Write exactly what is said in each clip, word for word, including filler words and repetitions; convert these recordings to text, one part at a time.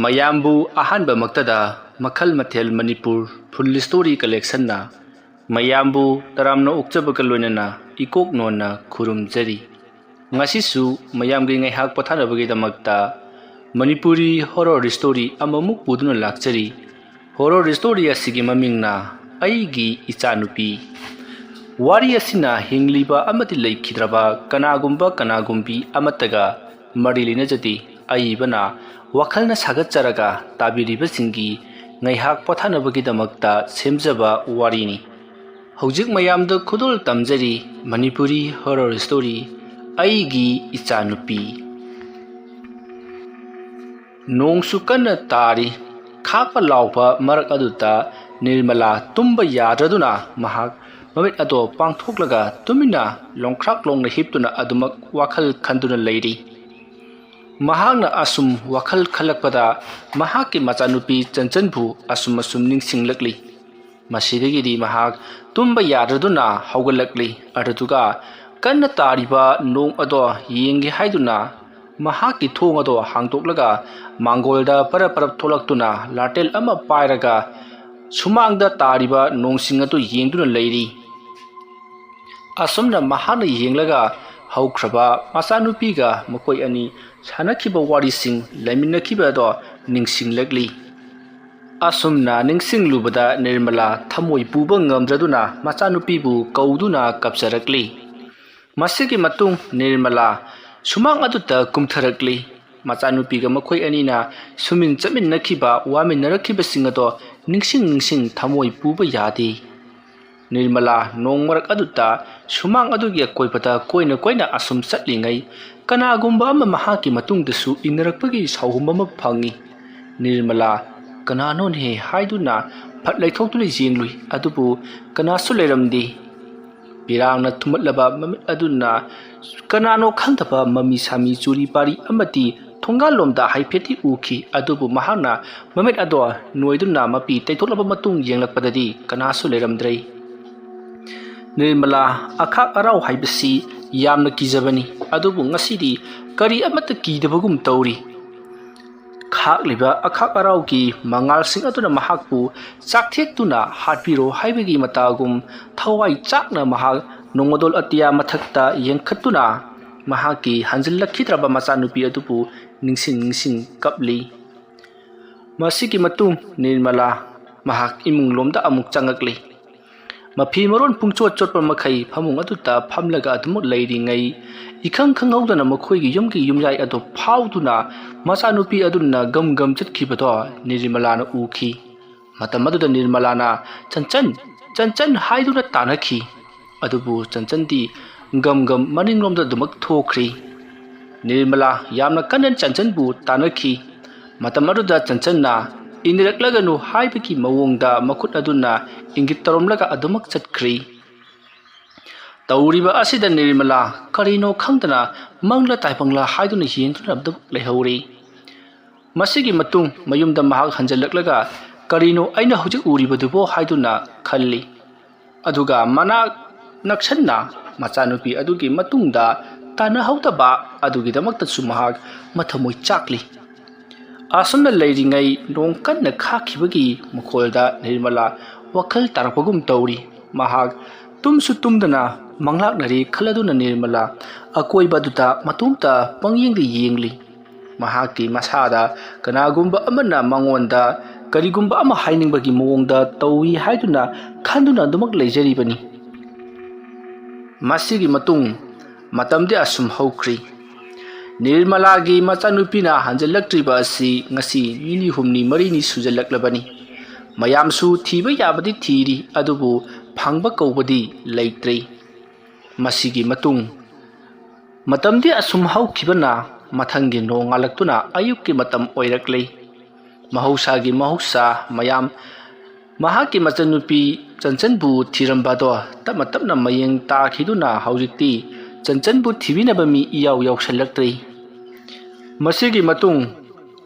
ꯃꯌꯥꯝꯕꯨ ꯑꯍꯥꯟꯕꯃꯛꯇꯗ ꯃꯈꯜ ꯃꯊꯦꯜ ꯃꯅꯤꯄꯨꯔ ꯐꯨꯜ ꯁ꯭ꯇꯣꯔꯤ ꯀꯂꯦꯛꯁꯟꯅ ꯃꯌꯥꯝꯕꯨ ꯇꯔꯥꯝꯅ ꯑꯣꯛꯆꯕꯒ ꯂꯣꯏꯅꯅ ꯏꯀꯣꯛ ꯅꯣꯟꯅ ꯈꯨꯔꯨꯝꯖꯔꯤ꯫ ꯉꯁꯤꯁꯨ ꯃꯌꯥꯝꯒꯤ ꯉꯥꯏꯍꯥꯛ ꯄꯣꯊꯥꯅꯕꯒꯤꯗꯃꯛꯇ ꯃꯅꯤꯄꯨꯔꯤ ꯍꯣꯔꯣꯔ ꯁ꯭ꯇꯣꯔꯤ ꯑꯃꯃꯨꯛ ꯄꯨꯗꯨꯅ ꯂꯥꯛꯆꯔꯤ꯫ ꯍꯣꯔꯣꯔ ꯁ꯭ꯇꯣꯔꯤ ꯑꯁꯤꯒꯤ ꯃꯃꯤꯡꯅ ꯑꯩꯒꯤ ꯏꯆꯥꯅꯨꯄꯤ꯫ ꯋꯥꯔꯤ ꯑꯁꯤꯅ ꯍꯤꯡꯂꯤꯕ ꯑꯃꯗꯤ ꯂꯩꯈꯤꯗ꯭ꯔꯕ ꯀꯅꯥꯒꯨꯝꯕ ꯀꯅꯥꯒꯨꯝꯕꯤ ꯑꯃꯠꯇꯒ ꯃꯔꯤ ꯂꯩꯅꯖꯗꯦ꯫ ꯑꯏꯕꯅ ꯋꯥꯈꯜꯅ ꯁꯥꯒꯠꯆꯔꯒ ꯇꯥꯕꯤꯔꯤꯕꯁꯤꯡꯒꯤ ꯉꯥꯏꯍꯥꯛ ꯄꯣꯊꯥꯅꯕꯒꯤꯗꯃꯛꯇ ꯁꯦꯝꯖꯕ ꯋꯥꯔꯤꯅꯤ꯫ ꯍꯧꯖꯤꯛ ꯃꯌꯥꯝꯗ ꯈꯨꯗꯣꯜ ꯇꯝꯖꯔꯤ ꯃꯅꯤꯄꯨꯔꯤ ꯍꯣꯔꯣꯔ ꯁ꯭ꯇꯣꯔꯤ ꯑꯩꯒꯤ ꯏꯆꯥꯅꯨꯄꯤ꯫ ꯅꯣꯡꯁꯨ ꯀꯟꯅ ꯇꯥꯔꯤ꯫ ꯈꯥꯛꯄ ꯂꯥꯎꯕ ꯃꯔꯛ ꯑꯗꯨꯗ ꯅꯤꯔꯃꯂꯥ ꯇꯨꯝꯕ ꯌꯥꯗ꯭ꯔꯗꯨꯅ ꯃꯍꯥꯛ ꯃꯃꯤꯠ ꯑꯗꯣ ꯄꯥꯡꯊꯣꯛꯂꯒ ꯇꯨꯃꯤꯟꯅ ꯂꯣꯡꯈ꯭ꯔꯥꯛ ꯂꯣꯡꯅ ꯍꯤꯞꯇꯨꯅ ꯑꯗꯨꯃꯛ ꯋꯥꯈꯜ ꯈꯟꯗꯨꯅ ꯂꯩꯔꯤ꯫ ꯃꯍꯥꯛꯅ ꯑꯁꯨꯝ ꯋꯥꯈꯜ ꯈꯜꯂꯛꯄꯗ ꯃꯍꯥꯛꯀꯤ ꯃꯆꯥꯅꯨꯄꯤ ꯆꯟꯆꯟꯕꯨ ꯑꯁꯨꯝ ꯑꯁꯨꯝ ꯅꯤꯡꯁꯤꯡꯂꯛꯂꯤ꯫ ꯃꯁꯤꯗꯒꯤꯗꯤ ꯃꯍꯥꯛ ꯇꯨꯝꯕ ꯌꯥꯗ꯭ꯔꯗꯨꯅ ꯍꯧꯒꯠꯂꯛꯂꯤ꯫ ꯑꯗꯨꯗꯨꯒ ꯀꯟꯅ ꯇꯥꯔꯤꯕ ꯅꯣꯡ ꯑꯗꯣ ꯌꯦꯡꯒꯦ ꯍꯥꯏꯗꯨꯅ ꯃꯍꯥꯛꯀꯤ ꯊꯣꯡ ꯑꯗꯣ ꯍꯥꯡꯗꯣꯛꯂꯒ ꯃꯥꯡꯒꯣꯜꯗ ꯄꯔꯞ ꯄꯔꯞ ꯊꯣꯛꯂꯛꯇꯨꯅ ꯂꯥꯇꯦꯜ ꯑꯃ ꯄꯥꯏꯔꯒ ꯁꯨꯃꯥꯡꯗ ꯇꯥꯔꯤꯕ ꯅꯣꯡꯁꯤꯡ ꯑꯗꯨ ꯌꯦꯡꯗꯨꯅ ꯂꯩꯔꯤ꯫ ꯑꯁꯨꯝꯅ ꯃꯍꯥꯛꯅ ꯌꯦꯡꯂꯒ ꯍꯧꯈ꯭ꯔꯕ ꯃꯆꯥꯅꯨꯄꯤꯒ ꯃꯈꯣꯏ ꯑꯅꯤ ꯁꯥꯟꯅꯈꯤꯕ ꯋꯥꯔꯤꯁꯤꯡ ꯂꯩꯃꯤꯟꯅꯈꯤꯕ ꯑꯗꯣ ꯅꯤꯡꯁꯤꯡꯂꯛꯂꯤ꯫ ꯑꯁꯨꯝꯅ ꯅꯤꯡꯁꯤꯡꯂꯨꯕꯗ ꯅꯤꯔꯃꯂꯥ ꯊꯃꯣꯏ ꯄꯨꯕ ꯉꯝꯗ꯭ꯔꯗꯨꯅ ꯃꯆꯥꯅꯨꯄꯤꯕꯨ ꯀꯧꯗꯨꯅ ꯀꯞꯆꯔꯛꯂꯤ꯫ ꯃꯁꯤꯒꯤ ꯃꯇꯨꯡ ꯅꯤꯔꯃꯂꯥ ꯁꯨꯃꯥꯡ ꯑꯗꯨꯗ ꯀꯨꯝꯊꯔꯛꯂꯤ꯫ ꯃꯆꯥꯅꯨꯄꯤꯒ ꯃꯈꯣꯏ ꯑꯅꯤꯅ ꯁꯨꯃꯤꯟ ꯆꯠꯃꯤꯟꯅꯈꯤꯕ, ꯋꯥꯃꯤꯟꯅꯔꯛꯈꯤꯕꯁꯤꯡ ꯑꯗꯣ ꯅꯤꯡꯁꯤꯡ ꯅꯤꯡꯁꯤꯡ ꯊꯃꯣꯏ ꯄꯨꯕ ꯌꯥꯗꯦ꯫ ꯅꯤꯔꯃꯂꯥ ꯅꯣꯡ ꯃꯔꯛ ꯑꯗꯨꯗ ꯁꯨꯃꯥꯡ ꯑꯗꯨꯒꯤ ꯑꯀꯣꯏꯕꯗ ꯀꯣꯏꯅ ꯀꯣꯏꯅ ꯑꯁꯨꯝ ꯆꯠꯂꯤꯉꯩ, ꯀꯅꯥꯒꯨꯝꯕ ꯑꯃ ꯃꯍꯥꯛꯀꯤ ꯃꯇꯨꯡꯗꯁꯨ ꯏꯟꯅꯔꯛꯄꯒꯤ ꯁꯥꯎꯍꯨꯝ ꯑꯃ ꯐꯪꯉꯤ꯫ ꯅꯤꯔꯃꯂꯥ "ꯀꯅꯥꯅꯣꯅꯦ?" ꯍꯥꯏꯗꯨꯅ ꯐꯠ ꯂꯩꯊꯣꯛꯇꯨꯅ ꯌꯦꯡꯂꯨꯏ, ꯑꯗꯨꯕꯨ ꯀꯅꯥꯁꯨ ꯂꯩꯔꯝꯗꯦ꯫ ꯄꯤꯔꯥꯡꯅ ꯊꯨꯝꯃꯠꯂꯕ ꯃꯃꯤꯠ ꯑꯗꯨꯅ ꯀꯅꯥꯅꯣ ꯈꯪꯗꯕ ꯃꯃꯤ ꯁꯥꯃꯤ ꯆꯨꯔꯤ ꯄꯥꯔꯤ ꯑꯃꯗꯤ ꯊꯣꯡꯒꯥꯜꯂꯣꯝꯗ ꯍꯥꯏꯐꯦꯠꯇꯤ ꯎꯈꯤ, ꯑꯗꯨꯕꯨ ꯃꯍꯥꯛꯅ ꯃꯃꯤꯠ ꯑꯗꯣ ꯅꯣꯏꯗꯨꯅ ꯃꯄꯤ ꯇꯩꯊꯣꯛꯂꯕ ꯃꯇꯨꯡ ꯌꯦꯡꯂꯛꯄꯗꯗꯤ ꯀꯅꯥꯁꯨ ꯂꯩꯔꯝꯗ꯭ꯔꯦ꯫ ꯅꯤꯔꯃꯂꯥ, ꯑꯈꯥꯛ ꯑꯔꯥꯎ ꯍꯥꯏꯕꯁꯤ ꯌꯥꯝꯅ ꯀꯤꯖꯕꯅꯤ, ꯑꯗꯨꯕꯨ ꯉꯁꯤꯗꯤ ꯀꯔꯤ ꯑꯃꯠꯇ ꯀꯤꯗꯕꯒꯨꯝ ꯇꯧꯔꯤ꯫ ꯊꯥꯛꯂꯤꯕ ꯑꯈꯥꯛ ꯑꯔꯥꯎꯒꯤ ꯃꯉꯥꯜꯁꯤꯡ ꯑꯗꯨꯅ ꯃꯍꯥꯛꯄꯨ ꯆꯥꯛꯊꯦꯛꯇꯨꯅ ꯍꯥꯠꯄꯤꯔꯣ ꯍꯥꯏꯕꯒꯤ ꯃꯇꯥꯒꯨꯝ, ꯊꯋꯥꯏ ꯆꯥꯛꯅ ꯃꯍꯥꯛ ꯅꯣꯡꯃꯗꯣꯜ ꯑꯇꯤꯌꯥ ꯃꯊꯛꯇ ꯌꯦꯡꯈꯠꯇꯨꯅ ꯃꯍꯥꯛꯀꯤ ꯍꯟꯖꯤꯜꯂꯛꯈꯤꯗ꯭ꯔꯕ ꯃꯆꯥꯅꯨꯄꯤ ꯑꯗꯨꯕꯨ ꯅꯤꯡꯁꯤꯡ ꯅꯤꯡꯁꯤꯡ ꯀꯞꯂꯤ꯫ ꯃꯁꯤꯒꯤ ꯃꯇꯨꯡ ꯅꯤꯔꯃꯂꯥ ꯃꯍꯥꯛ ꯏꯃꯨꯡꯂꯣꯝꯗ ꯑꯃꯨꯛ ꯆꯪꯉꯛꯂꯤ꯫ ꯃꯐꯤ ꯃꯔꯣꯟ ꯄꯨꯡꯆꯣꯠ ꯆꯣꯠꯄ ꯃꯈꯩ ꯐꯃꯨꯡ ꯑꯗꯨꯗ ꯐꯝꯂꯒ ꯑꯗꯨꯃꯛ ꯂꯩꯔꯤꯉꯩ, ꯏꯈꯪ ꯈꯪꯍꯧꯗꯅ ꯃꯈꯣꯏꯒꯤ ꯌꯨꯝꯒꯤ ꯌꯨꯝꯌꯥꯏ ꯑꯗꯨ ꯐꯥꯎꯗꯨꯅ ꯃꯆꯥꯅꯨꯄꯤ ꯑꯗꯨꯅ ꯒꯝ ꯒꯝ ꯆꯠꯈꯤꯕꯗꯣ ꯅꯤꯔꯃꯂꯥꯅ ꯎꯈꯤ꯫ ꯃꯇꯝ ꯑꯗꯨꯗ ꯅꯤꯔꯃꯂꯥꯅ "ꯆꯟꯆꯟ, ꯆꯟꯆꯟ" ꯍꯥꯏꯗꯨꯅ ꯇꯥꯟꯅꯈꯤ꯫ ꯑꯗꯨꯕꯨ ꯆꯟꯆꯟꯗꯤ ꯒꯝ ꯒꯝ ꯃꯅꯤꯡꯂꯣꯝꯗ ꯑꯗꯨꯃꯛ ꯊꯣꯛꯈ꯭ꯔꯤ꯫ ꯅꯤꯔꯃꯂꯥ ꯌꯥꯝꯅ ꯀꯟꯅ ꯆꯟꯆꯟꯕꯨ ꯇꯥꯟꯅꯈꯤ꯫ ꯃꯇꯝ ꯑꯗꯨꯗ ꯆꯟꯆꯟꯅ "ꯏꯟꯅꯔꯛꯂꯒꯅꯨ" ꯍꯥꯏꯕꯒꯤ ꯃꯑꯣꯡꯗ ꯃꯈꯨꯠ ꯑꯗꯨꯅ ꯏꯪꯒꯤꯠ ꯇꯧꯔꯝꯂꯒ ꯑꯗꯨꯃꯛ ꯆꯠꯈ꯭ꯔꯤ꯫ ꯇꯧꯔꯤꯕ ꯑꯁꯤꯗ ꯅꯤꯔꯃꯂꯥ ꯀꯔꯤꯅꯣ ꯈꯪꯗꯅ ꯃꯪꯂꯥ ꯇꯥꯏꯕꯪꯂꯥ ꯍꯥꯏꯗꯨꯅ ꯌꯦꯡꯗꯨꯅ ꯑꯗꯨꯃꯛ ꯂꯩꯍꯧꯔꯤ꯫ ꯃꯁꯤꯒꯤ ꯃꯇꯨꯡ ꯃꯌꯨꯝꯗ ꯃꯍꯥꯛ ꯍꯟꯖꯜꯂꯛꯂꯒ "ꯀꯔꯤꯅꯣ ꯑꯩꯅ ꯍꯧꯖꯤꯛ ꯎꯔꯤꯕꯗꯨꯕꯣ?" ꯍꯥꯏꯗꯨꯅ ꯈꯜꯂꯤ꯫ ꯑꯗꯨꯒ ꯃꯅꯥꯛ ꯅꯛꯁꯟꯅ ꯃꯆꯥꯅꯨꯄꯤ ꯑꯗꯨꯒꯤ ꯃꯇꯨꯡꯗ ꯇꯥꯟꯅꯍꯧꯗꯕ ꯑꯗꯨꯒꯤꯗꯃꯛꯇꯁꯨ ꯃꯍꯥꯛ ꯃꯊꯃꯣꯏ ꯆꯥꯛꯂꯤ꯫ ꯑꯁꯨꯝꯅ ꯂꯩꯔꯤꯉꯩ ꯅꯣꯡ ꯀꯟꯅ ꯈꯥꯛꯈꯤꯕꯒꯤ ꯃꯈꯣꯜꯗ ꯅꯤꯔꯃꯂꯥ ꯋꯥꯈꯜ ꯇꯥꯔꯛꯄꯒꯨꯝ ꯇꯧꯔꯤ꯫ ꯃꯍꯥꯛ ꯇꯨꯝꯁꯨ ꯇꯨꯝꯗꯅ ꯃꯪꯂꯥꯛꯅꯔꯤ ꯈꯜꯂꯗꯨꯅ ꯅꯤꯔꯃꯂꯥ ꯑꯀꯣꯏꯕꯗꯨꯗ ꯃꯇꯣꯝꯇ ꯄꯪꯌꯦꯡꯗ ꯌꯦꯡꯂꯤ꯫ ꯃꯍꯥꯛꯀꯤ ꯃꯁꯥꯗ ꯀꯅꯥꯒꯨꯝꯕ ꯑꯃꯅ ꯃꯉꯣꯟꯗ ꯀꯔꯤꯒꯨꯝꯕ ꯑꯃ ꯍꯥꯏꯅꯤꯡꯕꯒꯤ ꯃꯑꯣꯡꯗ ꯇꯧꯏ ꯍꯥꯏꯗꯨꯅ ꯈꯟꯗꯨꯅ ꯑꯗꯨꯃꯛ ꯂꯩꯖꯔꯤꯕꯅꯤ꯫ ꯃꯁꯤꯒꯤ ꯃꯇꯨꯡ ꯃꯇꯝꯗꯤ ꯑꯁꯨꯝ ꯍꯧꯈ꯭ꯔꯤ꯫ ꯅꯤꯔꯃꯂꯥꯒꯤ ꯃꯆꯥꯅꯨꯄꯤꯅ ꯍꯟꯖꯤꯜꯂꯛꯇ꯭ꯔꯤꯕ ꯑꯁꯤ ꯉꯁꯤ ꯅꯤꯅꯤ ꯍꯨꯝꯅꯤ ꯃꯔꯤꯅꯤ ꯁꯨꯖꯜꯂꯛꯂꯕꯅꯤ꯫ ꯃꯌꯥꯝꯁꯨ ꯊꯤꯕ ꯌꯥꯕꯗꯤ ꯊꯤꯔꯤ, ꯑꯗꯨꯕꯨ ꯐꯪꯕ ꯀꯧꯕꯗꯤ ꯂꯩꯇ꯭ꯔꯤ꯫ ꯃꯁꯤꯒꯤ ꯃꯇꯨꯡ ꯃꯇꯝꯗꯤ ꯑꯁꯨꯝ ꯍꯧꯈꯤꯕꯅ ꯃꯊꯪꯒꯤ ꯅꯣꯡꯉꯥꯜꯂꯛꯇꯨꯅ ꯑꯌꯨꯛꯀꯤ ꯃꯇꯝ ꯑꯣꯏꯔꯛꯂꯤ꯫ ꯃꯍꯧꯁꯥꯒꯤ ꯃꯍꯧꯁꯥ ꯃꯌꯥꯝ ꯃꯍꯥꯛꯀꯤ ꯃꯆꯟꯅꯨꯄꯤ ꯆꯟꯆꯟꯕꯨ ꯊꯤꯔꯝꯕꯗꯣ ꯇꯞꯅ ꯇꯞꯅ ꯃꯌꯦꯡ ꯇꯥꯈꯤꯗꯨꯅ ꯍꯧꯖꯤꯛꯇꯤ ꯆꯟꯆꯟꯕꯨ ꯊꯤꯕꯤꯅꯕ ꯃꯤ ꯏꯌꯥꯎ ꯌꯥꯎꯁꯜꯂꯛꯇ꯭ꯔꯤ꯫ ꯃꯁꯤꯒꯤ ꯃꯇꯨꯡ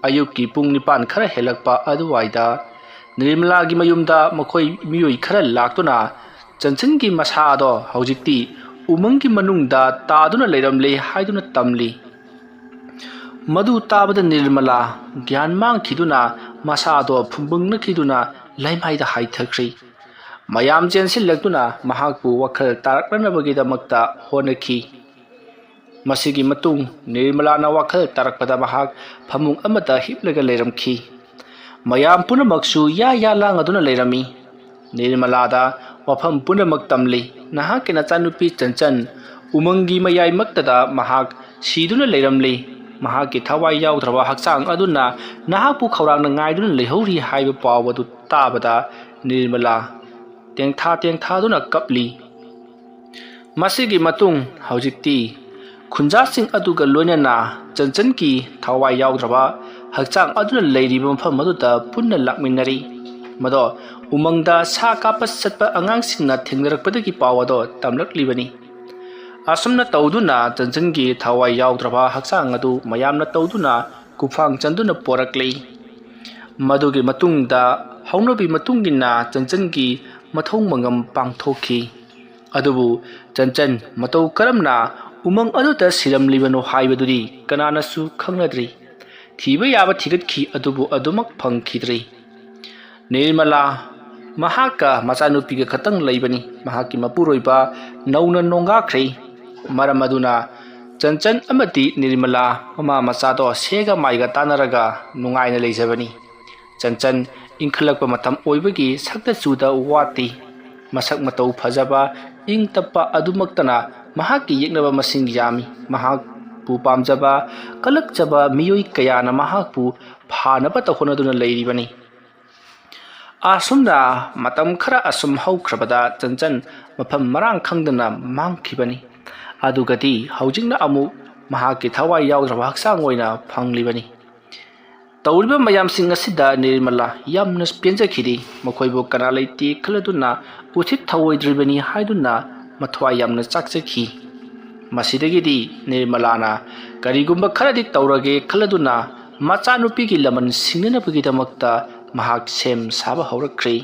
ꯑꯌꯨꯛꯀꯤ ꯄꯨꯡ ꯅꯤꯄꯥꯟ ꯈꯔ ꯍꯦꯜꯂꯛꯄ ꯑꯗꯨꯋꯥꯏꯗ ꯅꯤꯔꯃꯂꯥꯒꯤ ꯃꯌꯨꯝꯗ ꯃꯈꯣꯏ ꯃꯤꯑꯣꯏ ꯈꯔ ꯂꯥꯛꯇꯨꯅ ꯆꯟꯆꯟꯒꯤ ꯃꯁꯥ ꯑꯗꯣ ꯍꯧꯖꯤꯛꯇꯤ ꯎꯃꯪꯒꯤ ꯃꯅꯨꯡꯗ ꯇꯥꯗꯨꯅ ꯂꯩꯔꯝꯂꯦ ꯍꯥꯏꯗꯨꯅ ꯇꯝꯂꯤ꯫ ꯃꯗꯨ ꯇꯥꯕꯗ ꯅꯤꯔꯃꯂꯥ ꯒ꯭ꯌꯥꯟ ꯃꯥꯡꯈꯤꯗꯨꯅ ꯃꯁꯥꯗꯣ ꯐꯨꯝꯕꯪꯅꯈꯤꯗꯨꯅ ꯂꯩꯃꯥꯏꯗ ꯍꯥꯏꯊꯈ꯭ꯔꯤ꯫ ꯃꯌꯥꯝ ꯆꯦꯟꯁꯤꯜꯂꯛꯇꯨꯅ ꯃꯍꯥꯛꯄꯨ ꯋꯥꯈꯜ ꯇꯥꯔꯛꯅꯅꯕꯒꯤꯗꯃꯛꯇ ꯍꯣꯠꯅꯈꯤ꯫ ꯃꯁꯤꯒꯤ ꯃꯇꯨꯡ ꯅꯤꯔꯃꯂꯥꯅ ꯋꯥꯈꯜ ꯇꯥꯔꯛꯄꯗ ꯃꯍꯥꯛ ꯐꯃꯨꯡ ꯑꯃꯗ ꯍꯤꯞꯂꯒ ꯂꯩꯔꯝꯈꯤ꯫ ꯃꯌꯥꯝ ꯄꯨꯝꯅꯃꯛꯁꯨ ꯌꯥ ꯌꯥ ꯂꯥꯡꯉꯗꯨꯅ ꯂꯩꯔꯝꯃꯤ꯫ ꯅꯤꯔꯃꯂꯥꯗ ꯋꯥꯐꯝ ꯄꯨꯝꯅꯃꯛ ꯇꯝꯂꯤ꯫ ꯅꯍꯥꯛꯀꯤ ꯅꯆꯥꯅꯨꯄꯤ ꯆꯟꯆꯟ ꯎꯃꯪꯒꯤ ꯃꯌꯥꯏꯃꯛꯇꯗ ꯃꯍꯥꯛ ꯁꯤꯗꯨꯅ ꯂꯩꯔꯝꯂꯤ꯫ ꯃꯍꯥꯛꯀꯤ ꯊꯋꯥꯏ ꯌꯥꯎꯗ꯭ꯔꯕ ꯍꯛꯆꯥꯡ ꯑꯗꯨꯅ ꯅꯍꯥꯛꯄꯨ ꯈꯧꯔꯥꯡꯅ ꯉꯥꯏꯗꯨꯅ ꯂꯩꯍꯧꯔꯤ ꯍꯥꯏꯕ ꯄꯥꯎ ꯑꯗꯨ ꯇꯥꯕꯗ ꯅꯤꯔꯃꯂꯥ ꯇꯦꯡꯊꯥ ꯇꯦꯡꯊꯥꯗꯨꯅ ꯀꯞꯂꯤ꯫ ꯃꯁꯤꯒꯤ ꯃꯇꯨꯡ ꯍꯧꯖꯤꯛꯇꯤ ꯈꯨꯟꯖꯥꯁꯤꯡ ꯑꯗꯨꯒ ꯂꯣꯏꯅꯅ ꯆꯟꯆꯟꯒꯤ ꯊꯋꯥꯏ ꯌꯥꯎꯗ꯭ꯔꯕ ꯍꯛꯆꯥꯡ ꯑꯗꯨꯅ ꯂꯩꯔꯤꯕ ꯃꯐꯝ ꯑꯗꯨꯗ ꯄꯨꯟꯅ ꯂꯥꯛꯃꯤꯟꯅꯔꯤ꯫ ꯃꯗꯣ ꯎꯃꯪꯗ ꯁꯥ ꯀꯥꯞꯄ ꯆꯠꯄ ꯑꯉꯥꯡꯁꯤꯡꯅ ꯊꯦꯡꯅꯔꯛꯄꯗꯒꯤ ꯄꯥꯎ ꯑꯗꯣ ꯇꯝꯂꯛꯂꯤꯕꯅꯤ꯫ ꯑꯁꯨꯝꯅ ꯇꯧꯗꯨꯅ ꯆꯟꯆꯟꯒꯤ ꯊꯋꯥꯏ ꯌꯥꯎꯗ꯭ꯔꯕ ꯍꯛꯆꯥꯡ ꯑꯗꯨ ꯃꯌꯥꯝꯅ ꯇꯧꯗꯨꯅ ꯀꯨꯐꯥꯡ ꯆꯟꯗꯨꯅ ꯄꯣꯔꯛꯂꯤ꯫ ꯃꯗꯨꯒꯤ ꯃꯇꯨꯡꯗ ꯍꯧꯅꯕꯤ ꯃꯇꯨꯡ ꯏꯟꯅ ꯆꯟꯆꯟꯒꯤ ꯃꯊꯧ ꯃꯉꯝ ꯄꯥꯡꯊꯣꯛꯈꯤ꯫ ꯑꯗꯨꯕꯨ ꯆꯟꯆꯟ ꯃꯇꯧ ꯀꯔꯝꯅ ꯎꯃꯪ ꯑꯗꯨꯗ ꯁꯤꯔꯝꯂꯤꯕꯅꯣ ꯍꯥꯏꯕꯗꯨꯗꯤ ꯀꯅꯥꯅꯁꯨ ꯈꯪꯅꯗ꯭ꯔꯤ꯫ ꯊꯤꯕ ꯌꯥꯕ ꯊꯤꯒꯠꯈꯤ, ꯑꯗꯨꯕꯨ ꯑꯗꯨꯃꯛ ꯐꯪꯈꯤꯗ꯭ꯔꯤ꯫ ꯅꯤꯔꯃꯂꯥ ꯃꯍꯥꯛꯀ ꯃꯆꯥꯅꯨꯄꯤꯒ ꯈꯛꯇꯪ ꯂꯩꯕꯅꯤ꯫ ꯃꯍꯥꯛꯀꯤ ꯃꯄꯨꯔꯣꯏꯕ ꯅꯧꯅ ꯅꯣꯡꯒꯥꯈ꯭ꯔꯦ꯫ ꯃꯔꯝ ꯑꯗꯨꯅ ꯆꯟꯆꯟ ꯑꯃꯗꯤ ꯅꯤꯔꯃꯂꯥ ꯃꯃꯥ ꯃꯆꯥꯗꯣ ꯁꯦꯒ ꯃꯥꯏꯒ ꯇꯥꯟꯅꯔꯒ ꯅꯨꯡꯉꯥꯏꯅ ꯂꯩꯖꯕꯅꯤ꯫ ꯆꯟꯆꯟ ꯏꯟꯈꯠꯂꯛꯄ ꯃꯇꯝ ꯑꯣꯏꯕꯒꯤ ꯁꯛꯇ ꯆꯨꯗ ꯋꯥꯠꯇꯦ꯫ ꯃꯁꯛ ꯃꯇꯧ ꯐꯖꯕ, ꯏꯪ ꯇꯞꯄ ꯑꯗꯨꯃꯛꯇꯅ ꯃꯍꯥꯛꯀꯤ ꯌꯦꯛꯅꯕ ꯃꯁꯤꯡ ꯌꯥꯝꯃꯤ꯫ ꯃꯍꯥꯛꯄꯨ ꯄꯥꯝꯖꯕ, ꯀꯜꯂꯛꯆꯕ ꯃꯤꯑꯣꯏ ꯀꯌꯥꯅ ꯃꯍꯥꯛꯄꯨ ꯐꯥꯅꯕꯇ ꯍꯣꯠꯅꯗꯨꯅ ꯂꯩꯔꯤꯕꯅꯤ꯫ ꯑꯁꯨꯝꯅ ꯃꯇꯝ ꯈꯔ ꯑꯁꯨꯝ ꯍꯧꯈ꯭ꯔꯕꯗ ꯆꯟꯆꯟ ꯃꯐꯝ ꯃꯔꯥꯡ ꯈꯪꯗꯅ ꯃꯥꯡꯈꯤꯕꯅꯤ꯫ ꯑꯗꯨꯒꯗꯤ ꯍꯧꯖꯤꯛꯅ ꯑꯃꯨꯛ ꯃꯍꯥꯛꯀꯤ ꯊꯋꯥꯏ ꯌꯥꯎꯗ꯭ꯔꯕ ꯍꯛꯆꯥꯡ ꯑꯣꯏꯅ ꯐꯪꯂꯤꯕꯅꯤ꯫ ꯇꯧꯔꯤꯕ ꯃꯌꯥꯝꯁꯤꯡ ꯑꯁꯤꯗ ꯅꯤꯔꯃꯂꯥ ꯌꯥꯝꯅ ꯄꯦꯟꯖꯈꯤꯗꯦ꯫ ꯃꯈꯣꯏꯕꯨ ꯀꯅꯥ ꯂꯩꯇꯦ ꯈꯜꯂꯗꯨꯅ ꯎꯁꯤꯠ ꯊꯑꯣꯏꯗ꯭ꯔꯤꯕꯅꯤ ꯍꯥꯏꯗꯨꯅ ꯃꯊ꯭ꯋꯥꯏ ꯌꯥꯝꯅ ꯆꯥꯛꯆꯈꯤ꯫ ꯃꯁꯤꯗꯒꯤꯗꯤ ꯅꯤꯔꯃꯂꯥꯅ ꯀꯔꯤꯒꯨꯝꯕ ꯈꯔꯗꯤ ꯇꯧꯔꯒꯦ ꯈꯜꯂꯗꯨꯅ ꯃꯆꯥꯅꯨꯄꯤꯒꯤ ꯂꯃꯟ ꯁꯤꯡꯅꯅꯕꯒꯤꯗꯃꯛꯇ ꯃꯍꯥꯛ ꯁꯦꯝ ꯁꯥꯕ ꯍꯧꯔꯛꯈ꯭ꯔꯦ꯫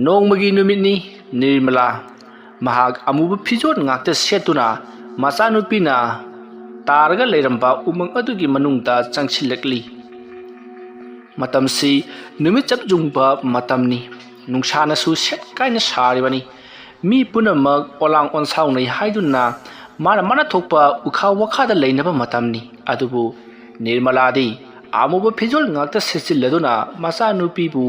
ꯅꯣꯡꯃꯒꯤ ꯅꯨꯃꯤꯠꯅꯤ꯫ ꯅꯤꯔꯃꯂꯥ ꯃꯍꯥꯛ ꯑꯃꯨꯕ ꯐꯤꯖꯣꯜ ꯉꯥꯛꯇ ꯁꯦꯠꯇꯨꯅ ꯃꯆꯥꯅꯨꯄꯤꯅ ꯇꯥꯔꯒ ꯂꯩꯔꯝꯕ ꯎꯃꯪ ꯑꯗꯨꯒꯤ ꯃꯅꯨꯡꯗ ꯆꯪꯁꯤꯜꯂꯛꯂꯤ꯫ ꯃꯇꯝꯁꯤ ꯅꯨꯃꯤꯠ ꯆꯞ ꯌꯨꯡꯕ ꯃꯇꯝꯅꯤ꯫ ꯅꯨꯡꯁꯥꯅꯁꯨ ꯁꯦꯠ ꯀꯥꯏꯅ ꯁꯥꯔꯤꯕꯅꯤ꯫ ꯃꯤ ꯄꯨꯝꯅꯃꯛ ꯑꯣꯂꯥꯡ ꯑꯣꯟꯁꯥꯎꯅꯩ ꯍꯥꯏꯗꯨꯅ ꯃꯥꯅ ꯃꯥꯅ ꯊꯣꯛꯄ ꯎꯈꯥ ꯋꯥꯈꯥꯗ ꯂꯩꯅꯕ ꯃꯇꯝꯅꯤ꯫ ꯑꯗꯨꯕꯨ ꯅꯤꯔꯃꯂꯥꯗꯤ ꯑꯃꯨꯕ ꯐꯤꯖꯣꯜ ꯉꯥꯛꯇ ꯁꯦꯠꯆꯤꯜꯂꯗꯨꯅ ꯃꯆꯥꯅꯨꯄꯤꯕꯨ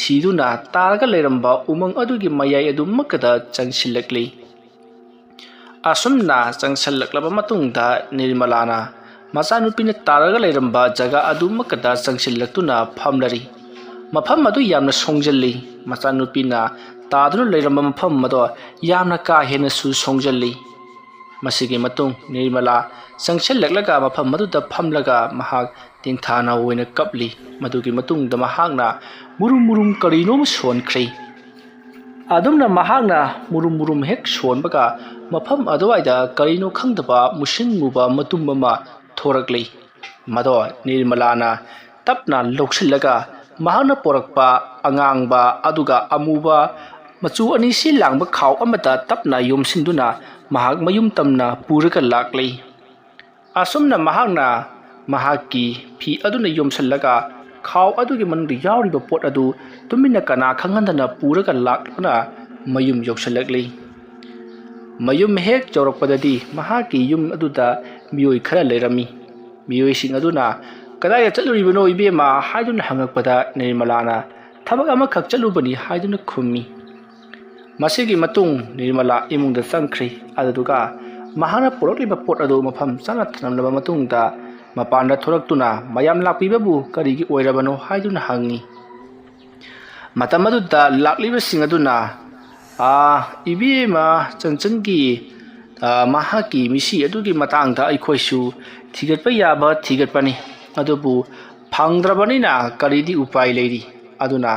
ꯁꯤꯗꯨꯅ ꯇꯥꯔꯒ ꯂꯩꯔꯝꯕ ꯎꯃꯪ ꯑꯗꯨꯒꯤ ꯃꯌꯥꯏ ꯑꯗꯨꯃꯛꯀꯗ ꯆꯪꯁꯤꯜꯂꯛꯂꯤ꯫ ꯑꯁꯨꯝꯅ ꯆꯪꯁꯤꯜꯂꯛꯂꯕ ꯃꯇꯨꯡꯗ ꯅꯤꯔꯃꯂꯥꯅ ꯃꯆꯥꯅꯨꯄꯤꯅ ꯇꯥꯔꯒ ꯂꯩꯔꯝꯕ ꯖꯒꯥ ꯑꯗꯨꯃꯛꯀꯗ ꯆꯪꯁꯤꯜꯂꯛꯇꯨꯅ ꯐꯝꯂꯔꯤ꯫ ꯃꯐꯝ ꯑꯗꯨ ꯌꯥꯝꯅ ꯁꯣꯡꯖꯜꯂꯤ꯫ ꯃꯆꯥꯅꯨꯄꯤꯅ ꯇꯥꯗꯨꯅ ꯂꯩꯔꯝꯕ ꯃꯐꯝ ꯑꯗꯣ ꯌꯥꯝꯅ ꯀꯥ ꯍꯦꯟꯅꯁꯨ ꯁꯣꯡꯖꯜꯂꯤ꯫ ꯃꯁꯤꯒꯤ ꯃꯇꯨꯡ ꯅꯤꯔꯃꯂꯥ ꯆꯪꯁꯤꯜꯂꯛꯂꯒ ꯃꯐꯝ ꯑꯗꯨꯗ ꯐꯝꯂꯒ ꯃꯍꯥꯛ ꯇꯦꯡꯊꯥꯅ ꯑꯣꯏꯅ ꯀꯞꯂꯤ꯫ ꯃꯗꯨꯒꯤ ꯃꯇꯨꯡꯗ ꯃꯍꯥꯛꯅ ꯃꯨꯔꯨꯝ ꯃꯨꯔꯨꯝ ꯀꯔꯤꯅꯣꯝ ꯁꯣꯟꯈ꯭ꯔꯦ꯫ ꯑꯗꯨꯝꯅ ꯃꯍꯥꯛꯅ ꯃꯨꯔꯨꯝ ꯃꯨꯔꯨꯝ ꯍꯦꯛ ꯁꯣꯟꯕꯒ ꯃꯐꯝ ꯑꯗꯨꯋꯥꯏꯗ ꯀꯔꯤꯅꯣ ꯈꯪꯗꯕ ꯃꯨꯁꯤꯟ ꯃꯨꯕ ꯃꯇꯨꯝ ꯑꯃ ꯊꯣꯔꯛꯂꯤ꯫ ꯃꯗꯣ ꯅꯤꯔꯃꯂꯥꯅ ꯇꯞꯅ ꯂꯧꯁꯤꯜꯂꯒ ꯃꯍꯥꯛꯅ ꯄꯣꯔꯛꯄ ꯑꯉꯥꯡꯕ ꯑꯗꯨꯒ ꯑꯃꯨꯕ ꯃꯆꯨ ꯑꯅꯤꯁꯤ ꯂꯥꯡꯕ ꯈꯥꯎ ꯑꯃꯗ ꯇꯞꯅ ꯌꯣꯝꯁꯤꯟꯗꯨꯅ ꯃꯍꯥꯛ ꯃꯌꯨꯝ ꯇꯝꯅ ꯄꯨꯔꯒ ꯂꯥꯛꯂꯤ꯫ ꯑꯁꯨꯝꯅ ꯃꯍꯥꯛꯅ ꯃꯍꯥꯛꯀꯤ ꯐꯤ ꯑꯗꯨꯅ ꯌꯣꯝꯁꯤꯜꯂꯒ ꯈꯥꯎ ꯑꯗꯨꯒꯤ ꯃꯅꯨꯡꯗ ꯌꯥꯎꯔꯤꯕ ꯄꯣꯠ ꯑꯗꯨ ꯇꯨꯃꯤꯟꯅ ꯀꯅꯥ ꯈꯪꯍꯟꯗꯅ ꯄꯨꯔꯒ ꯂꯥꯛꯇꯨꯅ ꯃꯌꯨꯝ ꯌꯧꯁꯤꯜꯂꯛꯂꯤ꯫ ꯃꯌꯨꯝ ꯍꯦꯛ ꯌꯧꯔꯛꯄꯗꯗꯤ ꯃꯍꯥꯛꯀꯤ ꯌꯨꯝ ꯑꯗꯨꯗ ꯃꯤꯑꯣꯏ ꯈꯔ ꯂꯩꯔꯝꯃꯤ꯫ ꯃꯤꯑꯣꯏꯁꯤꯡ ꯑꯗꯨꯅ "ꯀꯗꯥꯏꯗ ꯆꯠꯂꯨꯔꯤꯕꯅꯣ ꯏꯕꯦꯝꯃ?" ꯍꯥꯏꯗꯨꯅ ꯍꯪꯉꯛꯄꯗ ꯅꯤꯔꯃꯂꯥꯅ "ꯊꯕꯛ ꯑꯃꯈꯛ ꯆꯠꯂꯨꯕꯅꯤ" ꯍꯥꯏꯗꯨꯅ ꯈꯨꯝꯃꯤ꯫ ꯃꯁꯤꯒꯤ ꯃꯇꯨꯡ ꯅꯤꯔꯃꯂꯥ ꯏꯃꯨꯡꯗ ꯆꯪꯈ꯭ꯔꯤ꯫ ꯑꯗꯨꯗꯨꯒ ꯃꯍꯥꯛꯅ ꯄꯨꯔꯛꯂꯤꯕ ꯄꯣꯠ ꯑꯗꯨ ꯃꯐꯝ ꯆꯥꯅ ꯊꯝꯂꯕ ꯃꯇꯨꯡꯗ ꯃꯄꯥꯟꯗ ꯊꯣꯔꯛꯇꯨꯅ "ꯃꯌꯥꯝ ꯂꯥꯛꯄꯤꯕꯕꯨ ꯀꯔꯤꯒꯤ ꯑꯣꯏꯔꯕꯅꯣ?" ꯍꯥꯏꯗꯨꯅ ꯍꯪꯉꯤ꯫ ꯃꯇꯝ ꯑꯗꯨꯗ ꯂꯥꯛꯂꯤꯕꯁꯤꯡ ꯑꯗꯨꯅ, "ꯑꯥ, ꯏꯕꯦꯝꯃ ꯆꯟꯆꯟꯒꯤ, ꯑꯥ, ꯃꯍꯥꯛꯀꯤ ꯃꯤꯁꯤ ꯑꯗꯨꯒꯤ ꯃꯇꯥꯡꯗ ꯑꯩꯈꯣꯏꯁꯨ ꯊꯤꯒꯠꯄ ꯌꯥꯕ ꯊꯤꯒꯠꯄꯅꯤ, ꯑꯗꯨꯕꯨ ꯐꯪꯗ꯭ꯔꯕꯅꯤꯅ ꯀꯔꯤꯗꯤ ꯎꯄꯥꯏ ꯂꯩꯔꯤ? ꯑꯗꯨꯅ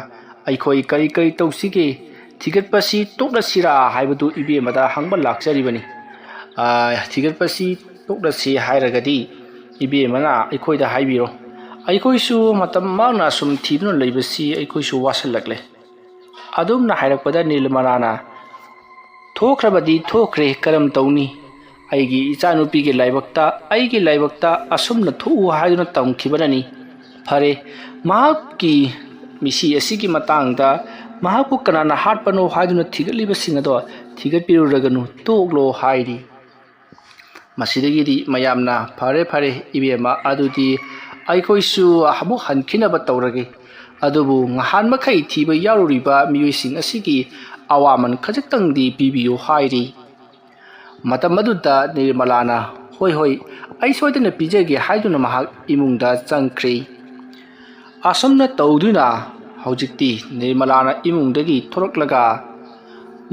ꯑꯩꯈꯣꯏ ꯀꯔꯤ ꯀꯔꯤ ꯇꯧꯁꯤꯒꯦ? ꯊꯤꯒꯠꯄꯁꯤ ꯇꯣꯛꯂꯁꯤꯔꯥ ꯍꯥꯏꯕꯗꯨ ꯏꯕꯦꯝꯃꯗ ꯍꯪꯕ ꯂꯥꯛꯆꯔꯤꯕꯅꯤ꯫ ꯑꯥ, ꯊꯤꯒꯠꯄꯁꯤ ꯇꯣꯛꯂꯁꯤ ꯍꯥꯏꯔꯒꯗꯤ ꯏꯕꯦꯝꯃꯅ ꯑꯩꯈꯣꯏꯗ ꯍꯥꯏꯕꯤꯔꯣ꯫ ꯑꯩꯈꯣꯏꯁꯨ ꯃꯇꯝ ꯃꯥꯡꯅ ꯁꯨꯝ ꯊꯤꯗꯨꯅ ꯂꯩꯕꯁꯤ ꯑꯩꯈꯣꯏꯁꯨ ꯋꯥꯁꯤꯜꯂꯛꯂꯦ"꯫ ꯑꯗꯨꯝꯅ ꯍꯥꯏꯔꯛꯄꯗ ꯅꯤꯔꯃꯂꯥꯅ, "ꯊꯣꯛꯈ꯭ꯔꯕꯗꯤ ꯊꯣꯛꯈ꯭ꯔꯦ, ꯀꯔꯝ ꯇꯧꯅꯤ? ꯑꯩꯒꯤ ꯏꯆꯥꯅꯨꯄꯤꯒꯤ ꯂꯥꯏꯕꯛꯇ, ꯑꯩꯒꯤ ꯂꯥꯏꯕꯛꯇ ꯑꯁꯨꯝꯅ ꯊꯣꯛꯎ ꯍꯥꯏꯗꯨꯅ ꯇꯝꯈꯤꯕꯅꯅꯤ꯫ ꯐꯔꯦ, ꯃꯍꯥꯛꯀꯤ ꯃꯤꯁꯤ ꯑꯁꯤꯒꯤ ꯃꯇꯥꯡꯗ, ꯃꯍꯥꯛꯄꯨ ꯀꯅꯥꯅ ꯍꯥꯠꯄꯅꯣ ꯍꯥꯏꯗꯨꯅ ꯊꯤꯒꯠꯂꯤꯕꯁꯤꯡ ꯑꯗꯣ ꯊꯤꯒꯠꯄꯤꯔꯨꯔꯒꯅꯨ, ꯇꯣꯛꯂꯣ ꯍꯥꯏꯔꯤ꯫ ꯃꯁꯤꯗꯒꯤꯗꯤ ꯃꯌꯥꯝꯅ, "ꯐꯔꯦ, ꯐꯔꯦ, ꯏꯕꯦꯝꯃ, ꯑꯗꯨꯗꯤ ꯑꯩꯈꯣꯏꯁꯨ ꯑꯃꯨꯛ ꯍꯟꯈꯤꯅꯕ ꯇꯧꯔꯒꯦ꯫ ꯑꯗꯨꯕꯨ ꯉꯍꯥꯟ ꯃꯈꯩ ꯊꯤꯕ ꯌꯥꯎꯔꯨꯔꯤꯕ ꯃꯤꯑꯣꯏꯁꯤꯡ ꯑꯁꯤꯒꯤ ꯑꯋꯥꯃꯟ ꯈꯖꯤꯛꯇꯪꯗꯤ ꯄꯤꯕꯤꯌꯨ" ꯍꯥꯏꯔꯤ꯫ ꯃꯇꯝ ꯑꯗꯨꯗ ꯅꯤꯔꯃꯂꯥꯅ, "ꯍꯣꯏ, ꯍꯣꯏ, ꯑꯩ ꯁꯣꯏꯗꯅ ꯄꯤꯖꯒꯦ" ꯍꯥꯏꯗꯨꯅ ꯃꯍꯥꯛ ꯏꯃꯨꯡꯗ ꯆꯪꯈ꯭ꯔꯤ꯫ ꯑꯁꯨꯝꯅ ꯇꯧꯗꯨꯅ ꯍꯧꯖꯤꯛꯇꯤ ꯅꯤꯔꯃꯂꯥꯅ ꯏꯃꯨꯡꯗꯒꯤ ꯊꯣꯔꯛꯂꯒ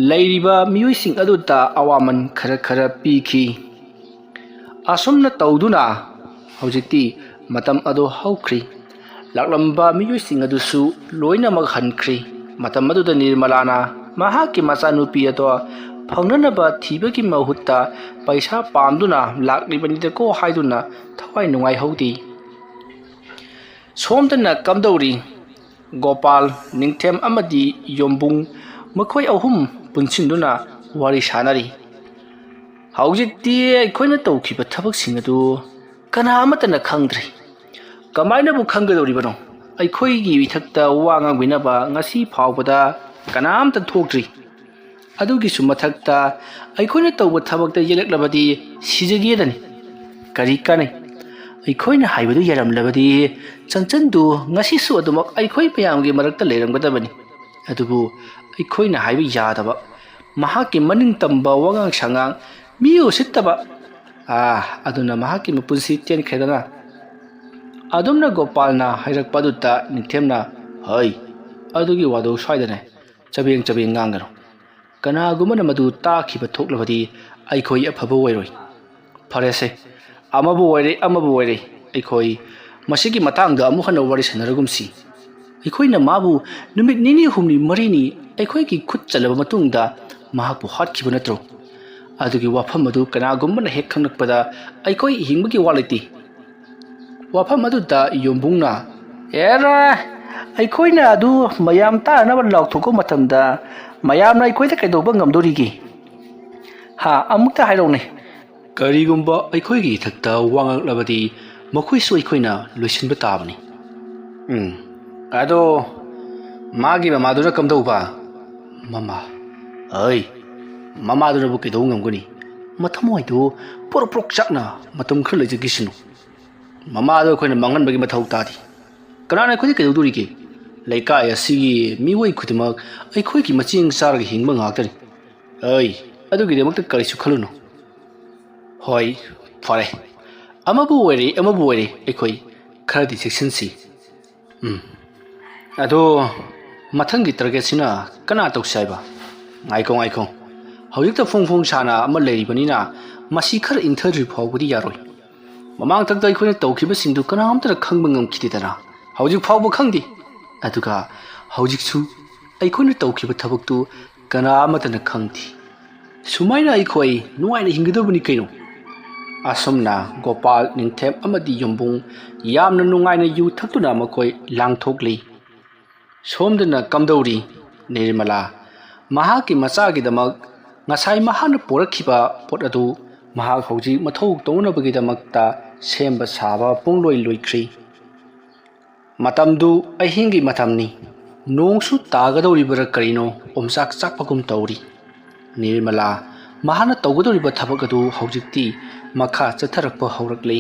ꯂꯩꯔꯤꯕ ꯃꯤꯑꯣꯏꯁꯤꯡ ꯑꯗꯨꯗ ꯑꯋꯥꯃꯟ ꯈꯔ ꯈꯔ ꯄꯤꯈꯤ꯫ ꯑꯁꯨꯝꯅ ꯇꯧꯗꯨꯅ ꯍꯧꯖꯤꯛꯇꯤ ꯃꯇꯝ ꯑꯗꯨ ꯍꯧꯈ꯭ꯔꯤ꯫ ꯂꯥꯛꯂꯝꯕ ꯃꯤꯑꯣꯏꯁꯤꯡ ꯑꯗꯨꯁꯨ ꯂꯣꯏꯅꯃꯛ ꯍꯟꯈ꯭ꯔꯤ꯫ ꯃꯇꯝ ꯑꯗꯨꯗ ꯅꯤꯔꯃꯂꯥꯅ ꯃꯍꯥꯛꯀꯤ ꯃꯆꯥꯅꯨꯄꯤ ꯑꯗꯣ ꯐꯪꯅꯅꯕ ꯊꯤꯕꯒꯤ ꯃꯍꯨꯠꯇ ꯄꯩꯁꯥ ꯄꯥꯝꯗꯨꯅ ꯂꯥꯛꯂꯤꯕꯅꯤꯗꯀꯣ ꯍꯥꯏꯗꯨꯅ ꯊꯋꯥꯏ ꯅꯨꯡꯉꯥꯏꯍꯧꯗꯦ꯫ ꯁꯣꯝꯗꯅ ꯀꯝꯗꯧꯔꯤ? ꯒꯣꯄꯥꯜ, ꯅꯤꯡꯊꯦꯝ ꯑꯃꯗꯤ ꯌꯣꯝꯕꯨꯡ, ꯃꯈꯣꯏ ꯑꯍꯨꯝ ꯄꯨꯟꯁꯤꯟꯗꯨꯅ ꯋꯥꯔꯤ ꯁꯥꯅꯔꯤ꯫ "ꯍꯧꯖꯤꯛꯇꯤ ꯑꯩꯈꯣꯏꯅ ꯇꯧꯈꯤꯕ ꯊꯕꯛꯁꯤꯡ ꯑꯗꯨ ꯀꯅꯥ ꯑꯃꯠꯇꯅ ꯈꯪꯗ꯭ꯔꯤ꯫ ꯀꯃꯥꯏꯅꯕꯨ ꯈꯪꯒꯗꯧꯔꯤꯕꯅꯣ? ꯑꯩꯈꯣꯏꯒꯤ ꯏꯊꯛꯇ ꯋꯥ ꯉꯥꯡꯕꯤꯅꯕ ꯉꯁꯤ ꯐꯥꯎꯕꯗ ꯀꯅꯥꯝꯇ ꯊꯣꯛꯇ꯭ꯔꯤ꯫ ꯑꯗꯨꯒꯤꯁꯨ ꯃꯊꯛꯇ ꯑꯩꯈꯣꯏꯅ ꯇꯧꯕ ꯊꯕꯛꯇ ꯌꯦꯠꯂꯛꯂꯕꯗꯤ ꯁꯤꯖꯒꯦꯗꯅꯤ꯫ ꯀꯔꯤ ꯀꯥꯟꯅꯩ? ꯑꯩꯈꯣꯏꯅ ꯍꯥꯏꯕꯗꯨ ꯌꯥꯔꯝꯂꯕꯗꯤ ꯆꯟꯆꯟꯗꯨ ꯉꯁꯤꯁꯨ ꯑꯗꯨꯃꯛ ꯑꯩꯈꯣꯏ ꯃꯌꯥꯝꯒꯤ ꯃꯔꯛꯇ ꯂꯩꯔꯝꯒꯗꯕꯅꯤ꯫ ꯑꯗꯨꯕꯨ ꯑꯩꯈꯣꯏꯅ ꯍꯥꯏꯕ ꯌꯥꯗꯕ, ꯃꯍꯥꯛꯀꯤ ꯃꯅꯤꯡ ꯇꯝꯕ ꯋꯥꯉꯥꯡ ꯁꯉꯥꯡ, ꯃꯤ ꯎꯁꯤꯠꯇꯕ, ꯑꯥ, ꯑꯗꯨꯅ ꯃꯍꯥꯛꯀꯤ ꯃꯄꯨꯟꯁꯤ ꯇꯦꯟꯈ꯭ꯔꯦꯗꯅ꯫" ꯑꯗꯨꯝꯅ ꯒꯣꯄꯥꯜꯅ ꯍꯥꯏꯔꯛꯄ ꯑꯗꯨꯗ ꯅꯤꯡꯊꯦꯝꯅ, "ꯍꯩ, ꯑꯗꯨꯒꯤ ꯋꯥꯗꯨ ꯁ꯭ꯋꯥꯏꯗꯅꯦ꯫ ꯆꯕꯦꯡ ꯆꯕꯦꯡ ꯉꯥꯡꯒꯅꯨ꯫ ꯀꯅꯥꯒꯨꯝꯕꯅ ꯃꯗꯨ ꯇꯥꯈꯤꯕ ꯊꯣꯛꯂꯕꯗꯤ ꯑꯩꯈꯣꯏ ꯑꯐꯕ ꯑꯣꯏꯔꯣꯏ꯫ ꯐꯔꯦꯁꯦ, ꯑꯃꯕꯨ ꯑꯣꯏꯔꯦ, ꯑꯃꯕꯨ ꯑꯣꯏꯔꯦ, ꯑꯩꯈꯣꯏ ꯃꯁꯤꯒꯤ ꯃꯇꯥꯡꯗ ꯑꯃꯨꯛ ꯍꯟꯅ ꯋꯥꯔꯤ ꯁꯥꯟꯅꯔꯒꯨꯝꯁꯤ꯫ ꯑꯩꯈꯣꯏꯅ ꯃꯥꯕꯨ ꯅꯨꯃꯤꯠ ꯅꯤꯅꯤ ꯍꯨꯝꯅꯤ ꯃꯔꯤꯅꯤ ꯑꯩꯈꯣꯏꯒꯤ ꯈꯨꯠ ꯆꯜꯂꯕ ꯃꯇꯨꯡꯗ ꯃꯍꯥꯛꯄꯨ ꯍꯥꯠꯈꯤꯕ ꯅꯠꯇ꯭ꯔꯣ? ꯑꯗꯨꯒꯤ ꯋꯥꯐꯝ ꯑꯗꯨ ꯀꯅꯥꯒꯨꯝꯕꯅ ꯍꯦꯛ ꯈꯪꯂꯛꯄꯗ ꯑꯩꯈꯣꯏ ꯍꯤꯡꯕꯒꯤ ꯋꯥ ꯂꯩꯇꯦ꯫" ꯋꯥꯐꯝ ꯑꯗꯨꯗ ꯌꯣꯝꯕꯨꯡꯅ, "ꯑꯦꯔꯥ, ꯑꯩꯈꯣꯏꯅ ꯑꯗꯨ ꯃꯌꯥꯝ ꯇꯥꯅꯅꯕ ꯂꯥꯎꯊꯣꯛꯄ ꯃꯇꯝꯗ ꯃꯌꯥꯝꯅ ꯑꯩꯈꯣꯏꯗ ꯀꯩꯗꯧꯕ ꯉꯝꯗꯣꯔꯤꯒꯦ? ꯍꯥ, ꯑꯃꯨꯛꯇ ꯍꯥꯏꯔꯛꯎꯅꯦ, ꯀꯔꯤꯒꯨꯝꯕ ꯑꯩꯈꯣꯏꯒꯤ ꯏꯊꯛꯇ ꯋꯥ ꯉꯥꯡꯂꯕꯗꯤ ꯃꯈꯣꯏꯁꯨ ꯑꯩꯈꯣꯏꯅ ꯂꯣꯏꯁꯤꯟꯕ ꯇꯥꯕꯅꯤ꯫ ꯎꯝ, ꯑꯗꯣ ꯃꯥꯒꯤ ꯃꯃꯥꯗꯨꯅ ꯀꯝꯗꯧꯕ? ꯃꯃꯥ? ꯑꯩ, ꯃꯃꯥꯗꯨꯅꯕꯨ ꯀꯩꯗꯧ ꯉꯝꯒꯅꯤ? ꯃꯊꯃꯣꯏꯗꯨ ꯄꯣꯔꯣꯛ ꯄꯣꯔꯣꯛ ꯆꯥꯛꯅ ꯃꯇꯝ ꯈꯔ ꯂꯩꯖꯈꯤꯁꯅꯨ꯫ ꯃꯃꯥꯗꯨ ꯑꯩꯈꯣꯏꯅ ꯃꯥꯡꯍꯟꯕꯒꯤ ꯃꯊꯧ ꯇꯥꯗꯦ꯫ ꯀꯅꯥꯅ ꯑꯩꯈꯣꯏꯗ ꯀꯩꯗꯧꯗꯣꯔꯤꯒꯦ? ꯂꯩꯀꯥꯏ ꯑꯁꯤꯒꯤ ꯃꯤꯑꯣꯏ ꯈꯨꯗꯤꯡꯃꯛ ꯑꯩꯈꯣꯏꯒꯤ ꯃꯆꯦꯡ ꯆꯥꯔꯒ ꯍꯤꯡꯕ ꯉꯥꯛꯇꯅꯤ꯫ ꯑꯩ, ꯑꯗꯨꯒꯤꯗꯃꯛꯇ ꯀꯔꯤꯁꯨ ꯈꯜꯂꯨꯅꯨ꯫ ꯍꯣꯏ, ꯐꯔꯦ꯫ ꯑꯃꯕꯨ ꯑꯣꯏꯔꯦ, ꯑꯃꯕꯨ ꯑꯣꯏꯔꯦ, ꯑꯩꯈꯣꯏ ꯈꯔꯗꯤ ꯆꯦꯛꯁꯤꯟꯁꯤ꯫ ꯎꯝ꯫ ꯑꯗꯣ ꯃꯊꯪꯒꯤ ꯇꯥꯔꯒꯦꯠꯁꯤꯅ ꯀꯅꯥ ꯇꯧꯁꯤ ꯍꯥꯏꯕ? ꯉꯥꯏꯈꯣ, ꯉꯥꯏꯈꯣ꯫ ꯍꯧꯖꯤꯛꯇ ꯐꯣꯡ ꯐꯣꯡ ꯁꯥꯅ ꯑꯃ ꯂꯩꯔꯤꯕꯅꯤꯅ ꯃꯁꯤ ꯈꯔ ꯏꯪꯊꯗ꯭ꯔꯤ ꯐꯥꯎꯕꯗꯤ ꯌꯥꯔꯣꯏ꯫ ꯃꯃꯥꯡꯊꯛꯇ ꯑꯩꯈꯣꯏꯅ ꯇꯧꯈꯤꯕꯁꯤꯡꯗꯨ ꯀꯅꯥꯝꯇꯅ ꯈꯪꯕ ꯉꯝꯈꯤꯗꯦꯗꯅ꯫ ꯍꯧꯖꯤꯛ ꯐꯥꯎꯕ ꯈꯪꯗꯦ꯫ ꯑꯗꯨꯒ ꯍꯧꯖꯤꯛꯁꯨ ꯑꯩꯈꯣꯏꯅ ꯇꯧꯈꯤꯕ ꯊꯕꯛꯇꯨ ꯀꯅꯥ ꯑꯃꯠꯇꯅ ꯈꯪꯗꯦ꯫ ꯁꯨꯃꯥꯏꯅ ꯑꯩꯈꯣꯏ ꯅꯨꯡꯉꯥꯏꯅ ꯍꯤꯡꯒꯗꯕꯅꯤ ꯀꯩꯅꯣ꯫ ꯑꯁꯨꯝꯅ ꯒꯣꯄꯥꯜ, ꯅꯤꯡꯊꯦꯝ ꯑꯃꯗꯤ ꯌꯨꯝꯕꯨꯡ ꯌꯥꯝꯅ ꯅꯨꯡꯉꯥꯏꯅ ꯌꯨ ꯊꯛꯇꯨꯅ ꯃꯈꯣꯏ ꯂꯥꯡꯊꯣꯛꯂꯤ꯫ ꯁꯣꯝꯗꯅ ꯀꯝꯗꯧꯔꯤ, ꯅꯤꯔꯃꯂꯥ? ꯃꯍꯥꯛꯀꯤ ꯃꯆꯥꯒꯤꯗꯃꯛ ꯉꯁꯥꯏ ꯃꯍꯥꯛꯅ ꯄꯣꯔꯛꯈꯤꯕ ꯄꯣꯠ ꯑꯗꯨ ꯃꯍꯥꯛ ꯍꯧꯖꯤꯛ ꯃꯊꯧ ꯇꯧꯅꯕꯒꯤꯗꯃꯛꯇ ꯁꯦꯝꯕ ꯁꯥꯕ ꯄꯨꯡꯂꯣꯏ ꯂꯣꯏꯈ꯭ꯔꯤ꯫ ꯃꯇꯝꯗꯨ ꯑꯍꯤꯡꯒꯤ ꯃꯇꯝꯅꯤ꯫ ꯅꯣꯡꯁꯨ ꯇꯥꯒꯗꯧꯔꯤꯕꯔꯥ ꯀꯔꯤꯅꯣ, ꯑꯣꯝꯆꯥꯛ ꯆꯥꯛꯄꯒꯨꯝ ꯇꯧꯔꯤ꯫ ꯅꯤꯔꯃꯂꯥ ꯃꯍꯥꯛꯅ ꯇꯧꯒꯗꯧꯔꯤꯕ ꯊꯕꯛ ꯑꯗꯨ ꯍꯧꯖꯤꯛꯇꯤ ꯃꯈꯥ ꯆꯠꯊꯔꯛꯄ ꯍꯧꯔꯛꯂꯤ꯫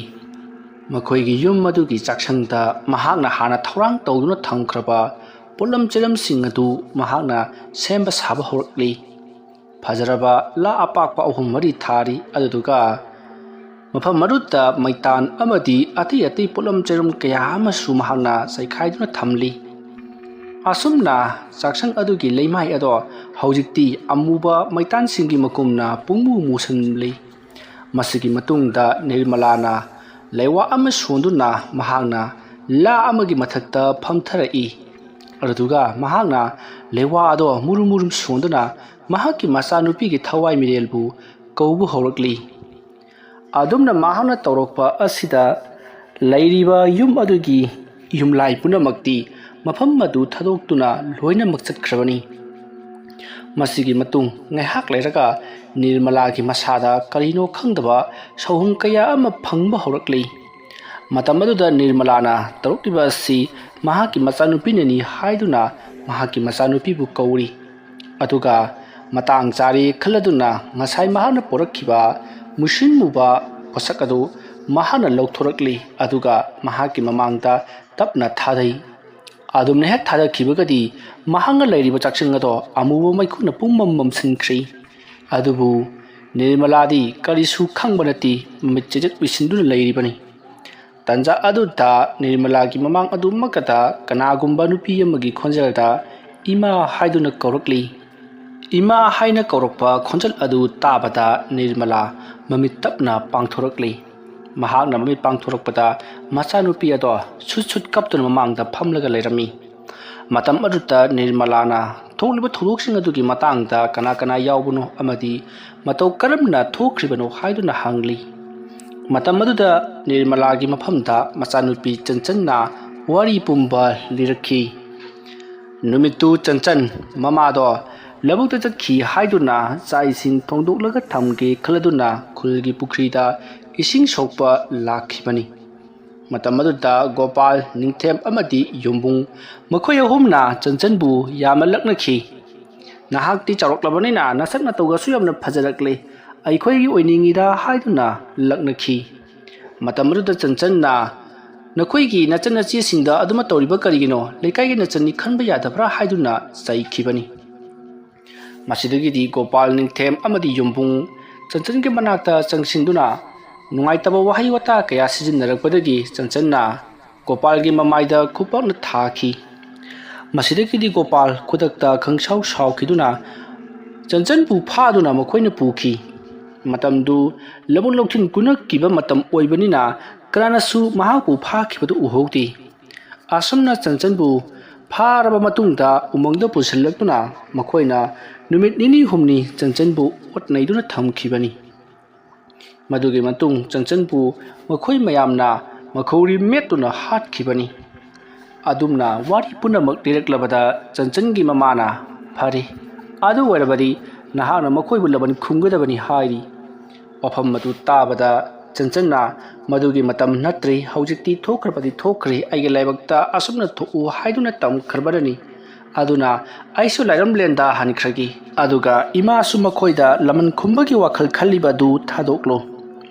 ꯃꯈꯣꯏꯒꯤ ꯌꯨꯝ ꯑꯗꯨꯒꯤ ꯆꯥꯛꯁꯪꯗ ꯃꯍꯥꯛꯅ ꯍꯥꯟꯅ ꯊꯧꯔꯥꯡ ꯇꯧꯗꯨꯅ ꯊꯝꯈ꯭ꯔꯕ ꯄꯣꯠꯂꯝ ꯆꯩꯂꯝꯁꯤꯡ ꯑꯗꯨ ꯃꯍꯥꯛꯅ ꯁꯦꯝꯕ ꯁꯥꯕ ꯍꯧꯔꯛꯂꯤ꯫ ꯐꯖꯔꯕ ꯂꯥ ꯑꯄꯥꯛꯄ ꯑꯍꯨꯝ ꯃꯔꯤ ꯊꯥꯔꯤ꯫ ꯑꯗꯨꯗꯨꯒ ꯃꯐꯝ ꯑꯗꯨꯗ ꯃꯩꯇꯥꯟ ꯑꯃꯗꯤ ꯑꯇꯩ ꯑꯇꯩ ꯄꯣꯠꯂꯝ ꯆꯩꯔꯝ ꯀꯌꯥ ꯑꯃꯁꯨ ꯃꯍꯥꯛꯅ ꯆꯩꯈꯥꯏꯗꯨꯅ ꯊꯝꯂꯤ꯫ ꯑꯁꯨꯝꯅ ꯆꯥꯛꯁꯪ ꯑꯗꯨꯒꯤ ꯂꯩꯃꯥꯏ ꯑꯗꯣ ꯍꯧꯖꯤꯛꯇꯤ ꯑꯃꯨꯕ ꯃꯩꯇꯥꯟꯁꯤꯡꯒꯤ ꯃꯀꯨꯝꯅ ꯄꯨꯡꯃꯨ ꯃꯨꯁꯤꯜꯂꯤ꯫ ꯃꯁꯤꯒꯤ ꯃꯇꯨꯡꯗ ꯅꯤꯔꯃꯂꯥꯅ ꯂꯩꯋꯥ ꯑꯃ ꯁꯣꯟꯗꯨꯅ ꯃꯍꯥꯛꯅ ꯂꯥ ꯑꯃꯒꯤ ꯃꯊꯛꯇ ꯐꯝꯊꯔꯛꯏ꯫ ꯑꯗꯨꯗꯨꯒ ꯃꯍꯥꯛꯅ ꯂꯩꯋꯥ ꯑꯗꯣ ꯃꯨꯔꯨꯝ ꯃꯨꯔꯨꯝ ꯁꯣꯟꯗꯨꯅ ꯃꯍꯥꯛꯀꯤ ꯃꯆꯥꯅꯨꯄꯤꯒꯤ ꯊꯋꯥꯏ ꯃꯤꯔꯦꯜꯕꯨ ꯀꯧꯕ ꯍꯧꯔꯛꯂꯤ꯫ ꯑꯗꯨꯝꯅ ꯃꯍꯥꯛꯅ ꯇꯧꯔꯛꯄ ꯑꯁꯤꯗ ꯂꯩꯔꯤꯕ ꯌꯨꯝ ꯑꯗꯨꯒꯤ ꯌꯨꯝꯂꯥꯏ ꯄꯨꯝꯅꯃꯛꯇꯤ ꯃꯐꯝ ꯑꯗꯨ ꯊꯥꯗꯣꯛꯇꯨꯅ ꯂꯣꯏꯅꯃꯛ ꯆꯠꯈ꯭ꯔꯕꯅꯤ꯫ ꯃꯁꯤꯒꯤ ꯃꯇꯨꯡ ꯉꯥꯏꯍꯥꯛ ꯂꯩꯔꯒ ꯅꯤꯔꯃꯂꯥꯒꯤ ꯃꯁꯥꯗ ꯀꯔꯤꯅꯣ ꯈꯪꯗꯕ ꯁꯥꯎꯍꯨꯝ ꯀꯌꯥ ꯑꯃ ꯐꯪꯕ ꯍꯧꯔꯛꯂꯤ꯫ ꯃꯇꯝ ꯑꯗꯨꯗ ꯅꯤꯔꯃꯂꯥꯅ ꯇꯧꯔꯛꯂꯤꯕ ꯑꯁꯤ ꯃꯍꯥꯛꯀꯤ ꯃꯆꯥꯅꯨꯄꯤꯅꯅꯤ ꯍꯥꯏꯗꯨꯅ ꯃꯍꯥꯛꯀꯤ ꯃꯆꯥꯅꯨꯄꯤꯕꯨ ꯀꯧꯔꯤ꯫ ꯑꯗꯨꯒ ꯃꯇꯥꯡ ꯆꯥꯔꯦ ꯈꯜꯂꯗꯨꯅ ꯉꯁꯥꯏ ꯃꯍꯥꯛꯅ ꯄꯣꯔꯛꯈꯤꯕ ꯃꯨꯁꯤꯟ ꯃꯨꯕ ꯄꯣꯠꯁꯛ ꯑꯗꯨ ꯃꯍꯥꯛꯅ ꯂꯧꯊꯣꯔꯛꯂꯤ꯫ ꯑꯗꯨꯒ ꯃꯍꯥꯛꯀꯤ ꯃꯃꯥꯡꯗ ꯇꯞꯅ ꯊꯥꯗꯩ꯫ ꯑꯗꯨꯝꯅ ꯍꯦꯛ ꯊꯥꯗꯈꯤꯕꯒꯗꯤ ꯃꯍꯥꯛꯅ ꯂꯩꯔꯤꯕ ꯆꯥꯛꯁꯪ ꯑꯗꯣ ꯑꯃꯨꯕ ꯃꯩꯈꯨꯅ ꯄꯨꯝꯃꯝ ꯃꯝꯁꯤꯟꯈ꯭ꯔꯤ꯫ ꯑꯗꯨꯕꯨ ꯅꯤꯔꯃꯂꯥꯗꯤ ꯀꯔꯤꯁꯨ ꯈꯪꯕ ꯅꯠꯇꯦ, ꯃꯃꯤꯠ ꯆꯦꯖꯠ ꯎꯏꯁꯤꯟꯗꯨꯅ ꯂꯩꯔꯤꯕꯅꯤ꯫ ꯇꯟꯖꯥ ꯑꯗꯨꯗ ꯅꯤꯔꯃꯂꯥꯒꯤ ꯃꯃꯥꯡ ꯑꯗꯨꯃꯛꯇꯗ ꯀꯅꯥꯒꯨꯝꯕ ꯅꯨꯄꯤ ꯑꯃꯒꯤ ꯈꯣꯟꯖꯦꯜꯗ "ꯏꯃꯥ" ꯍꯥꯏꯗꯨꯅ ꯀꯧꯔꯛꯂꯤ꯫ "ꯏꯃꯥ" ꯍꯥꯏꯅ ꯀꯧꯔꯛꯄ ꯈꯣꯟꯖꯦꯜ ꯑꯗꯨ ꯇꯥꯕꯗ ꯅꯤꯔꯃꯂꯥ ꯃꯃꯤꯠ ꯇꯞꯅ ꯄꯥꯡꯊꯣꯔꯛꯂꯤ꯫ ꯃꯍꯥꯛꯅ ꯃꯃꯤꯠ ꯄꯥꯡꯊꯣꯔꯛꯄꯗ ꯃꯆꯥꯅꯨꯄꯤ ꯑꯗꯣ ꯁꯨꯠ ꯁꯨꯠ ꯀꯞꯇꯨꯅ ꯃꯃꯥꯡꯗ ꯐꯝꯂꯒ ꯂꯩꯔꯝꯃꯤ꯫ ꯃꯇꯝ ꯑꯗꯨꯗ ꯅꯤꯔꯃꯂꯥꯅ ꯊꯣꯛꯂꯤꯕ ꯊꯧꯗꯣꯛꯁꯤꯡ ꯑꯗꯨꯒꯤ ꯃꯇꯥꯡꯗ ꯀꯅꯥ ꯀꯅꯥ ꯌꯥꯎꯕꯅꯣ ꯑꯃꯗꯤ ꯃꯇꯧ ꯀꯔꯝꯅ ꯊꯣꯛꯈ꯭ꯔꯤꯕꯅꯣ ꯍꯥꯏꯗꯨꯅ ꯍꯪꯂꯤ꯫ ꯃꯇꯝ ꯑꯗꯨꯗ ꯅꯤꯔꯃꯂꯥꯒꯤ ꯃꯐꯝꯗ ꯃꯆꯥꯅꯨꯄꯤ ꯆꯟꯆꯟꯅ ꯋꯥꯔꯤ ꯄꯨꯝꯕ ꯂꯤꯔꯛꯈꯤ꯫ ꯅꯨꯃꯤꯠꯇꯨ ꯆꯟꯆꯟ ꯃꯃꯥꯗꯣ ꯂꯧꯕꯨꯛꯇ ꯆꯠꯈꯤ ꯍꯥꯏꯗꯨꯅ ꯆꯥꯛ ꯏꯁꯤꯡ ꯊꯣꯡꯗꯣꯛꯂꯒ ꯊꯝꯒꯦ ꯈꯜꯂꯗꯨꯅ ꯈꯨꯜꯒꯤ ꯄꯨꯈ꯭ꯔꯤꯗ ꯏꯁꯤꯡ ꯁꯣꯛꯄ ꯂꯥꯛꯈꯤꯕꯅꯤ꯫ ꯃꯇꯝ ꯑꯗꯨꯗ ꯒꯣꯄꯥꯜ, ꯅꯤꯡꯊꯦꯝ ꯑꯃꯗꯤ ꯌꯨꯝꯕꯨꯡ ꯃꯈꯣꯏ ꯑꯍꯨꯝꯅ ꯆꯟꯆꯟꯕꯨ ꯌꯥꯝꯅ ꯂꯛꯅꯈꯤ꯫ "ꯅꯍꯥꯛꯇꯤ ꯆꯥꯎꯔꯛꯂꯕꯅꯤꯅ ꯅꯁꯛ ꯅꯇꯧꯒꯁꯨ ꯌꯥꯝꯅ ꯐꯖꯔꯛꯂꯦ, ꯑꯩꯈꯣꯏꯒꯤ ꯑꯣꯏꯅꯤꯡꯉꯤꯗ" ꯍꯥꯏꯗꯨꯅ ꯂꯛꯅꯈꯤ꯫ ꯃꯇꯝ ꯑꯗꯨꯗ ꯆꯟꯆꯟꯅ "ꯅꯈꯣꯏꯒꯤ ꯅꯆꯟꯅꯆꯦꯁꯤꯡꯗ ꯑꯗꯨꯃ ꯇꯧꯔꯤꯕ ꯀꯔꯤꯒꯤꯅꯣ? ꯂꯩꯀꯥꯏꯒꯤ ꯅꯆꯟꯅꯤ ꯈꯟꯕ ꯌꯥꯗꯕ꯭ꯔꯥ?" ꯍꯥꯏꯗꯨꯅ ꯆꯩꯈꯤꯕꯅꯤ꯫ ꯃꯁꯤꯗꯒꯤꯗꯤ ꯒꯣꯄꯥꯜ, ꯅꯤꯡꯊꯦꯝ ꯑꯃꯗꯤ ꯌꯨꯝꯕꯨꯡ ꯆꯟꯆꯟꯒꯤ ꯃꯅꯥꯛꯇ ꯆꯪꯁꯤꯟꯗꯨꯅ ꯅꯨꯡꯉꯥꯏꯇꯕ ꯋꯥꯍꯩ ꯋꯥꯇꯥ ꯀꯌꯥ ꯁꯤꯖꯤꯟꯅꯔꯛꯄꯗꯒꯤ ꯆꯟꯆꯟꯅ ꯒꯣꯄꯥꯜꯒꯤ ꯃꯃꯥꯏꯗ ꯈꯨꯄꯥꯛꯅ ꯊꯥꯈꯤ꯫ ꯃꯁꯤꯗꯒꯤꯗꯤ ꯒꯣꯄꯥꯜ ꯈꯨꯗꯛꯇ ꯈꯪꯁꯥꯎ ꯁꯥꯎꯈꯤꯗꯨꯅ ꯆꯟꯆꯟꯕꯨ ꯐꯥꯗꯨꯅ ꯃꯈꯣꯏꯅ ꯄꯨꯈꯤ꯫ ꯃꯇꯝꯗꯨ ꯂꯧꯕꯨꯛ ꯂꯧꯁꯤꯟ ꯀꯨꯅꯈꯤꯕ ꯃꯇꯝ ꯑꯣꯏꯕꯅꯤꯅ ꯀꯅꯥꯅꯁꯨ ꯃꯍꯥꯛꯄꯨ ꯐꯥꯈꯤꯕꯗꯨ ꯎꯍꯧꯗꯦ꯫ ꯑꯁꯨꯝꯅ ꯆꯟꯆꯟꯕꯨ ꯐꯥꯔꯕ ꯃꯇꯨꯡꯗ ꯎꯃꯪꯗ ꯄꯨꯁꯤꯜꯂꯛꯇꯨꯅ ꯃꯈꯣꯏꯅ ꯅꯨꯃꯤꯠ ꯅꯤꯅꯤ ꯍꯨꯝꯅꯤ ꯆꯟꯆꯟꯕꯨ ꯑꯣꯠ ꯅꯩꯗꯨꯅ ꯊꯝꯈꯤꯕꯅꯤ꯫ ꯃꯗꯨꯒꯤ ꯃꯇꯨꯡ ꯆꯟꯆꯟꯕꯨ ꯃꯈꯣꯏ ꯃꯌꯥꯝꯅ ꯃꯈꯧꯔꯤ ꯃꯦꯠꯇꯨꯅ ꯍꯥꯠꯈꯤꯕꯅꯤ꯫ ꯑꯗꯨꯝꯅ ꯋꯥꯔꯤ ꯄꯨꯝꯅꯃꯛ ꯂꯤꯔꯛꯂꯕꯗ ꯆꯟꯆꯟꯒꯤ ꯃꯃꯥꯅ "ꯐꯔꯦ, ꯑꯗꯨ ꯑꯣꯏꯔꯕꯗꯤ ꯅꯍꯥꯛꯅ ꯃꯈꯣꯏꯕꯨ ꯂꯃꯟ ꯈꯨꯝꯒꯗꯕꯅꯤ ꯍꯥꯏꯔꯤ꯫ ꯋꯥꯐꯝ ꯑꯗꯨ ꯇꯥꯕꯗ ꯆꯟꯆꯟꯅ, "ꯃꯗꯨꯒꯤ ꯃꯇꯝ ꯅꯠꯇ꯭ꯔꯤ, ꯍꯧꯖꯤꯛꯇꯤ ꯊꯣꯛꯈ꯭ꯔꯕꯗꯤ ꯊꯣꯛꯈ꯭ꯔꯦ, ꯑꯩꯒꯤ ꯂꯥꯏꯕꯛꯇ ꯑꯁꯨꯝꯅ ꯊꯣꯛꯎ ꯍꯥꯏꯗꯨꯅ ꯇꯝꯈ꯭ꯔꯕꯅꯤ꯫ ꯑꯗꯨꯅ ꯑꯩꯁꯨ ꯂꯥꯏꯔꯝꯂꯦꯟꯗ ꯍꯟꯈ꯭ꯔꯒꯦ꯫ ꯑꯗꯨꯒ ꯏꯃꯥꯁꯨ ꯃꯈꯣꯏꯗ ꯂꯃꯟ ꯈꯨꯝꯕꯒꯤ ꯋꯥꯈꯜ ꯈꯜꯂꯤꯕ ꯑꯗꯨ ꯊꯥꯗꯣꯛꯂꯣ꯫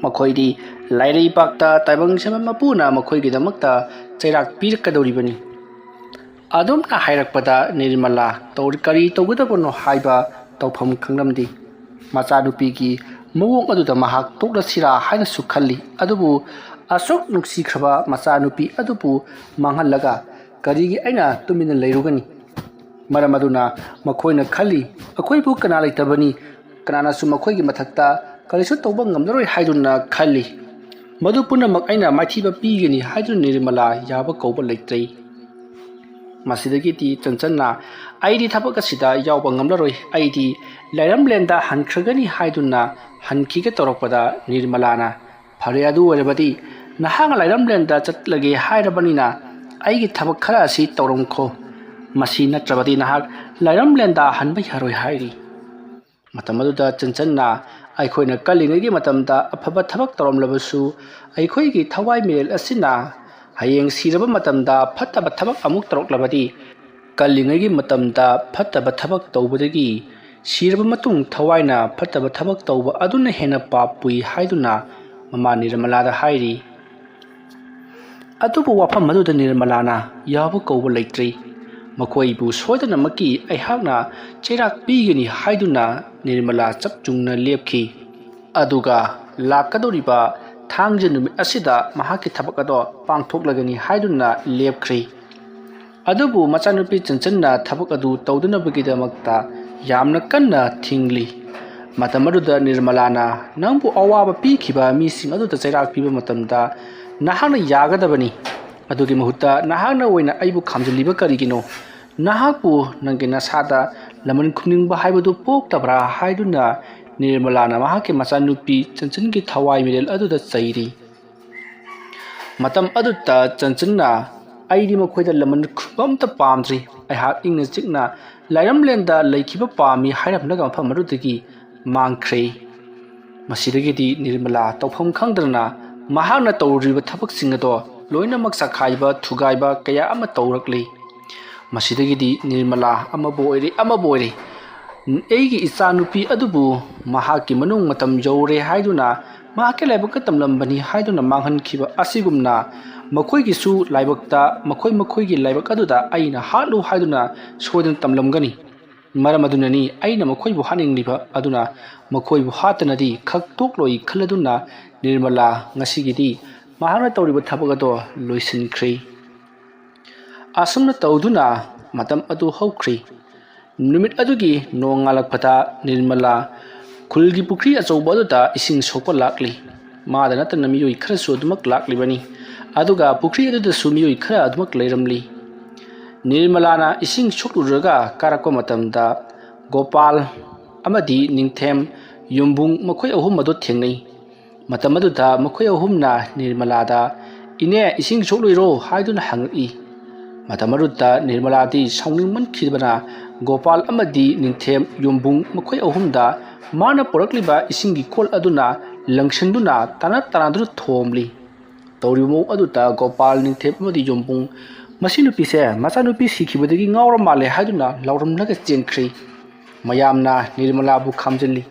ꯃꯈꯣꯏꯗꯤ ꯂꯥꯏꯔꯩꯕꯥꯛꯇ ꯇꯥꯏꯕꯪ ꯁꯦꯝꯕ ꯃꯄꯨꯅ ꯃꯈꯣꯏꯒꯤꯗꯃꯛꯇ ꯆꯩꯔꯥꯛ ꯄꯤꯔꯛꯀꯗꯧꯔꯤꯕꯅꯤ"꯫ ꯑꯗꯨꯝꯅ ꯍꯥꯏꯔꯛꯄꯗ ꯅꯤꯔꯃꯂꯥ ꯇꯧ-, ꯀꯔꯤ ꯇꯧꯒꯗꯕꯅꯣ ꯍꯥꯏꯕ ꯇꯧꯐꯝ ꯈꯪꯂꯝꯗꯦ꯫ ꯃꯆꯥꯅꯨꯄꯤꯒꯤ ꯃꯑꯣꯡ ꯑꯗꯨꯗ ꯃꯍꯥꯛ ꯇꯣꯛꯂꯁꯤꯔꯥ ꯍꯥꯏꯅꯁꯨ ꯈꯜꯂꯤ꯫ ꯑꯗꯨꯕꯨ ꯑꯁꯨꯛ ꯅꯨꯡꯁꯤꯈ꯭ꯔꯕ ꯃꯆꯥꯅꯨꯄꯤ ꯑꯗꯨꯕꯨ ꯃꯥꯡꯍꯜꯂꯒ ꯀꯔꯤꯒꯤ ꯑꯩꯅ ꯇꯨꯃꯤꯟꯅ ꯂꯩꯔꯨꯒꯅꯤ? ꯃꯔꯝ ꯑꯗꯨꯅ ꯃꯈꯣꯏꯅ ꯈꯜꯂꯤ, "ꯑꯩꯈꯣꯏꯕꯨ ꯀꯅꯥ ꯂꯩꯇꯕꯅꯤ, ꯀꯅꯥꯅꯁꯨ ꯃꯈꯣꯏꯒꯤ ꯃꯊꯛꯇ ꯀꯔꯤꯁꯨ ꯇꯧꯕ ꯉꯝꯂꯔꯣꯏ" ꯍꯥꯏꯗꯨꯅ ꯈꯜꯂꯤ꯫ "ꯃꯗꯨ ꯄꯨꯝꯅꯃꯛ ꯑꯩꯅ ꯃꯥꯏꯊꯤꯕ ꯄꯤꯒꯅꯤ" ꯍꯥꯏꯗꯨꯅ ꯅꯤꯔꯃꯂꯥ ꯌꯥꯕ ꯀꯧꯕ ꯂꯩꯇ꯭ꯔꯦ꯫ ꯃꯁꯤꯗꯒꯤꯗꯤ ꯆꯟꯆꯟꯅ, "ꯑꯩꯗꯤ ꯊꯕꯛ ꯑꯁꯤꯗ ꯌꯥꯎꯕ ꯉꯝꯂꯔꯣꯏ, ꯑꯩꯗꯤ ꯂꯥꯏꯔꯝꯂꯦꯟꯗ ꯍꯟꯈ꯭ꯔꯒꯅꯤ" ꯍꯥꯏꯗꯨꯅ ꯍꯟꯈꯤꯒꯦ ꯇꯧꯔꯛꯄꯗ ꯅꯤꯔꯃꯂꯥꯅ, "ꯐꯔꯦ, ꯑꯗꯨ ꯑꯣꯏꯔꯕꯗꯤ ꯅꯍꯥꯛꯅ ꯂꯥꯏꯔꯝꯂꯦꯟꯗ ꯆꯠꯂꯒꯦ ꯍꯥꯏꯔꯕꯅꯤꯅ ꯑꯩꯒꯤ ꯊꯕꯛ ꯈꯔ ꯑꯁꯤ ꯇꯧꯔꯝꯈꯣ꯫ ꯃꯁꯤ ꯅꯠꯇ꯭ꯔꯕꯗꯤ ꯅꯍꯥꯛ ꯂꯥꯏꯔꯝꯂꯦꯟꯗ ꯍꯟꯕ ꯌꯥꯔꯣꯏ" ꯍꯥꯏꯔꯤ꯫ ꯃꯇꯝ ꯑꯗꯨꯗ ꯆꯟꯆꯟꯅ, "ꯑꯩꯈꯣꯏꯅ ꯀꯜꯂꯤꯉꯩꯒꯤ ꯃꯇꯝꯗ ꯑꯐꯕ ꯊꯕꯛ ꯇꯧꯔꯝꯂꯕꯁꯨ, ꯑꯩꯈꯣꯏꯒꯤ ꯊꯋꯥꯏ ꯃꯤꯔꯦꯜ ꯑꯁꯤꯅ ꯍꯌꯦꯡ ꯁꯤꯔꯕ ꯃꯇꯝꯗ ꯐꯠꯇꯕ ꯊꯕꯛ ꯑꯃꯨꯛ ꯇꯧꯔꯛꯂꯕꯗꯤ, ꯀꯜꯂꯤꯉꯩꯒꯤ ꯃꯇꯝꯗ ꯐꯠꯇꯕ ꯊꯕꯛ ꯇꯧꯕꯗꯒꯤ ꯁꯤꯔꯕ ꯃꯇꯨꯡ ꯊꯋꯥꯏꯅ ꯐꯠꯇꯕ ꯊꯕꯛ ꯇꯧꯕ ꯑꯗꯨꯅ ꯍꯦꯟꯅ ꯄꯥꯞ ꯄꯨꯏ" ꯍꯥꯏꯗꯨꯅ ꯃꯃꯥ ꯅꯤꯔꯃꯂꯥꯗ ꯍꯥꯏꯔꯤ꯫ ꯑꯗꯨꯕꯨ ꯋꯥꯐꯝ ꯑꯗꯨꯗ ꯅꯤꯔꯃꯂꯥꯅ ꯌꯥꯕ ꯀꯧꯕ ꯂꯩꯇ꯭ꯔꯤ꯫ "ꯃꯈꯣꯏꯕꯨ ꯁꯣꯏꯗꯅꯃꯛꯀꯤ ꯑꯩꯍꯥꯛꯅ ꯆꯩꯔꯥꯛ ꯄꯤꯒꯅꯤ" ꯍꯥꯏꯗꯨꯅ ꯅꯤꯔꯃꯂꯥ ꯆꯞ ꯆꯨꯝꯅ ꯂꯦꯞꯈꯤ꯫ ꯑꯗꯨꯒ ꯂꯥꯛꯀꯗꯧꯔꯤꯕ ꯊꯥꯡꯖ ꯅꯨꯃꯤꯠ ꯑꯁꯤꯗ ꯃꯍꯥꯛꯀꯤ ꯊꯕꯛ ꯑꯗꯣ ꯄꯥꯡꯊꯣꯛꯂꯒꯅꯤ ꯍꯥꯏꯗꯨꯅ ꯂꯦꯞꯈ꯭ꯔꯤ꯫ ꯑꯗꯨꯕꯨ ꯃꯆꯥꯅꯨꯄꯤ ꯆꯟꯆꯟꯅ ꯊꯕꯛ ꯑꯗꯨ ꯇꯧꯗꯅꯕꯒꯤꯗꯃꯛꯇ ꯌꯥꯝꯅ ꯀꯟꯅ ꯊꯤꯡꯂꯤ꯫ ꯃꯇꯝ ꯑꯗꯨꯗ ꯅꯤꯔꯃꯂꯥꯅ, "ꯅꯪꯕꯨ ꯑꯋꯥꯕ ꯄꯤꯈꯤꯕ ꯃꯤꯁꯤꯡ ꯑꯗꯨꯗ ꯆꯩꯔꯥꯛ ꯄꯤꯕ ꯃꯇꯝꯗ ꯅꯍꯥꯛꯅ ꯌꯥꯒꯗꯕꯅꯤ꯫ ꯑꯗꯨꯒꯤ ꯃꯍꯨꯠꯇ ꯅꯍꯥꯛꯅ ꯑꯣꯏꯅ ꯑꯩꯕꯨ ꯈꯥꯝꯖꯤꯜꯂꯤꯕ ꯀꯔꯤꯒꯤꯅꯣ? ꯅꯍꯥꯛꯄꯨ ꯅꯪꯒꯤ ꯅꯁꯥꯗ ꯂꯃꯟ ꯈꯨꯝꯅꯤꯡꯕ ꯍꯥꯏꯕꯗꯨ ꯄꯣꯛꯇꯕ꯭ꯔꯥ?" ꯍꯥꯏꯗꯨꯅ ꯅꯤꯔꯃꯂꯥꯅ ꯃꯍꯥꯛꯀꯤ ꯃꯆꯥꯅꯨꯄꯤ ꯆꯟꯆꯟꯒꯤ ꯊꯋꯥꯏ ꯃꯤꯔꯦꯜ ꯑꯗꯨꯗ ꯆꯩꯔꯤ꯫ ꯃꯇꯝ ꯑꯗꯨꯗ ꯆꯟꯆꯟꯅ, "ꯑꯩꯗꯤ ꯃꯈꯣꯏꯗ ꯂꯃꯟ ꯈꯨꯝꯕ ꯑꯝꯇ ꯄꯥꯝꯗ꯭ꯔꯤ꯫ ꯑꯩꯍꯥꯛ ꯏꯪꯅ ꯆꯤꯛꯅ ꯂꯥꯏꯔꯝꯂꯦꯟꯗ ꯂꯩꯈꯤꯕ ꯄꯥꯝꯃꯤ ꯍꯥꯏꯔꯝꯂꯒ ꯃꯐꯝ ꯑꯗꯨꯗꯒꯤ ꯃꯥꯡꯈ꯭ꯔꯦ꯫ ꯃꯁꯤꯗꯒꯤꯗꯤ ꯅꯤꯔꯃꯂꯥ ꯇꯧꯐꯝ ꯈꯪꯗꯅ ꯃꯍꯥꯛꯅ ꯇꯧꯔꯤꯕ ꯊꯕꯛꯁꯤꯡ ꯑꯗꯣ ꯂꯣꯏꯅꯃꯛ ꯆꯈꯥꯏꯕ ꯊꯨꯒꯥꯏꯕ ꯀꯌꯥ ꯑꯃ ꯇꯧꯔꯛꯂꯤ꯫ ꯃꯁꯤꯗꯒꯤꯗꯤ ꯅꯤꯔꯃꯂꯥ ꯑꯃꯕꯨ ꯑꯣꯏꯔꯦ ꯑꯃꯕꯨ ꯑꯣꯏꯔꯦ, ꯑꯩꯒꯤ ꯏꯆꯥꯅꯨꯄꯤ ꯑꯗꯨꯕꯨ ꯃꯍꯥꯛꯀꯤ ꯃꯅꯨꯡ ꯃꯇꯝ ꯌꯧꯔꯦ ꯍꯥꯏꯗꯨꯅ ꯃꯍꯥꯛꯀꯤ ꯂꯥꯏꯕꯛꯇ ꯇꯝꯂꯝꯕꯅꯤ ꯍꯥꯏꯗꯨꯅ ꯃꯥꯡꯍꯟꯈꯤꯕ ꯑꯁꯤꯒꯨꯝꯅ ꯃꯈꯣꯏꯒꯤꯁꯨ ꯂꯥꯏꯕꯛꯇ, ꯃꯈꯣꯏ ꯃꯈꯣꯏꯒꯤ ꯂꯥꯏꯕꯛ ꯑꯗꯨꯗ ꯑꯩꯅ ꯍꯥꯠꯂꯨ ꯍꯥꯏꯗꯨꯅ ꯁꯣꯏꯗꯅ ꯇꯝꯂꯝꯒꯅꯤ꯫ ꯃꯔꯝ ꯑꯗꯨꯅꯅꯤ ꯑꯩꯅ ꯃꯈꯣꯏꯕꯨ ꯍꯥꯠꯅꯤꯡꯂꯤꯕ ꯑꯗꯨꯅ ꯃꯈꯣꯏꯕꯨ ꯍꯥꯠꯇꯅꯗꯤ ꯈꯛꯇꯣꯛꯂꯣꯏ ꯈꯜꯂꯗꯨꯅ ꯅꯤꯔꯃꯂꯥ ꯉꯁꯤꯒꯤꯗꯤ ꯃꯍꯥꯛꯅ ꯇꯧꯔꯤꯕ ꯊꯕꯛ ꯑꯗꯣ ꯂꯣꯏꯁꯤꯟꯈ꯭ꯔꯦ꯫ ꯑꯁꯨꯝꯅ ꯇꯧꯗꯨꯅ ꯃꯇꯝ ꯑꯗꯨ ꯍꯧꯈ꯭ꯔꯦ꯫ ꯅꯨꯃꯤꯠ ꯑꯗꯨꯒꯤ ꯅꯣꯡꯉꯥꯜꯂꯛꯄꯗ ꯅꯤꯔꯃꯂꯥ ꯈꯨꯜꯒꯤ ꯄꯨꯈ꯭ꯔꯤ ꯑꯆꯧꯕ ꯑꯗꯨꯗ ꯏꯁꯤꯡ ꯁꯣꯛꯄ ꯂꯥꯛꯂꯤ꯫ ꯃꯥꯗ ꯅꯠꯇꯅ ꯃꯤꯑꯣꯏ ꯈꯔꯁꯨ ꯑꯗꯨꯃꯛ ꯂꯥꯛꯂꯤꯕꯅꯤ꯫ ꯑꯗꯨꯒ ꯄꯨꯈ꯭ꯔꯤ ꯑꯗꯨꯗꯁꯨ ꯃꯤꯑꯣꯏ ꯈꯔ ꯑꯗꯨꯃꯛ ꯂꯩꯔꯝꯂꯤ꯫ ꯅꯤꯔꯃꯂꯥꯅ ꯏꯁꯤꯡ ꯁꯣꯛꯂꯨꯔꯒ ꯀꯥꯔꯛꯄ ꯃꯇꯝꯗ ꯒꯣꯄꯥꯜ ꯑꯃꯗꯤ ꯅꯤꯡꯊꯦꯝ ꯌꯨꯝꯕꯨꯡ ꯃꯈꯣꯏ ꯑꯍꯨꯝ ꯑꯗꯨ ꯊꯦꯡꯅꯩ꯫ ꯃꯇꯝ ꯑꯗꯨꯗ ꯃꯈꯣꯏ ꯑꯍꯨꯝꯅ ꯅꯤꯔꯃꯂꯥꯗ, "ꯏꯅꯦ, ꯏꯁꯤꯡ ꯁꯣꯛꯂꯣꯏꯔꯣ?" ꯍꯥꯏꯗꯨꯅ ꯍꯪꯉꯛꯏ꯫ ꯃꯇꯝ ꯑꯗꯨꯗ ꯅꯤꯔꯃꯂꯥꯗꯤ ꯁꯥꯎꯅꯤꯡꯃꯟꯈꯤꯗꯅ ꯒꯣꯄꯥꯜ ꯑꯃꯗꯤ ꯅꯤꯡꯊꯦꯝ ꯌꯨꯝꯕꯨꯡ ꯃꯈꯣꯏ ꯑꯍꯨꯝꯗ ꯃꯥꯅ ꯄꯨꯔꯛꯂꯤꯕ ꯏꯁꯤꯡꯒꯤ ꯀꯣꯜ ꯑꯗꯨꯅ ꯂꯪꯁꯤꯟꯗꯨꯅ ꯇꯅꯥ ꯇꯅꯥꯗꯨꯅ ꯊꯣꯝꯂꯤ꯫ ꯇꯧꯔꯤꯕ ꯃꯑꯣꯡ ꯑꯗꯨꯗ ꯒꯣꯄꯥꯜ, ꯅꯤꯡꯊꯦꯝ ꯑꯃꯗꯤ ꯌꯨꯝꯕꯨꯡ, "ꯃꯁꯤ ꯅꯨꯄꯤꯁꯦ ꯃꯆꯥꯅꯨꯄꯤ ꯁꯤꯈꯤꯕꯗꯒꯤ ꯉꯥꯎꯔ ꯃꯥꯜꯂꯦ" ꯍꯥꯏꯗꯨꯅ ꯂꯥꯎꯔꯝꯂꯒ ꯆꯦꯟꯈ꯭ꯔꯤ꯫ ꯃꯌꯥꯝꯅ ꯅꯤꯔꯃꯂꯥꯕꯨ ꯈꯥꯝꯖꯤꯜꯂꯤ꯫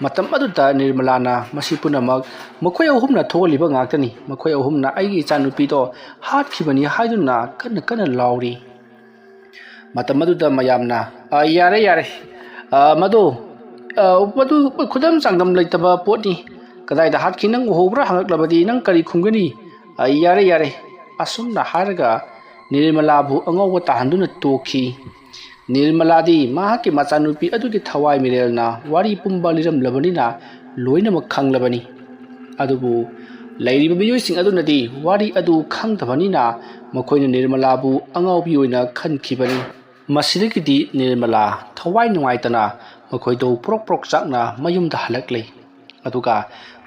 ꯃꯇꯝ ꯑꯗꯨꯗ ꯅꯤꯔꯃꯂꯥꯅ, "ꯃꯁꯤ ꯄꯨꯝꯅꯃꯛ ꯃꯈꯣꯏ ꯑꯍꯨꯝꯅ ꯊꯣꯛꯍꯜꯂꯤꯕ ꯉꯥꯛꯇꯅꯤ꯫ ꯃꯈꯣꯏ ꯑꯍꯨꯝꯅ ꯑꯩꯒꯤ ꯏꯆꯥꯅꯨꯄꯤꯗꯣ ꯍꯥꯠꯈꯤꯕꯅꯤ" ꯍꯥꯏꯗꯨꯅ ꯀꯟꯅ ꯀꯟꯅ ꯂꯥꯎꯔꯤ꯫ ꯃꯇꯝ ꯑꯗꯨꯗ ꯃꯌꯥꯝꯅ, "ꯑ, ꯌꯥꯔꯦ, ꯌꯥꯔꯦ꯫ ꯑ, ꯃꯗꯨ, ꯑ, ꯃꯗꯨ ꯈꯨꯗꯝ ꯆꯥꯡꯗꯝ ꯂꯩꯇꯕ ꯄꯣꯠꯅꯤ꯫ ꯀꯗꯥꯏꯗ ꯍꯥꯠꯈꯤ? ꯅꯪ ꯎꯍꯧꯕ꯭ꯔꯥ? ꯍꯪꯉꯛꯂꯕꯗꯤ ꯅꯪ ꯀꯔꯤ ꯈꯨꯝꯒꯅꯤ? ꯑ, ꯌꯥꯔꯦ, ꯌꯥꯔꯦ"꯫ ꯑꯁꯨꯝꯅ ꯍꯥꯏꯔꯒ ꯅꯤꯔꯃꯂꯥꯕꯨ ꯑꯉꯥꯎꯕ ꯇꯥꯍꯟꯗꯨꯅ ꯇꯣꯛꯈꯤ꯫ ꯅꯤꯔꯃꯂꯥꯗꯤ ꯃꯍꯥꯛꯀꯤ ꯃꯆꯥꯅꯨꯄꯤ ꯑꯗꯨꯒꯤ ꯊꯋꯥꯏ ꯃꯤꯔꯦꯜꯅ ꯋꯥꯔꯤ ꯄꯨꯝꯕ ꯂꯤꯔꯝꯂꯕꯅꯤꯅ ꯂꯣꯏꯅꯃꯛ ꯈꯪꯂꯕꯅꯤ꯫ ꯑꯗꯨꯕꯨ ꯂꯩꯔꯤꯕ ꯃꯤꯑꯣꯏꯁꯤꯡ ꯑꯗꯨꯅꯗꯤ ꯋꯥꯔꯤ ꯑꯗꯨ ꯈꯪꯗꯕꯅꯤꯅ ꯃꯈꯣꯏꯅ ꯅꯤꯔꯃꯂꯥꯕꯨ ꯑꯉꯥꯎꯕꯤ ꯑꯣꯏꯅ ꯈꯟꯈꯤꯕꯅꯤ꯫ ꯃꯁꯤꯗꯒꯤꯗꯤ ꯅꯤꯔꯃꯂꯥ ꯊꯋꯥꯏ ꯅꯨꯡꯉꯥꯏꯇꯅ ꯃꯈꯣꯏꯗꯨ ꯄ꯭ꯔꯣꯛ ꯄ꯭ꯔꯣꯛ ꯆꯥꯛꯅ ꯃꯌꯨꯝꯗ ꯍꯜꯂꯛꯂꯦ꯫ ꯑꯗꯨꯒ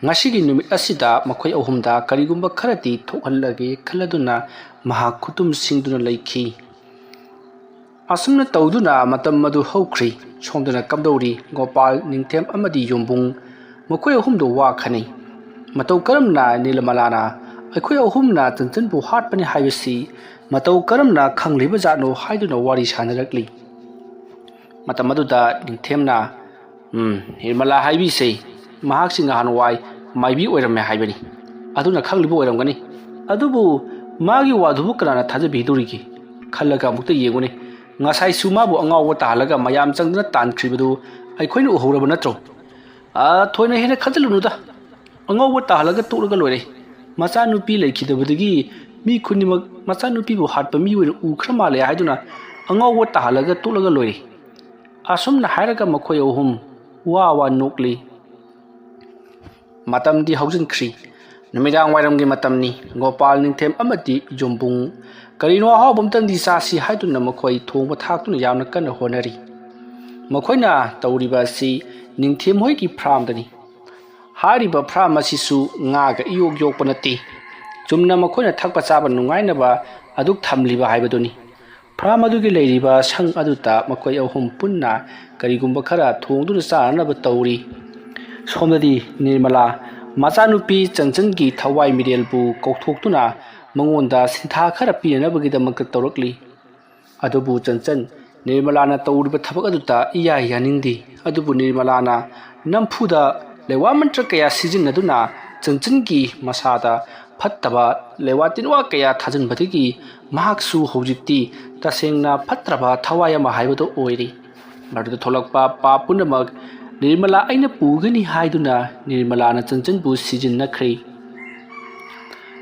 ꯉꯁꯤꯒꯤ ꯅꯨꯃꯤꯠ ꯑꯁꯤꯗ ꯃꯈꯣꯏ ꯑꯍꯨꯝꯗ ꯀꯔꯤꯒꯨꯝꯕ ꯈꯔꯗꯤ ꯊꯣꯛꯍꯜꯂꯒꯦ ꯈꯜꯂꯗꯨꯅ ꯃꯍꯥꯛ ꯈꯨꯇꯨꯝ ꯁꯤꯡꯗꯨꯅ ꯂꯩꯈꯤ꯫ ꯑꯁꯨꯝꯅ ꯇꯧꯗꯨꯅ ꯃꯇꯝ ꯑꯗꯨ ꯍꯧꯈ꯭ꯔꯤ꯫ ꯁꯣꯝꯗꯅ ꯀꯝꯗꯧꯔꯤ? ꯒꯣꯄꯥꯜ, ꯅꯤꯡꯊꯦꯝ ꯑꯃꯗꯤ ꯌꯨꯝꯕꯨꯡ, ꯃꯈꯣꯏ ꯑꯍꯨꯝꯗꯨ ꯋꯥ ꯈꯟꯅꯩ꯫ ꯃꯇꯧ ꯀꯔꯝꯅ ꯅꯤꯔꯃꯂꯥꯅ ꯑꯩꯈꯣꯏ ꯑꯍꯨꯝꯅ ꯆꯟꯆꯟꯕꯨ ꯍꯥꯠꯄꯅꯤ ꯍꯥꯏꯕꯁꯤ ꯃꯇꯧ ꯀꯔꯝꯅ ꯈꯪꯂꯤꯕ ꯖꯥꯠꯅꯣ ꯍꯥꯏꯗꯨꯅ ꯋꯥꯔꯤ ꯁꯥꯟꯅꯔꯛꯂꯤ꯫ ꯃꯇꯝ ꯑꯗꯨꯗ ꯅꯤꯡꯊꯦꯝꯅ, "ꯎꯝ, ꯅꯤꯔꯃꯂꯥ ꯍꯥꯏꯕꯤꯁꯦ ꯃꯍꯥꯛꯁꯤ ꯉꯍꯥꯟꯋꯥꯏ ꯃꯥꯏꯕꯤ ꯑꯣꯏꯔꯝꯃꯦ ꯍꯥꯏꯕꯅꯤ꯫ ꯑꯗꯨꯅ ꯈꯪꯂꯤꯕ ꯑꯣꯏꯔꯝꯒꯅꯤ꯫ ꯑꯗꯨꯕꯨ ꯃꯥꯒꯤ ꯋꯥꯗꯨꯕꯨ ꯀꯅꯥꯅ ꯊꯥꯖꯕꯤꯗꯣꯔꯤꯒꯦ? ꯈꯜꯂꯒ ꯑꯃꯨꯛꯇ ꯌꯦꯡꯉꯨꯅꯦ꯫ ꯉꯁꯥꯏꯁꯨ ꯃꯥꯕꯨ ꯑꯉꯥꯎꯕ ꯇꯥꯍꯜꯂꯒ ꯃꯌꯥꯝ ꯆꯪꯗꯨꯅ ꯇꯥꯟꯈ꯭ꯔꯤꯕꯗꯨ ꯑꯩꯈꯣꯏꯅ ꯎꯍꯧꯔꯕ ꯅꯠꯇ꯭ꯔꯣ? ꯑꯥ, ꯊꯣꯏꯅ ꯍꯦꯟꯅ ꯈꯟꯖꯤꯜꯂꯨꯅꯨꯗ꯫ ꯑꯉꯥꯎꯕ ꯇꯥꯍꯜꯂꯒ ꯇꯣꯛꯂꯒ ꯂꯣꯏꯔꯦ꯫ ꯃꯆꯥꯅꯨꯄꯤ ꯂꯩꯈꯤꯗꯕꯗꯒꯤ ꯃꯤ ꯈꯨꯗꯤꯡꯃꯛ ꯃꯆꯥꯅꯨꯄꯤꯕꯨ ꯍꯥꯠꯄ ꯃꯤ ꯑꯣꯏꯅ ꯎꯈ꯭ꯔ ꯃꯥꯜꯂꯦ ꯍꯥꯏꯗꯨꯅ ꯑꯉꯥꯎꯕ ꯇꯥꯍꯜꯂꯒ ꯇꯣꯛꯂꯒ ꯂꯣꯏꯔꯦ꯫" ꯑꯁꯨꯝꯅ ꯍꯥꯏꯔꯒ ꯃꯈꯣꯏ ꯑꯍꯨꯝ ꯋꯥ ꯋꯥ ꯅꯣꯛꯂꯤ꯫ ꯃꯇꯝꯗꯤ ꯍꯧꯖꯤꯟꯈ꯭ꯔꯤ꯫ ꯅꯨꯃꯤꯗꯥꯡ ꯋꯥꯏꯔꯝꯒꯤ ꯃꯇꯝꯅꯤ꯫ ꯒꯣꯄꯥꯜ, ꯅꯤꯡꯊꯦꯝ ꯑꯃꯗꯤ ꯌꯨꯝꯕꯨꯡ ꯀꯔꯤꯅꯣ ꯑꯍꯥꯎꯕ ꯑꯝꯇꯪꯗꯤ ꯆꯥꯁꯤ ꯍꯥꯏꯗꯨꯅ ꯃꯈꯣꯏ ꯊꯣꯡꯕ ꯊꯥꯛꯇꯨꯅ ꯌꯥꯝꯅ ꯀꯟꯅ ꯍꯣꯠꯅꯔꯤ꯫ ꯃꯈꯣꯏꯅ ꯇꯧꯔꯤꯕ ꯑꯁꯤ ꯅꯤꯡꯊꯦꯝ ꯍꯣꯏꯒꯤ ꯐ꯭ꯔꯥꯝꯗꯅꯤ꯫ ꯍꯥꯏꯔꯤꯕ ꯐ꯭ꯔꯥꯝ ꯑꯁꯤꯁꯨ ꯉꯥꯒ ꯏꯌꯣꯛ ꯌꯣꯛꯄ ꯅꯠꯇꯦ꯫ ꯆꯨꯝꯅ ꯃꯈꯣꯏꯅ ꯊꯛꯄ ꯆꯥꯕ ꯅꯨꯡꯉꯥꯏꯅꯕ ꯑꯗꯨꯛ ꯊꯝꯂꯤꯕ ꯍꯥꯏꯕꯗꯨꯅꯤ꯫ ꯐ꯭ꯔꯥꯝ ꯑꯗꯨꯒꯤ ꯂꯩꯔꯤꯕ ꯁꯪ ꯑꯗꯨꯗ ꯃꯈꯣꯏ ꯑꯍꯨꯝ ꯄꯨꯟꯅ ꯀꯔꯤꯒꯨꯝꯕ ꯈꯔ ꯊꯣꯡꯗꯨꯅ ꯆꯥꯅꯅꯕ ꯇꯧꯔꯤ꯫ ꯁꯣꯝꯗꯗꯤ ꯅꯤꯔꯃꯂꯥ ꯃꯆꯥꯅꯨꯄꯤ ꯆꯟꯆꯟꯒꯤ ꯊꯋꯥꯏ ꯃꯤꯔꯦꯜꯕꯨ ꯀꯧꯊꯣꯛꯇꯨꯅ ꯃꯉꯣꯟꯗ ꯁꯤꯟꯊꯥ ꯈꯔ ꯄꯤꯅꯅꯕꯒꯤꯗꯃꯛꯇ ꯇꯧꯔꯛꯂꯤ꯫ ꯑꯗꯨꯕꯨ ꯆꯟꯆꯟ ꯅꯤꯔꯃꯂꯥꯅ ꯇꯧꯔꯤꯕ ꯊꯕꯛ ꯑꯗꯨꯗ ꯏꯌꯥ ꯌꯥꯅꯤꯡꯗꯦ꯫ ꯑꯗꯨꯕꯨ ꯅꯤꯔꯃꯂꯥꯅ ꯅꯝꯐꯨꯗ ꯂꯩꯋꯥ ꯃꯟꯇ꯭ꯔ ꯀꯌꯥ ꯁꯤꯖꯤꯟꯅꯗꯨꯅ ꯆꯟꯆꯟꯒꯤ ꯃꯁꯥꯗ ꯐꯠꯇꯕ ꯂꯩꯋꯥ ꯇꯤꯟꯋꯥ ꯀꯌꯥ ꯊꯥꯖꯤꯟꯕꯗꯒꯤ ꯃꯍꯥꯛꯁꯨ ꯍꯧꯖꯤꯛꯇꯤ ꯇꯁꯦꯡꯅ ꯐꯠꯇ꯭ꯔꯕ ꯊꯋꯥꯏ ꯑꯃ ꯍꯥꯏꯕꯗꯨ ꯑꯣꯏꯔꯤ꯫ ꯃꯗꯨꯗ ꯊꯣꯛꯂꯛꯄ ꯄꯥꯞ ꯄꯨꯝꯅꯃꯛ ꯅꯤꯔꯃꯂꯥ ꯑꯩꯅ ꯄꯨꯒꯅꯤ ꯍꯥꯏꯗꯨꯅ ꯅꯤꯔꯃꯂꯥꯅ ꯆꯟꯆꯟꯕꯨ ꯁꯤꯖꯤꯟꯅꯈ꯭ꯔꯦ꯫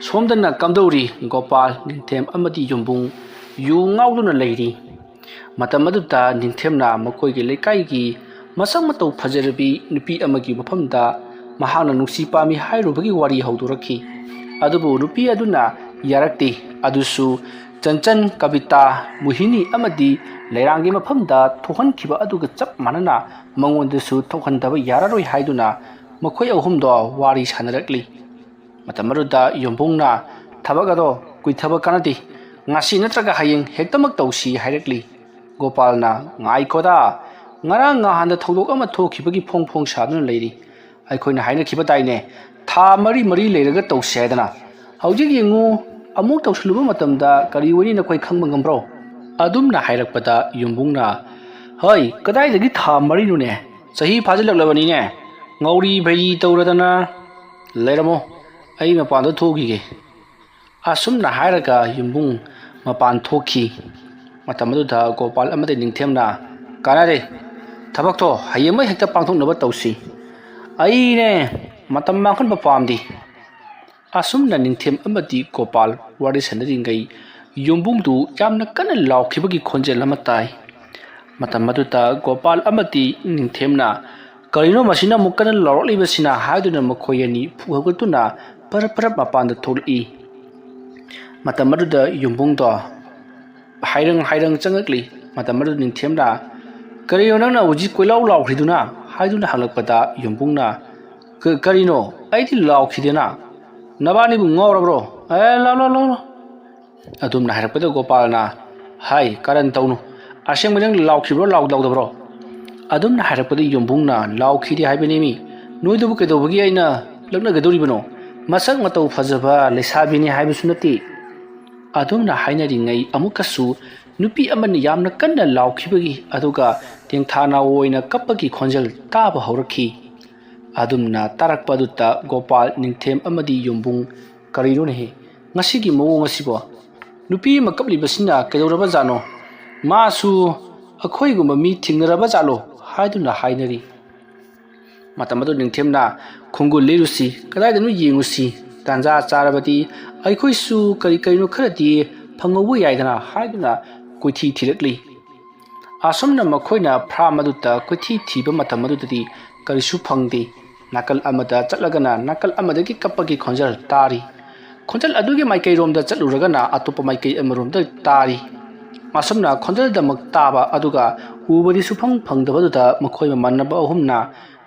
ꯁꯣꯝꯗꯅ ꯀꯝꯗꯧꯔꯤ? ꯒꯣꯄꯥꯜ, ꯅꯤꯡꯊꯦꯝ ꯑꯃꯗꯤ ꯌꯨꯝꯕꯨꯡ ꯌꯨ ꯉꯥꯎꯗꯨꯅ ꯂꯩꯔꯤ꯫ ꯃꯇꯝ ꯑꯗꯨꯗ ꯅꯤꯡꯊꯦꯝꯅ ꯃꯈꯣꯏꯒꯤ ꯂꯩꯀꯥꯏꯒꯤ ꯃꯁꯛ ꯃꯇꯧ ꯐꯖꯔꯕꯤ ꯅꯨꯄꯤ ꯑꯃꯒꯤ ꯃꯐꯝꯗ ꯃꯍꯥꯛꯅ ꯅꯨꯡꯁꯤ ꯄꯥꯝꯃꯤ ꯍꯥꯏꯔꯨꯕꯒꯤ ꯋꯥꯔꯤ ꯍꯧꯗꯣꯔꯛꯈꯤ꯫ ꯑꯗꯨꯕꯨ ꯅꯨꯄꯤ ꯑꯗꯨꯅ ꯌꯥꯔꯛꯇꯦ꯫ ꯑꯗꯨꯁꯨ ꯆꯟꯆꯟ, ꯀꯕꯤꯇꯥ, ꯃꯣꯍꯤꯅꯤ ꯑꯃꯗꯤ ꯂꯩꯔꯥꯡꯒꯤ ꯃꯐꯝꯗ ꯊꯣꯛꯍꯟꯈꯤꯕ ꯑꯗꯨꯒ ꯆꯞ ꯃꯥꯟꯅꯅ ꯃꯉꯣꯟꯗꯁꯨ ꯊꯣꯛꯍꯟꯗꯕ ꯌꯥꯔꯔꯣꯏ ꯍꯥꯏꯗꯨꯅ ꯃꯈꯣꯏ ꯑꯍꯨꯝꯗꯣ ꯋꯥꯔꯤ ꯁꯥꯟꯅꯔꯛꯂꯤ꯫ ꯃꯇꯝ ꯑꯗꯨꯗ ꯌꯨꯝꯕꯨꯡꯅ, "ꯊꯕꯛ ꯑꯗꯣ ꯀꯨꯏꯊꯕ ꯀꯥꯟꯅꯗꯦ, ꯉꯁꯤ ꯅꯠꯇ꯭ꯔꯒ ꯍꯌꯦꯡ ꯍꯦꯛꯇꯃꯛ ꯇꯧꯁꯤ" ꯍꯥꯏꯔꯛꯂꯤ꯫ ꯒꯣꯄꯥꯜꯅ, "ꯉꯥꯏꯈꯣꯗ, ꯉꯔꯥꯡ ꯉꯍꯥꯟꯗ ꯊꯧꯗꯣꯛ ꯑꯃ ꯊꯣꯛꯈꯤꯕꯒꯤ ꯐꯣꯡ ꯐꯣꯡ ꯁꯥꯗꯨꯅ ꯂꯩꯔꯤ꯫ ꯑꯩꯈꯣꯏꯅ ꯍꯥꯏꯅꯈꯤꯕ ꯇꯥꯏꯅꯦ, ꯊꯥ ꯃꯔꯤ ꯃꯔꯤ ꯂꯩꯔꯒ ꯇꯧꯁꯦ ꯍꯥꯏꯗꯅ꯫ ꯍꯧꯖꯤꯛ ꯌꯦꯡꯉꯨ, ꯑꯃꯨꯛ ꯇꯧꯁꯤꯜꯂꯨꯕ ꯃꯇꯝꯗ ꯀꯔꯤ ꯑꯣꯏꯅꯤ ꯅꯈꯣꯏ ꯈꯪꯕ ꯉꯝꯕ꯭ꯔꯣ?" ꯑꯗꯨꯝꯅ ꯍꯥꯏꯔꯛꯄꯗ ꯌꯨꯝꯕꯨꯡꯅ, "ꯍꯣꯏ, ꯀꯗꯥꯏꯗꯒꯤ ꯊꯥ ꯃꯔꯤꯅꯣꯅꯦ? ꯆꯍꯤ ꯐꯥꯖꯤꯜꯂꯛꯂꯕꯅꯤꯅꯦ꯫ ꯉꯧꯔꯤ ꯐꯩꯔꯤ ꯇꯧꯔꯗꯅ ꯂꯩꯔꯝꯃꯣ, ꯑꯩ ꯃꯄꯥꯟꯗ ꯊꯣꯛꯈꯤꯒꯦ"꯫ ꯑꯁꯨꯝꯅ ꯍꯥꯏꯔꯒ ꯌꯨꯝꯕꯨꯡ ꯃꯄꯥꯟ ꯊꯣꯛꯈꯤ꯫ ꯃꯇꯝ ꯑꯗꯨꯗ ꯒꯣꯄꯥꯜ ꯑꯃꯗꯤ ꯅꯤꯡꯊꯦꯝꯅ, "ꯀꯥꯟꯅꯔꯦ, ꯊꯕꯛꯇꯣ ꯍꯌꯦꯡꯃꯛ ꯍꯦꯛꯇ ꯄꯥꯡꯊꯣꯛꯅꯕ ꯇꯧꯁꯤ꯫ ꯑꯩꯅꯦ ꯃꯇꯝ ꯃꯥꯡꯍꯟꯕ ꯄꯥꯝꯗꯦ"꯫ ꯑꯁꯨꯝꯅ ꯅꯤꯡꯊꯦꯝ ꯑꯃꯗꯤ ꯒꯣꯄꯥꯜ ꯋꯥꯔꯤ ꯁꯥꯟꯅꯔꯤꯉꯩ ꯌꯨꯝꯕꯨꯡꯗꯨ ꯌꯥꯝꯅ ꯀꯟꯅ ꯂꯥꯎꯈꯤꯕꯒꯤ ꯈꯣꯟꯖꯦꯜ ꯑꯃ ꯇꯥꯏ꯫ ꯃꯇꯝ ꯑꯗꯨꯗ ꯒꯣꯄꯥꯜ ꯑꯃꯗꯤ ꯅꯤꯡꯊꯦꯝꯅ, "ꯀꯔꯤꯅꯣ ꯃꯁꯤꯅ ꯑꯃꯨꯛ ꯀꯟꯅ ꯂꯥꯎꯔꯛꯂꯤꯕꯁꯤꯅ?" ꯍꯥꯏꯗꯨꯅ ꯃꯈꯣꯏ ꯑꯅꯤ ꯐꯨ ꯍꯧꯒꯠꯇꯨꯅ ꯄꯔꯞ ꯄꯔꯞ ꯃꯄꯥꯟꯗ ꯊꯣꯛꯂꯛꯏ꯫ ꯃꯇꯝ ꯑꯗꯨꯗ ꯌꯨꯝꯕꯨꯡꯗꯣ ꯍꯥꯏꯔꯪ ꯍꯥꯏꯔꯪ ꯆꯪꯉꯛꯂꯤ꯫ ꯃꯇꯝ ꯑꯗꯨꯗ ꯅꯤꯡꯊꯦꯝꯅ, "ꯀꯔꯤꯅꯣ ꯅꯪꯅ ꯍꯧꯖꯤꯛ ꯀꯣꯏꯂꯥꯎ ꯂꯥꯎꯈ꯭ꯔꯤꯗꯨꯅ?" ꯍꯥꯏꯗꯨꯅ ꯍꯪꯂꯛꯄꯗ ꯌꯨꯝꯕꯨꯡꯅ, "ꯀ-, ꯀꯔꯤꯅꯣ? ꯑꯩꯗꯤ ꯂꯥꯎꯈꯤꯗꯦꯅ꯫ ꯅꯕꯥꯅꯤꯕꯨ ꯉꯥꯎꯔꯕ꯭ꯔꯣ? ꯑꯦ, ꯂꯥꯎ, ꯂꯥꯎ, ꯂꯥꯎ, ꯂꯥꯎ"꯫ ꯑꯗꯨꯝꯅ ꯍꯥꯏꯔꯛꯄꯗ ꯒꯣꯄꯥꯜꯅ, "ꯍꯥꯏ, ꯀꯔꯟ ꯇꯧꯅꯨ꯫ ꯑꯁꯦꯡꯕ ꯅꯪ ꯂꯥꯎꯈꯤꯕ꯭ꯔꯣ, ꯂꯥꯎ-, ꯂꯥꯎꯗꯕ꯭ꯔꯣ?" ꯑꯗꯨꯝꯅ ꯍꯥꯏꯔꯛꯄꯗ ꯌꯨꯝꯕꯨꯡꯅ, "ꯂꯥꯎꯈꯤꯗꯦ ꯍꯥꯏꯕꯅꯦꯃꯤ꯫ ꯅꯣꯏꯗꯨꯕꯨ ꯀꯩꯗꯧꯕꯒꯤ ꯑꯩꯅ ꯂꯛꯅꯒꯗꯧꯔꯤꯕꯅꯣ? ꯃꯁꯛ ꯃꯇꯧ ꯐꯖꯕ ꯂꯩꯁꯥꯕꯤꯅꯤ ꯍꯥꯏꯕꯁꯨ ꯅꯠꯇꯦ"꯫ ꯑꯗꯨꯝꯅ ꯍꯥꯏꯅꯔꯤꯉꯩ ꯑꯃꯨꯛꯀꯁꯨ ꯅꯨꯄꯤ ꯑꯃꯅ ꯌꯥꯝꯅ ꯀꯟꯅ ꯂꯥꯎꯈꯤꯕꯒꯤ, ꯑꯗꯨꯒ ꯇꯦꯡꯊꯥ ꯅꯥꯎ ꯑꯣꯏꯅ ꯀꯞꯄꯒꯤ ꯈꯣꯟꯖꯦꯜ ꯇꯥꯕ ꯍꯧꯔꯛꯈꯤ꯫ ꯑꯗꯨꯝꯅ ꯇꯥꯔꯛꯄ ꯑꯗꯨꯗ ꯒꯣꯄꯥꯜ, ꯅꯤꯡꯊꯦꯝ ꯑꯃꯗꯤ ꯌꯨꯝꯕꯨꯡ, "ꯀꯔꯤꯅꯣꯅꯦꯍꯦ? ꯉꯁꯤꯒꯤ ꯃꯑꯣꯡ ꯑꯁꯤꯕꯣ? ꯅꯨꯄꯤ ꯑꯃ ꯀꯞꯂꯤꯕꯁꯤꯅ ꯀꯩꯗꯧꯔꯕ ꯖꯥꯠꯅꯣ? ꯃꯥꯁꯨ ꯑꯩꯈꯣꯏꯒꯨꯝꯕ ꯃꯤ ꯊꯦꯡꯅꯔꯕ ꯖꯥꯠꯂꯣ?" ꯍꯥꯏꯗꯨꯅ ꯍꯥꯏꯅꯔꯤ꯫ ꯃꯇꯝ ꯑꯗꯨ ꯅꯤꯡꯊꯦꯝꯅ, "ꯈꯣꯡꯒꯨꯜ ꯂꯤꯔꯨꯁꯤ, ꯀꯗꯥꯏꯗꯅꯣ ꯌꯦꯡꯉꯨꯁꯤ, ꯇꯥꯟꯖꯥ ꯆꯥꯔꯕꯗꯤ ꯑꯩꯈꯣꯏꯁꯨ ꯀꯔꯤ ꯀꯔꯤꯅꯣ ꯈꯔꯗꯤ ꯐꯪꯍꯧꯕ ꯌꯥꯏꯗꯅ" ꯍꯥꯏꯗꯨꯅ ꯀꯣꯏꯊꯤ ꯊꯤꯔꯛꯂꯤ꯫ ꯑꯁꯨꯝꯅ ꯃꯈꯣꯏꯅ ꯐ꯭ꯔꯥꯝ ꯑꯗꯨꯗ ꯀꯣꯏꯊꯤ ꯊꯤꯕ ꯃꯇꯝ ꯑꯗꯨꯗꯗꯤ ꯀꯔꯤꯁꯨ ꯐꯪꯗꯦ꯫ ꯅꯥꯀꯜ ꯑꯃꯗ ꯆꯠꯂꯒꯅ ꯅꯥꯀꯜ ꯑꯃꯗꯒꯤ ꯀꯞꯄꯒꯤ ꯈꯣꯟꯖꯦꯜ ꯇꯥꯔꯤ꯫ ꯈꯣꯟꯖꯦꯜ ꯑꯗꯨꯒꯤ ꯃꯥꯏꯀꯩꯔꯣꯝꯗ ꯆꯠꯂꯨꯔꯒꯅ ꯑꯇꯣꯞꯄ ꯃꯥꯏꯀꯩ ꯑꯃꯔꯣꯝꯗ ꯇꯥꯔꯤ꯫ ꯑꯁꯨꯝꯅ ꯈꯣꯟꯖꯦꯜꯗꯃꯛ ꯇꯥꯕ ꯑꯗꯨꯒ ꯎꯕꯗꯤ ꯁꯨꯐꯪ ꯐꯪꯗꯕꯗꯨꯗ ꯃꯈꯣꯏ ꯃꯃꯥꯟꯅꯕ ꯑꯍꯨꯝꯅ,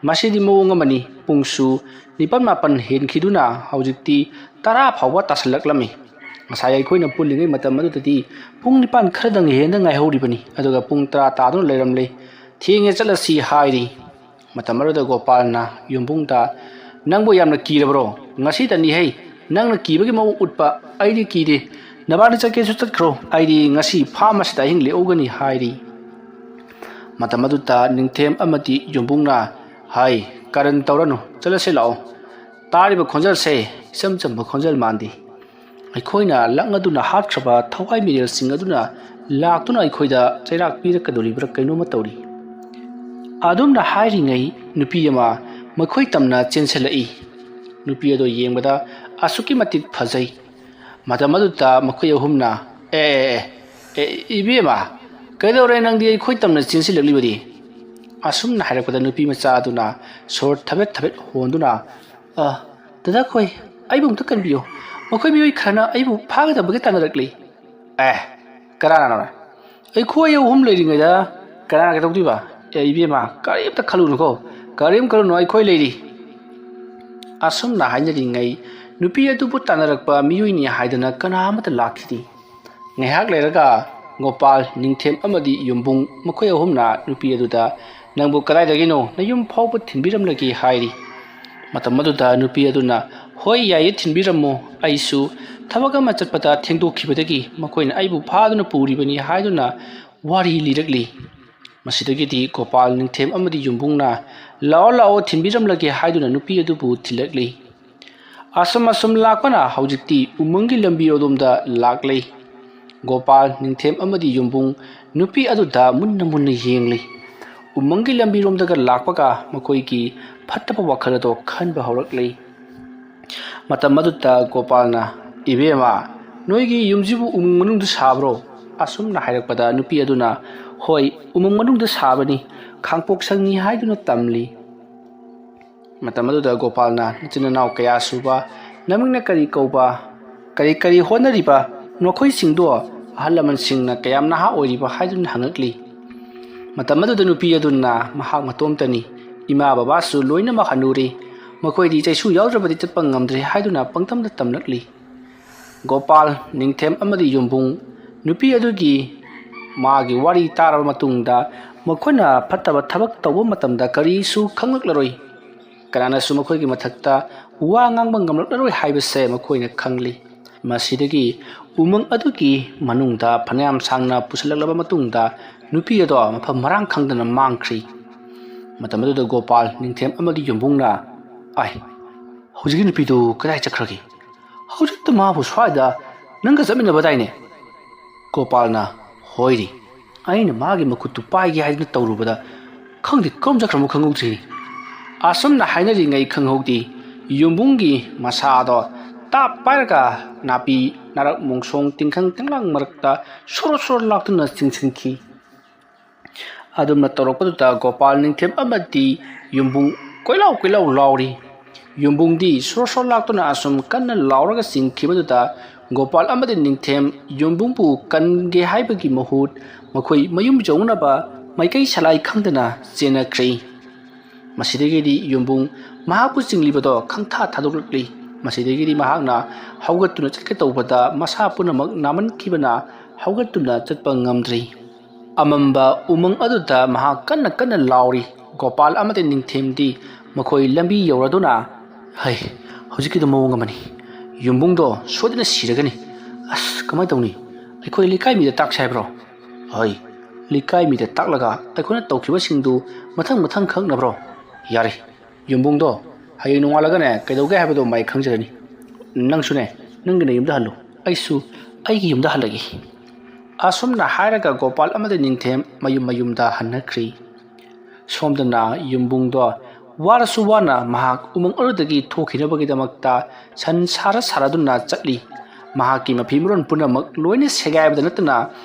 "ꯃꯁꯤꯗꯤ ꯃꯑꯣꯡ ꯑꯃꯅꯤ, ꯄꯨꯡꯁꯨ ꯅꯤꯄꯥꯜ ꯃꯥꯄꯜ ꯍꯦꯟꯈꯤꯗꯨꯅ ꯍꯧꯖꯤꯛꯇꯤ ꯇꯔꯥ ꯐꯥꯎꯕ ꯇꯥꯁꯜꯂꯛꯂꯝꯃꯤ꯫ ꯉꯁꯥꯏ ꯑꯩꯈꯣꯏꯅ ꯄꯨꯜꯂꯤꯉꯩ ꯃꯇꯝ ꯑꯗꯨꯗꯗꯤ ꯄꯨꯡ ꯅꯤꯄꯥꯟ ꯈꯔꯗꯪ ꯍꯦꯟꯗ ꯉꯥꯏꯍꯧꯔꯤꯕꯅꯤ, ꯑꯗꯨꯒ ꯄꯨꯡ ꯇꯔꯥ ꯇꯥꯗꯨꯅ ꯂꯩꯔꯝꯂꯦ꯫ ꯊꯦꯡꯉꯦ, ꯆꯠꯂꯁꯤ ꯍꯥꯏꯔꯤ꯫ ꯃꯇꯝ ꯑꯗꯨꯗ ꯒꯣꯄꯥꯜꯅ ꯌꯨꯝꯕꯨꯡꯗ, "ꯅꯪꯕꯨ ꯌꯥꯝꯅ ꯀꯤꯔꯕ꯭ꯔꯣ? ꯉꯁꯤꯗꯅꯤ ꯍꯩ, ꯅꯪꯅ ꯀꯤꯕꯒꯤ ꯃꯑꯣꯡ ꯎꯠꯄ꯫ ꯑꯩꯗꯤ ꯀꯤꯗꯦ꯫ ꯅꯕꯥꯅꯤ ꯆꯠꯀꯦꯁꯨ ꯆꯠꯈ꯭ꯔꯣ, ꯑꯩꯗꯤ ꯉꯁꯤ ꯐꯥꯝ ꯑꯁꯤꯗ ꯑꯍꯤꯡ ꯂꯦꯛꯍꯧꯒꯅꯤ" ꯍꯥꯏꯔꯤ꯫ ꯃꯇꯝ ꯑꯗꯨꯗ ꯅꯤꯡꯊꯦꯝ ꯑꯃꯗꯤ ꯌꯨꯝꯕꯨꯡꯅ, "ꯍꯥꯏ, ꯀꯔꯟ ꯇꯧꯔꯅꯨ, ꯆꯠꯂꯁꯤ ꯂꯥꯛꯑꯣ꯫ ꯇꯥꯔꯤꯕ ꯈꯣꯟꯖꯦꯜꯁꯦ ꯏꯆꯝ ꯆꯝꯕ ꯈꯣꯟꯖꯦꯜ ꯃꯥꯟꯗꯦ꯫ ꯑꯩꯈꯣꯏꯅ ꯂꯛꯅꯗꯨꯅ ꯍꯥꯠꯈ꯭ꯔꯕ ꯊꯋꯥꯏ ꯃꯤꯔꯦꯜꯁꯤꯡ ꯑꯗꯨꯅ ꯂꯥꯛꯇꯨꯅ ꯑꯩꯈꯣꯏꯗ ꯆꯩꯔꯥꯛ ꯄꯤꯔꯛꯀꯗꯣꯔꯤꯕ꯭ꯔꯥ ꯀꯩꯅꯣꯝꯃ ꯇꯧꯔꯤ"꯫ ꯑꯗꯨꯝꯅ ꯍꯥꯏꯔꯤꯉꯩ ꯅꯨꯄꯤ ꯑꯃ ꯃꯈꯣꯏ ꯇꯝꯅ ꯆꯦꯟꯁꯤꯜꯂꯛꯏ꯫ ꯅꯨꯄꯤ ꯑꯗꯨ ꯌꯦꯡꯕꯗ ꯑꯁꯨꯛꯀꯤ ꯃꯇꯤꯛ ꯐꯖꯩ꯫ ꯃꯇꯝ ꯑꯗꯨꯗ ꯃꯈꯣꯏ ꯑꯍꯨꯝꯅ, "ꯑꯦ, ꯑꯦ, ꯑꯦ, ꯑꯦ, ꯏꯕꯦꯝꯃ, ꯀꯩꯗꯧꯔꯦ ꯅꯪꯗꯤ ꯑꯩꯈꯣꯏ ꯇꯝꯅ ꯆꯦꯟꯁꯤꯜꯂꯛꯂꯤꯕꯗꯤ?" ꯑꯁꯨꯝꯅ ꯍꯥꯏꯔꯛꯄꯗ ꯅꯨꯄꯤ ꯃꯆꯥ ꯑꯗꯨꯅ ꯁꯣꯔ ꯊꯕꯦꯠ ꯊꯕꯦꯠ ꯍꯣꯟꯗꯨꯅ, "ꯑ, ꯗꯗꯥ ꯈꯣꯏ, ꯑꯩꯕꯨ ꯑꯝꯇ ꯀꯟꯕꯤꯌꯨ꯫ ꯃꯈꯣꯏ ꯃꯤꯑꯣꯏ ꯈꯔꯅ ꯑꯩꯕꯨ ꯐꯥꯒꯗꯕꯒꯤ ꯇꯥꯟꯅꯔꯛꯂꯤ"꯫ "ꯑꯦ, ꯀꯅꯥꯅꯅꯣ? ꯑꯩꯈꯣꯏ ꯑꯍꯨꯝ ꯂꯩꯔꯤꯉꯩꯗ ꯀꯅꯥꯅ ꯀꯩꯗꯧꯗꯣꯏꯕ? ꯑꯦ ꯏꯕꯦꯝꯃ, ꯀꯔꯤꯝꯇ ꯈꯜꯂꯨꯅꯨꯀꯣ, ꯀꯔꯤꯝ ꯈꯜꯂꯨꯅꯨ, ꯑꯩꯈꯣꯏ ꯂꯩꯔꯤ"꯫ ꯑꯁꯨꯝꯅ ꯍꯥꯏꯅꯔꯤꯉꯩ ꯅꯨꯄꯤ ꯑꯗꯨꯕꯨ ꯇꯥꯟꯅꯔꯛꯄ ꯃꯤꯑꯣꯏꯅꯤ ꯍꯥꯏꯗꯅ ꯀꯅꯥ ꯑꯃꯠꯇ ꯂꯥꯛꯈꯤꯗꯦ꯫ ꯉꯥꯏꯍꯥꯛ ꯂꯩꯔꯒ ꯒꯣꯄꯥꯜ, ꯅꯤꯡꯊꯦꯝ ꯑꯃꯗꯤ ꯌꯨꯝꯕꯨꯡ ꯃꯈꯣꯏ ꯑꯍꯨꯝꯅ ꯅꯨꯄꯤ ꯑꯗꯨꯗ, "ꯅꯪꯕꯨ ꯀꯗꯥꯏꯗꯒꯤꯅꯣ ꯅꯌꯨꯝ ꯐꯥꯎꯕ ꯊꯤꯟꯕꯤꯔꯝꯂꯒꯦ?" ꯍꯥꯏꯔꯤ꯫ ꯃꯇꯝ ꯑꯗꯨꯗ ꯅꯨꯄꯤ ꯑꯗꯨꯅ, "ꯍꯣꯏ, ꯌꯥꯏꯌꯦ, ꯊꯤꯟꯕꯤꯔꯝꯃꯣ, ꯑꯩꯁꯨ ꯊꯕꯛ ꯑꯃ ꯆꯠꯄꯗ ꯊꯦꯡꯗꯣꯛꯈꯤꯕꯗꯒꯤ ꯃꯈꯣꯏꯅ ꯑꯩꯕꯨ ꯐꯥꯗꯨꯅ ꯄꯨꯔꯤꯕꯅꯤ" ꯍꯥꯏꯗꯨꯅ ꯋꯥꯔꯤ ꯂꯤꯔꯛꯂꯤ꯫ ꯃꯁꯤꯗꯒꯤꯗꯤ ꯒꯣꯄꯥꯜ, ꯅꯤꯡꯊꯦꯝ ꯑꯃꯗꯤ ꯌꯨꯝꯕꯨꯡꯅ, "ꯂꯥꯛꯑꯣ, ꯂꯥꯛꯑꯣ, ꯊꯤꯟꯕꯤꯔꯝꯂꯒꯦ" ꯍꯥꯏꯗꯨꯅ ꯅꯨꯄꯤ ꯑꯗꯨꯕꯨ ꯊꯤꯜꯂꯛꯂꯤ꯫ ꯑꯁꯨꯝ ꯑꯁꯨꯝ ꯂꯥꯛꯄꯅ ꯍꯧꯖꯤꯛꯇꯤ ꯎꯃꯪꯒꯤ ꯂꯝꯕꯤ ꯑꯗꯣꯝꯗ ꯂꯥꯛꯂꯦ꯫ ꯒꯣꯄꯥꯜ, ꯅꯤꯡꯊꯦꯝ ꯑꯃꯗꯤ ꯌꯨꯝꯕꯨꯡ ꯅꯨꯄꯤ ꯑꯗꯨꯗ ꯃꯨꯟꯅ ꯃꯨꯟꯅ ꯌꯦꯡꯂꯤ꯫ ꯎꯃꯪꯒꯤ ꯂꯝꯕꯤꯔꯣꯝꯗꯒ ꯂꯥꯛꯄꯒ ꯃꯈꯣꯏꯒꯤ ꯐꯠꯇꯕ ꯋꯥꯈꯜ ꯑꯗꯣ ꯈꯟꯕ ꯍꯧꯔꯛꯂꯤ꯫ ꯃꯇꯝ ꯑꯗꯨꯗ ꯒꯣꯄꯥꯜꯅ, "ꯏꯕꯦꯝꯃ, ꯅꯣꯏꯒꯤ ꯌꯨꯝꯁꯤꯕꯨ ꯎꯃꯪ ꯃꯅꯨꯡꯗ ꯁꯥꯕ꯭ꯔꯣ?" ꯑꯁꯨꯝꯅ ꯍꯥꯏꯔꯛꯄꯗ ꯅꯨꯄꯤ ꯑꯗꯨꯅ, "ꯍꯣꯏ, ꯎꯃꯪ ꯃꯅꯨꯡꯗ ꯁꯥꯕꯅꯤ, ꯈꯥꯡꯄꯣꯛ ꯁꯪꯅꯤ" ꯍꯥꯏꯗꯨꯅ ꯇꯝꯂꯤ꯫ ꯃꯇꯝ ꯑꯗꯨꯗ ꯒꯣꯄꯥꯜꯅ, "ꯅꯆꯤꯟ ꯅꯅꯥꯎ ꯀꯌꯥ ꯁꯨꯕ? ꯅꯃꯤꯡꯅ ꯀꯔꯤ ꯀꯧꯕ? ꯀꯔꯤ ꯀꯔꯤ ꯍꯣꯠꯅꯔꯤꯕ? ꯅꯈꯣꯏꯁꯤꯡꯗꯣ ꯑꯍꯜ ꯂꯃꯟꯁꯤꯡꯅ ꯀꯌꯥꯝ ꯅꯍꯥ ꯑꯣꯏꯔꯤꯕ?" ꯍꯥꯏꯗꯨꯅ ꯍꯪꯉꯛꯂꯤ꯫ ꯃꯇꯝ ꯑꯗꯨꯗ ꯅꯨꯄꯤ ꯑꯗꯨꯅ ꯃꯍꯥꯛ ꯃꯇꯣꯝꯇꯅꯤ, ꯏꯃꯥ ꯕꯕꯥꯁꯨ ꯂꯣꯏꯅꯃꯛ ꯍꯟꯅꯨꯔꯦ, ꯃꯈꯣꯏꯗꯤ ꯆꯩꯁꯨ ꯌꯥꯎꯗ꯭ꯔꯕꯗꯤ ꯆꯠꯄ ꯉꯝꯗ꯭ꯔꯦ ꯍꯥꯏꯗꯨꯅ ꯄꯪꯇꯝꯗ ꯇꯝꯂꯛꯂꯤ꯫ ꯒꯣꯄꯥꯜ, ꯅꯤꯡꯊꯦꯝ ꯑꯃꯗꯤ ꯌꯨꯝꯕꯨꯡ ꯅꯨꯄꯤ ꯑꯗꯨꯒꯤ ꯃꯥꯒꯤ ꯋꯥꯔꯤ ꯇꯥꯔꯕ ꯃꯇꯨꯡꯗ ꯃꯈꯣꯏꯅ ꯐꯠꯇꯕ ꯊꯕꯛ ꯇꯧꯕ ꯃꯇꯝꯗ ꯀꯔꯤꯁꯨ ꯈꯪꯂꯛꯂꯔꯣꯏ, ꯀꯅꯥꯅꯁꯨ ꯃꯈꯣꯏꯒꯤ ꯃꯊꯛꯇ ꯋꯥ ꯉꯥꯡꯕ ꯉꯝꯂꯛꯂꯔꯣꯏ ꯍꯥꯏꯕꯁꯦ ꯃꯈꯣꯏꯅ ꯈꯪꯂꯤ꯫ ꯃꯁꯤꯗꯒꯤ ꯎꯃꯪ ꯑꯗꯨꯒꯤ ꯃꯅꯨꯡꯗ ꯐꯅꯌꯥꯝ ꯁꯥꯡꯅ ꯄꯨꯁꯤꯜꯂꯛꯂꯕ ꯃꯇꯨꯡꯗ ꯅꯨꯄꯤ ꯑꯗꯣ ꯃꯐꯝ ꯃꯔꯥꯡ ꯈꯪꯗꯅ ꯃꯥꯡꯈ꯭ꯔꯤ꯫ ꯃꯇꯝ ꯑꯗꯨꯗ ꯒꯣꯄꯥꯜ, ꯅꯤꯡꯊꯦꯝ ꯑꯃꯗꯤ ꯌꯨꯝꯕꯨꯡꯅ, "ꯑꯥꯏ, ꯍꯧꯖꯤꯛꯀꯤ ꯅꯨꯄꯤꯗꯨ ꯀꯗꯥꯏ ꯆꯠꯈ꯭ꯔꯒꯦ? ꯍꯧꯖꯤꯛꯇ ꯃꯥꯕꯨ ꯁ꯭ꯋꯥꯏꯗ ꯅꯪꯒ ꯆꯠꯃꯤꯟꯅꯕꯗꯥꯏꯅꯦ?" ꯒꯣꯄꯥꯜꯅ, "ꯍꯣꯏꯔꯤ, ꯑꯩꯅ ꯃꯥꯒꯤ ꯃꯈꯨꯠꯇꯨ ꯄꯥꯏꯒꯦ ꯍꯥꯏꯗꯨꯅ ꯇꯧꯔꯨꯕꯗ ꯈꯪꯗꯦ ꯀꯔꯝ ꯆꯠꯈ꯭ꯔꯕꯅꯣ ꯈꯪꯍꯧꯗ꯭ꯔꯤꯅꯤ꯫" ꯑꯁꯨꯝꯅ ꯍꯥꯏꯅꯔꯤꯉꯩ ꯈꯪꯍꯧꯗꯦ, ꯌꯨꯝꯕꯨꯡꯒꯤ ꯃꯁꯥꯗꯣ ꯇꯥꯞ ꯄꯥꯏꯔꯒ ꯅꯥꯄꯤ ꯅꯥꯔꯛ ꯃꯣꯡꯁꯣꯡ ꯇꯤꯡꯈꯪ ꯇꯤꯡꯂꯥꯡ ꯃꯔꯛꯇ ꯁꯣꯔꯣ ꯁꯣꯔꯣ ꯂꯥꯛꯇꯨꯅ ꯆꯤꯡꯁꯤꯟꯈꯤ꯫ ꯑꯗꯨꯝꯅ ꯇꯧꯔꯛꯄꯗꯨꯗ ꯒꯣꯄꯥꯜ, ꯅꯤꯡꯊꯦꯝ ꯑꯃꯗꯤ ꯌꯨꯝꯕꯨꯡ ꯀꯣꯏꯂꯥꯎ ꯀꯣꯏꯂꯥꯎ ꯂꯥꯎꯔꯤ꯫ ꯌꯨꯝꯕꯨꯡꯗꯤ ꯁꯣꯔ ꯁꯣꯔ ꯂꯥꯛꯇꯨꯅ ꯑꯁꯨꯝ ꯀꯟꯅ ꯂꯥꯎꯔꯒ ꯆꯤꯡꯈꯤꯕꯗꯨꯗ ꯒꯣꯄꯥꯜ ꯑꯃꯗꯤ ꯅꯤꯡꯊꯦꯝ ꯌꯨꯝꯕꯨꯡꯕꯨ ꯀꯟꯒꯦ ꯍꯥꯏꯕꯒꯤ ꯃꯍꯨꯠ ꯃꯈꯣꯏ ꯃꯌꯨꯝ ꯌꯧꯅꯕ ꯃꯥꯏꯀꯩ ꯁꯂꯥꯏ ꯈꯪꯗꯅ ꯆꯦꯟꯅꯈ꯭ꯔꯤ꯫ ꯃꯁꯤꯗꯒꯤꯗꯤ ꯌꯨꯝꯕꯨꯡ ꯃꯍꯥꯛꯄꯨ ꯆꯤꯡꯂꯤꯕꯗꯣ ꯈꯪꯊꯥ ꯊꯥꯗꯣꯛꯂꯛꯂꯤ꯫ ꯃꯁꯤꯗꯒꯤꯗꯤ ꯃꯍꯥꯛꯅ ꯍꯧꯒꯠꯇꯨꯅ ꯆꯠꯀꯦ ꯇꯧꯕꯗ ꯃꯁꯥ ꯄꯨꯝꯅꯃꯛ ꯅꯥꯃꯟꯈꯤꯕꯅ ꯍꯧꯒꯠꯇꯨꯅ ꯆꯠꯄ ꯉꯝꯗ꯭ꯔꯤ꯫ ꯑꯃꯝꯕ ꯎꯃꯪ ꯑꯗꯨꯗ ꯃꯍꯥꯛ ꯀꯟꯅ ꯀꯟꯅ ꯂꯥꯎꯔꯤ꯫ ꯒꯣꯄꯥꯜ ꯑꯃꯗꯤ ꯅꯤꯡꯊꯦꯝꯗꯤ ꯃꯈꯣꯏ ꯂꯝꯕꯤ ꯌꯧꯔꯗꯨꯅ, "ꯍꯩ, ꯍꯧꯖꯤꯛꯀꯤꯗꯣ ꯃꯑꯣꯡ ꯑꯃꯅꯤ꯫ ꯌꯨꯝꯕꯨꯡꯗꯣ ꯁꯣꯏꯗꯅ ꯁꯤꯔꯒꯅꯤ꯫ ꯑꯁ, ꯀꯃꯥꯏꯅ ꯇꯧꯅꯤ? ꯑꯩꯈꯣꯏ ꯂꯩꯀꯥꯏ ꯃꯤꯗ ꯇꯥꯛꯁꯦ ꯍꯥꯏꯕ꯭ꯔꯣ?" "ꯍꯣꯏ, ꯂꯩꯀꯥꯏ ꯃꯤꯗ ꯇꯥꯛꯂꯒ ꯑꯩꯈꯣꯏꯅ ꯇꯧꯈꯤꯕꯁꯤꯡꯗꯨ ꯃꯊꯪ ꯃꯊꯪ ꯈꯪꯅꯕ꯭ꯔꯣ?" "ꯌꯥꯔꯦ, ꯌꯨꯝꯕꯨꯡꯗꯣ ꯍꯌꯦꯡ ꯅꯣꯡꯉꯥꯜꯂꯒꯅꯦ ꯀꯩꯗꯧꯒꯦ ꯍꯥꯏꯕꯗꯣ ꯃꯥꯏ ꯈꯪꯖꯔꯅꯤ꯫ ꯅꯪꯁꯨꯅꯦ, ꯅꯪꯒꯤ ꯅꯌꯨꯝꯗ ꯍꯜꯂꯨ, ꯑꯩꯁꯨ ꯑꯩꯒꯤ ꯌꯨꯝꯗ ꯍꯜꯂꯒꯦ꯫" ꯑꯁꯨꯝꯅ ꯍꯥꯏꯔꯒ ꯒꯣꯄꯥꯜ ꯑꯃꯗꯤ ꯅꯤꯡꯊꯦꯝ ꯃꯌꯨꯝ ꯃꯌꯨꯝꯗ ꯍꯟꯅꯈ꯭ꯔꯤ꯫ ꯁꯣꯝꯗꯅ ꯌꯨꯝꯕꯨꯡꯗꯣ ꯋꯥꯔꯁꯨ ꯋꯥꯅ ꯃꯍꯥꯛ ꯎꯃꯪ ꯑꯗꯨꯗꯒꯤ ꯊꯣꯛꯈꯤꯅꯕꯒꯤꯗꯃꯛꯇ ꯁꯟ ꯁꯥꯔ ꯁꯥꯔꯗꯨꯅ ꯆꯠꯂꯤ꯫ ꯃꯍꯥꯛꯀꯤ ꯃꯐꯤ ꯃꯔꯣꯟ ꯄꯨꯝꯅꯃꯛ ꯂꯣꯏꯅ ꯁꯦꯒꯥꯏꯕꯗ ꯅꯠꯇꯅ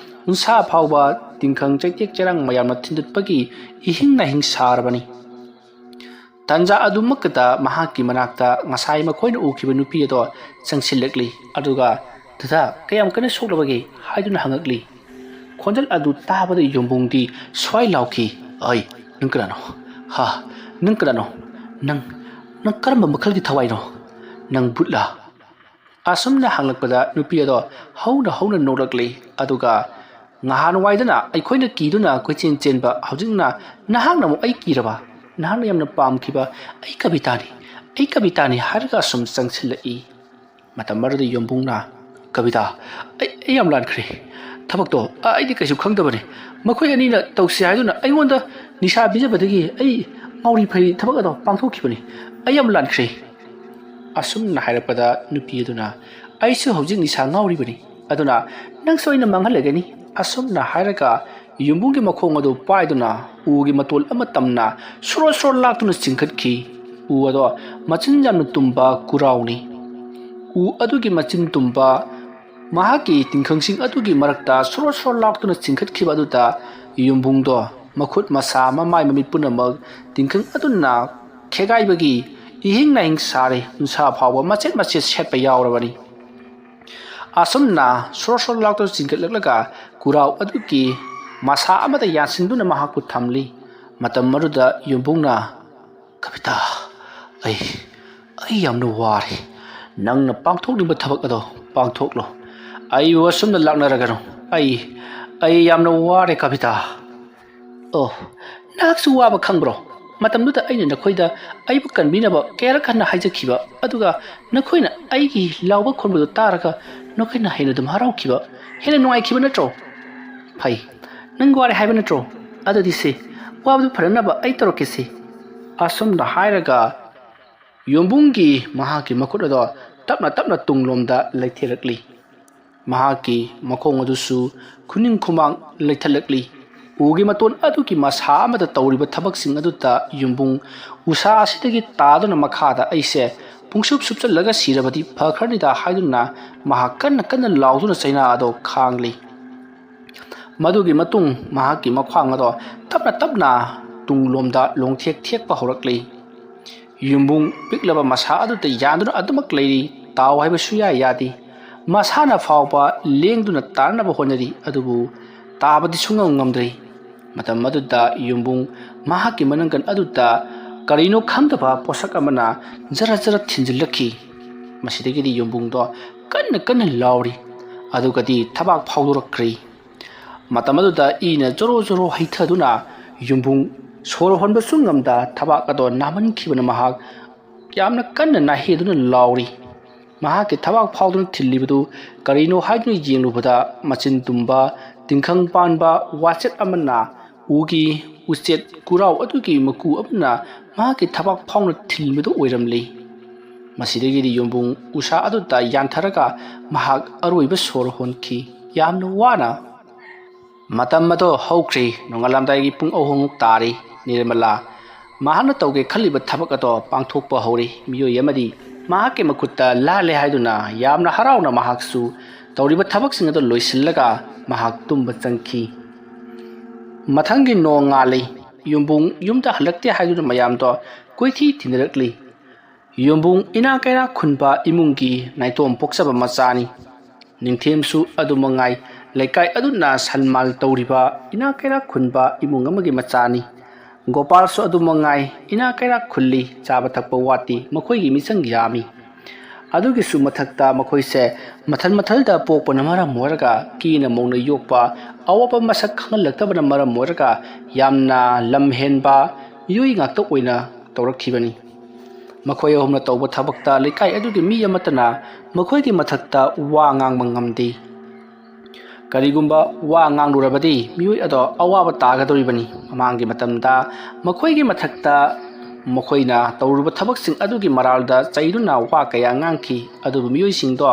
ꯎꯟꯁꯥ ꯐꯥꯎꯕ ꯇꯤꯡꯈꯪ ꯆꯩꯇꯦꯛ ꯆꯔꯥꯡ ꯃꯌꯥꯝꯅ ꯊꯤꯟꯗꯠꯄꯒꯤ ꯏꯍꯤꯡ ꯅꯥꯍꯤꯡ ꯁꯥꯔꯕꯅꯤ꯫ ꯇꯥꯟꯖꯥ ꯑꯗꯨꯃꯛꯇꯗ ꯃꯍꯥꯛꯀꯤ ꯃꯅꯥꯛꯇ ꯉꯁꯥꯏ ꯃꯈꯣꯏꯅ ꯎꯈꯤꯕ ꯅꯨꯄꯤ ꯑꯗꯣ ꯆꯪꯁꯤꯜꯂꯛꯂꯤ, ꯑꯗꯨꯒ, "ꯗꯗꯥ, ꯀꯌꯥꯝ ꯀꯟꯅ ꯁꯣꯛꯂꯕꯒꯦ?" ꯍꯥꯏꯗꯨꯅ ꯍꯪꯉꯛꯂꯤ꯫ ꯈꯣꯟꯖꯦꯜ ꯑꯗꯨ ꯇꯥꯕꯗ ꯌꯨꯝꯕꯨꯡꯗꯤ ꯁ꯭ꯋꯥꯏ ꯂꯥꯎꯈꯤ, "ꯑꯩ, ꯅꯪ ꯀꯅꯥꯅꯣ? ꯍꯥ? ꯅꯪ ꯀꯅꯥꯅꯣ? ꯅꯪ, ꯅꯪ ꯀꯔꯝꯕ ꯃꯈꯜꯒꯤ ꯊꯋꯥꯏꯅꯣ? ꯅꯪ ꯚꯨꯠꯂꯥ?" ꯑꯁꯨꯝꯅ ꯍꯪꯂꯛꯄꯗ ꯅꯨꯄꯤ ꯑꯗꯣ ꯍꯧꯅ ꯍꯧꯅ ꯅꯣꯛꯂꯛꯂꯤ꯫ ꯑꯗꯨꯒ ꯉꯍꯥꯟꯋꯥꯏꯗꯅ ꯑꯩꯈꯣꯏꯅ ꯀꯤꯗꯨꯅ ꯀꯣꯏꯆꯦꯟ ꯆꯦꯟꯕ, ꯍꯧꯖꯤꯛꯅ ꯅꯍꯥꯛꯅ ꯑꯃꯨꯛ ꯑꯩ ꯀꯤꯔꯕ? ꯅꯍꯥꯛꯅ ꯌꯥꯝꯅ ꯄꯥꯝꯈꯤꯕ ꯑꯩ ꯀꯕꯤꯇꯥꯅꯤ, ꯑꯩ ꯀꯕꯤꯇꯥꯅꯤ ꯍꯥꯏꯔꯒ ꯑꯁꯨꯝ ꯆꯪꯁꯤꯜꯂꯛꯏ꯫ ꯃꯇꯝ ꯑꯗꯨꯗ ꯌꯨꯝꯕꯨꯡꯅ, "ꯀꯕꯤꯇꯥ, ꯑꯩ, ꯑꯩ ꯌꯥꯝ ꯂꯥꯟꯈ꯭ꯔꯦ꯫ ꯊꯕꯛꯇꯣ, ꯑ, ꯑꯩꯗꯤ ꯀꯩꯁꯨ ꯈꯪꯗꯕꯅꯤ꯫ ꯃꯈꯣꯏ ꯑꯅꯤꯅ ꯇꯧꯁꯤ ꯍꯥꯏꯗꯨꯅ ꯑꯩꯉꯣꯟꯗ ꯅꯤꯁꯥ ꯄꯤꯖꯕꯗꯒꯤ ꯑꯩ ꯉꯥꯎꯔꯤ ꯐꯩꯔꯤ ꯊꯕꯛ ꯑꯗꯣ ꯄꯥꯡꯊꯣꯛꯈꯤꯕꯅꯤ꯫ ꯑꯩ ꯌꯥꯝ ꯂꯥꯟꯈ꯭ꯔꯦ"꯫ ꯑꯁꯨꯝꯅ ꯍꯥꯏꯔꯛꯄꯗ ꯅꯨꯄꯤ ꯑꯗꯨꯅ, "ꯑꯩꯁꯨ ꯍꯧꯖꯤꯛ ꯅꯤꯁꯥ ꯉꯥꯎꯔꯤꯕꯅꯤ, ꯑꯗꯨꯅ ꯅꯪꯁꯨ ꯑꯩꯅ ꯃꯥꯡꯍꯜꯂꯒꯅꯤ"꯫ ꯑꯁꯨꯝꯅ ꯍꯥꯏꯔꯒ ꯌꯨꯝꯕꯨꯡꯒꯤ ꯃꯈꯣꯡ ꯑꯗꯨ ꯄꯥꯏꯗꯨꯅ ꯎꯒꯤ ꯃꯇꯣꯜ ꯑꯃ ꯇꯝꯅ ꯁꯣꯔꯣ ꯁꯣꯔꯣ ꯂꯥꯛꯇꯨꯅ ꯆꯤꯡꯈꯠꯈꯤ꯫ ꯎ ꯑꯗꯣ ꯃꯆꯤꯟ ꯌꯥꯝꯅ ꯇꯨꯝꯕ ꯀꯨꯔꯥꯎꯅꯤ꯫ ꯎ ꯑꯗꯨꯒꯤ ꯃꯆꯤꯟ ꯇꯨꯝꯕ ꯃꯍꯥꯛꯀꯤ ꯇꯤꯡꯈꯪꯁꯤꯡ ꯑꯗꯨꯒꯤ ꯃꯔꯛꯇ ꯁꯣꯔꯣ ꯁꯣꯔꯣ ꯂꯥꯛꯇꯨꯅ ꯆꯤꯡꯈꯠꯈꯤꯕ ꯑꯗꯨꯗ ꯌꯨꯝꯕꯨꯡꯗꯣ ꯃꯈꯨꯠ ꯃꯁꯥ ꯃꯃꯥꯏ ꯃꯃꯤꯠ ꯄꯨꯝꯅꯃꯛ ꯇꯤꯡꯈꯪ ꯑꯗꯨꯅ ꯈꯦꯒꯥꯏꯕꯒꯤ ꯏꯍꯤꯡ ꯅꯥꯍꯤꯡ ꯁꯥꯔꯦ꯫ ꯎꯟꯁꯥ ꯐꯥꯎꯕ ꯃꯆꯦꯠ ꯃꯆꯦꯠ ꯁꯦꯠꯄ ꯌꯥꯎꯔꯕꯅꯤ꯫ ꯑꯁꯨꯝꯅ ꯁꯣꯔ ꯁꯣꯔ ꯂꯥꯎꯗꯨꯅ ꯆꯤꯡꯈꯠꯂꯛꯂꯒ ꯀꯨꯔꯥꯎ ꯑꯗꯨꯒꯤ ꯃꯁꯥ ꯑꯃꯗ ꯌꯥꯟꯁꯤꯟꯗꯨꯅ ꯃꯍꯥꯛꯄꯨ ꯊꯝꯂꯤ꯫ ꯃꯇꯝ ꯑꯗꯨꯗ ꯌꯨꯝꯕꯨꯡꯅ, "ꯀꯕꯤꯇꯥ, ꯑꯩ, ꯑꯩ ꯌꯥꯝꯅ ꯋꯥꯔꯦ꯫ ꯅꯪꯅ ꯄꯥꯡꯊꯣꯛꯅꯤꯡꯕ ꯊꯕꯛ ꯑꯗꯣ ꯄꯥꯡꯊꯣꯛꯂꯣ꯫ ꯑꯩꯕꯨ ꯑꯁꯨꯝꯅ ꯂꯥꯛꯅꯔꯒꯅꯨ꯫ ꯑꯩ, ꯑꯩ ꯌꯥꯝꯅ ꯋꯥꯔꯦ, ꯀꯕꯤꯇꯥ"꯫ "ꯑꯣ, ꯅꯍꯥꯛꯁꯨ ꯋꯥꯕ ꯈꯪꯕ꯭ꯔꯣ? ꯃꯇꯝꯗꯨꯗ ꯑꯩꯅ ꯅꯈꯣꯏꯗ ꯑꯩꯕꯨ ꯀꯟꯕꯤꯅꯕ ꯀꯌꯥꯔꯛ ꯍꯟꯅ ꯍꯥꯏꯖꯈꯤꯕ, ꯑꯗꯨꯒ ꯅꯈꯣꯏꯅ ꯑꯩꯒꯤ ꯂꯥꯎꯕ ꯈꯣꯟꯕꯗꯨ ꯇꯥꯔꯒ ꯅꯈꯣꯏꯅ ꯍꯦꯟꯅ ꯑꯗꯨꯝ ꯍꯔꯥꯎꯈꯤꯕ, ꯍꯦꯟꯅ ꯅꯨꯡꯉꯥꯏꯈꯤꯕ ꯅꯠꯇ꯭ꯔꯣ? ꯐꯩ, ꯅꯪ ꯋꯥꯔꯦ ꯍꯥꯏꯕ ꯅꯠꯇ꯭ꯔꯣ? ꯑꯗꯨꯗꯤ ꯁꯦ, ꯋꯥꯕꯗꯨ ꯐꯅꯅꯕ ꯑꯩ ꯇꯧꯔꯛꯀꯦ ꯁꯦ"꯫ ꯑꯁꯨꯝꯅ ꯍꯥꯏꯔꯒ ꯌꯣꯝꯕꯨꯡꯒꯤ ꯃꯍꯥꯛꯀꯤ ꯃꯈꯨꯠ ꯑꯗꯣ ꯇꯞꯅ ꯇꯞꯅ ꯇꯨꯡꯂꯣꯝꯗ ꯂꯩꯊꯦꯜꯂꯛꯂꯤ꯫ ꯃꯍꯥꯛꯀꯤ ꯃꯈꯣꯡ ꯑꯗꯨꯁꯨ ꯈꯨꯅꯤꯡ ꯈꯨꯃꯥꯡ ꯂꯩꯊꯠꯂꯛꯂꯤ꯫ ꯎꯒꯤ ꯃꯇꯣꯟ ꯑꯗꯨꯒꯤ ꯃꯁꯥ ꯑꯃꯗ ꯇꯧꯔꯤꯕ ꯊꯕꯛꯁꯤꯡ ꯑꯗꯨꯗ ꯌꯨꯝꯕꯨꯡ ꯎꯁꯥ ꯑꯁꯤꯗꯒꯤ ꯇꯥꯗꯨꯅ ꯃꯈꯥꯗ ꯑꯩꯁꯦ ꯄꯨꯡꯁꯨꯞ ꯁꯨꯞꯆꯜꯂꯒ ꯁꯤꯔꯕꯗꯤ ꯐꯈ꯭ꯔꯅꯤꯗ ꯍꯥꯏꯗꯨꯅ ꯃꯍꯥꯛ ꯀꯟꯅ ꯀꯟꯅ ꯂꯥꯎꯗꯨꯅ ꯆꯩꯅꯥ ꯑꯗꯣ ꯈꯥꯡꯂꯤ꯫ ꯃꯗꯨꯒꯤ ꯃꯇꯨꯡ ꯃꯍꯥꯛꯀꯤ ꯃꯈ꯭ꯋꯥꯡ ꯑꯗꯣ ꯇꯞꯅ ꯇꯞꯅ ꯇꯨꯡꯂꯣꯝꯗ ꯂꯣꯡꯊꯦꯛ ꯊꯦꯛꯄ ꯍꯧꯔꯛꯂꯤ꯫ ꯌꯨꯝꯕꯨꯡ ꯄꯤꯛꯂꯕ ꯃꯁꯥ ꯑꯗꯨꯗ ꯌꯥꯟꯗꯨꯅ ꯑꯗꯨꯃꯛ ꯂꯩꯔꯤ꯫ ꯇꯥꯎ ꯍꯥꯏꯕ ꯁꯨꯌꯥ ꯌꯥꯗꯦ꯫ ꯃꯁꯥꯅ ꯐꯥꯎꯕ ꯂꯦꯡꯗꯨꯅ ꯇꯥꯅꯕ ꯍꯣꯠꯅꯔꯤ, ꯑꯗꯨꯕꯨ ꯇꯥꯕꯗꯤ ꯁꯨꯡꯉꯝ ꯉꯝꯗ꯭ꯔꯤ꯫ ꯃꯇꯝ ꯑꯗꯨꯗ ꯌꯨꯝꯕꯨꯡ ꯃꯍꯥꯛꯀꯤ ꯃꯅꯪꯒꯟ ꯑꯗꯨꯗ ꯀꯔꯤꯅꯣ ꯈꯪꯗꯕ ꯄꯣꯠꯁꯛ ꯑꯃꯅ ꯖꯔ ꯖꯔ ꯊꯤꯟꯖꯤꯜꯂꯛꯈꯤ꯫ ꯃꯁꯤꯗꯒꯤꯗꯤ ꯌꯨꯝꯕꯨꯡꯗꯣ ꯀꯟꯅ ꯀꯟꯅ ꯂꯥꯎꯔꯤ, ꯑꯗꯨꯒꯗꯤ ꯊꯕꯥꯛ ꯐꯥꯎꯗꯣꯔꯛꯈ꯭ꯔꯤ꯫ ꯃꯇꯝ ꯑꯗꯨꯗ ꯏꯅ ꯖꯣꯔꯣ ꯖꯣꯔꯣ ꯍꯩꯊꯗꯨꯅ ꯌꯨꯝꯕꯨꯡ ꯁꯣꯔ ꯍꯣꯟꯕꯁꯨ ꯉꯝꯗ ꯊꯕꯥꯛ ꯑꯗꯣ ꯅꯥꯃꯟꯈꯤꯕꯅ ꯃꯍꯥꯛ ꯌꯥꯝꯅ ꯀꯟꯅ ꯅꯥꯍꯦꯗꯨꯅ ꯂꯥꯎꯔꯤ꯫ ꯃꯍꯥꯛꯀꯤ ꯊꯕꯥꯛ ꯐꯥꯎꯗꯨꯅ ꯊꯤꯜꯂꯤꯕꯗꯨ ꯀꯔꯤꯅꯣ ꯍꯥꯏꯗꯨꯅ ꯌꯦꯡꯂꯨꯕꯗ, ꯃꯆꯤꯟ ꯇꯨꯝꯕ, ꯇꯤꯡꯈꯪ ꯄꯥꯟꯕ ꯋꯥꯆꯦꯠ ꯑꯃꯅ ꯎꯒꯤ ꯎꯆꯦꯠ ꯀꯨꯔꯥꯎ ꯑꯗꯨꯒꯤ ꯃꯀꯨ ꯑꯃꯅ ꯃꯍꯥꯛꯀꯤ ꯊꯕꯥꯛ ꯐꯥꯎꯅ ꯊꯤꯟꯕꯗꯨ ꯑꯣꯏꯔꯝꯂꯤ꯫ ꯃꯁꯤꯗꯒꯤꯗꯤ ꯌꯨꯝꯕꯨꯡ ꯎꯁꯥ ꯑꯗꯨꯗ ꯌꯥꯟꯊꯔꯒ ꯃꯍꯥꯛ ꯑꯔꯣꯏꯕ ꯁꯣꯔ ꯍꯣꯟꯈꯤ꯫ ꯌꯥꯝꯅ ꯋꯥꯅ꯫ ꯃꯇꯝ ꯑꯗꯣ ꯍꯧꯈ꯭ꯔꯤ꯫ ꯅꯣꯡꯉꯥꯜꯂꯝꯗꯥꯏꯒꯤ ꯄꯨꯡ ꯑꯍꯨꯝꯃꯨꯛ ꯇꯥꯔꯤ꯫ ꯅꯤꯔꯃꯂꯥ ꯃꯍꯥꯛꯅ ꯇꯧꯒꯦ ꯈꯜꯂꯤꯕ ꯊꯕꯛ ꯑꯗꯣ ꯄꯥꯡꯊꯣꯛꯄ ꯍꯧꯔꯤ꯫ ꯃꯤꯑꯣꯏ ꯑꯃꯗꯤ ꯃꯍꯥꯛꯀꯤ ꯃꯈꯨꯠꯇ ꯂꯥꯜꯂꯦ ꯍꯥꯏꯗꯨꯅ ꯌꯥꯝꯅ ꯍꯔꯥꯎꯅ ꯃꯍꯥꯛꯁꯨ ꯇꯧꯔꯤꯕ ꯊꯕꯛꯁꯤꯡ ꯑꯗꯨ ꯂꯣꯏꯁꯤꯜꯂꯒ ꯃꯍꯥꯛ ꯇꯨꯝꯕ ꯆꯪꯈꯤ꯫ ꯃꯊꯪꯒꯤ ꯅꯣꯡꯉꯥꯜꯂꯤ꯫ ꯌꯨꯝꯕꯨꯡ ꯌꯨꯝꯗ ꯍꯜꯂꯛꯇꯦ ꯍꯥꯏꯗꯨꯅ ꯃꯌꯥꯝꯗꯣ ꯀꯣꯏꯊꯤ ꯊꯤꯅꯔꯛꯂꯤ꯫ ꯌꯨꯝꯕꯨꯡ ꯏꯅꯥ ꯀꯩꯔꯥꯛ ꯈꯨꯟꯕ ꯏꯃꯨꯡꯒꯤ ꯅꯥꯏꯇꯣꯝ ꯄꯣꯛꯆꯕ ꯃꯆꯥꯅꯤ꯫ ꯅꯤꯡꯊꯦꯝꯁꯨ ꯑꯗꯨꯃꯉꯥꯏ, ꯂꯩꯀꯥꯏ ꯑꯗꯨꯅ ꯁꯟꯃꯥꯜ ꯇꯧꯔꯤꯕ ꯏꯅꯥ ꯀꯩꯔꯥꯛ ꯈꯨꯟꯕ ꯏꯃꯨꯡ ꯑꯃꯒꯤ ꯃꯆꯥꯅꯤ꯫ ꯒꯣꯄꯥꯜꯁꯨ ꯑꯗꯨꯃꯉꯥꯏ, ꯏꯅꯥ ꯀꯩꯔꯥꯛ ꯈꯨꯜꯂꯤ, ꯆꯥꯕ ꯊꯛꯄ ꯋꯥꯠꯇꯦ, ꯃꯈꯣꯏꯒꯤ ꯃꯤꯆꯪ ꯌꯥꯝꯃꯤ꯫ ꯑꯗꯨꯒꯤꯁꯨ ꯃꯊꯛꯇ ꯃꯈꯣꯏꯁꯦ ꯃꯊꯜ ꯃꯊꯜꯗ ꯄꯣꯛꯄꯅ ꯃꯔꯝ ꯑꯣꯏꯔꯒ ꯀꯦꯅ ꯃꯧꯅ ꯌꯣꯛꯄ, ꯑꯋꯥꯕ ꯃꯁꯛ ꯈꯪꯍꯜꯂꯛꯇꯕꯅ ꯃꯔꯝ ꯑꯣꯏꯔꯒ ꯌꯥꯝꯅ ꯂꯝ ꯍꯦꯟꯕ ꯃꯤꯑꯣꯏ ꯉꯥꯛꯇ ꯑꯣꯏꯅ ꯇꯧꯔꯛꯈꯤꯕꯅꯤ꯫ ꯃꯈꯣꯏ ꯑꯍꯨꯝꯅ ꯇꯧꯕ ꯊꯕꯛꯇ ꯂꯩꯀꯥꯏ ꯑꯗꯨꯒꯤ ꯃꯤ ꯑꯃꯠꯇꯅ ꯃꯈꯣꯏꯒꯤ ꯃꯊꯛꯇ ꯋꯥ ꯉꯥꯡꯕ ꯉꯝꯗꯦ꯫ ꯀꯔꯤꯒꯨꯝꯕ ꯋꯥ ꯉꯥꯡꯂꯨꯔꯕꯗꯤ ꯃꯤꯑꯣꯏ ꯑꯗꯣ ꯑꯋꯥꯕ ꯇꯥꯒꯗꯧꯔꯤꯕꯅꯤ꯫ ꯃꯃꯥꯡꯒꯤ ꯃꯇꯝꯗ ꯃꯈꯣꯏꯒꯤ ꯃꯊꯛꯇ ꯃꯈꯣꯏꯅ ꯇꯧꯔꯨꯕ ꯊꯕꯛꯁꯤꯡ ꯑꯗꯨꯒꯤ ꯃꯔꯥꯜꯗ ꯆꯩꯗꯨꯅ ꯋꯥ ꯀꯌꯥ ꯉꯥꯡꯈꯤ, ꯑꯗꯨꯕꯨ ꯃꯤꯑꯣꯏꯁꯤꯡꯗꯣ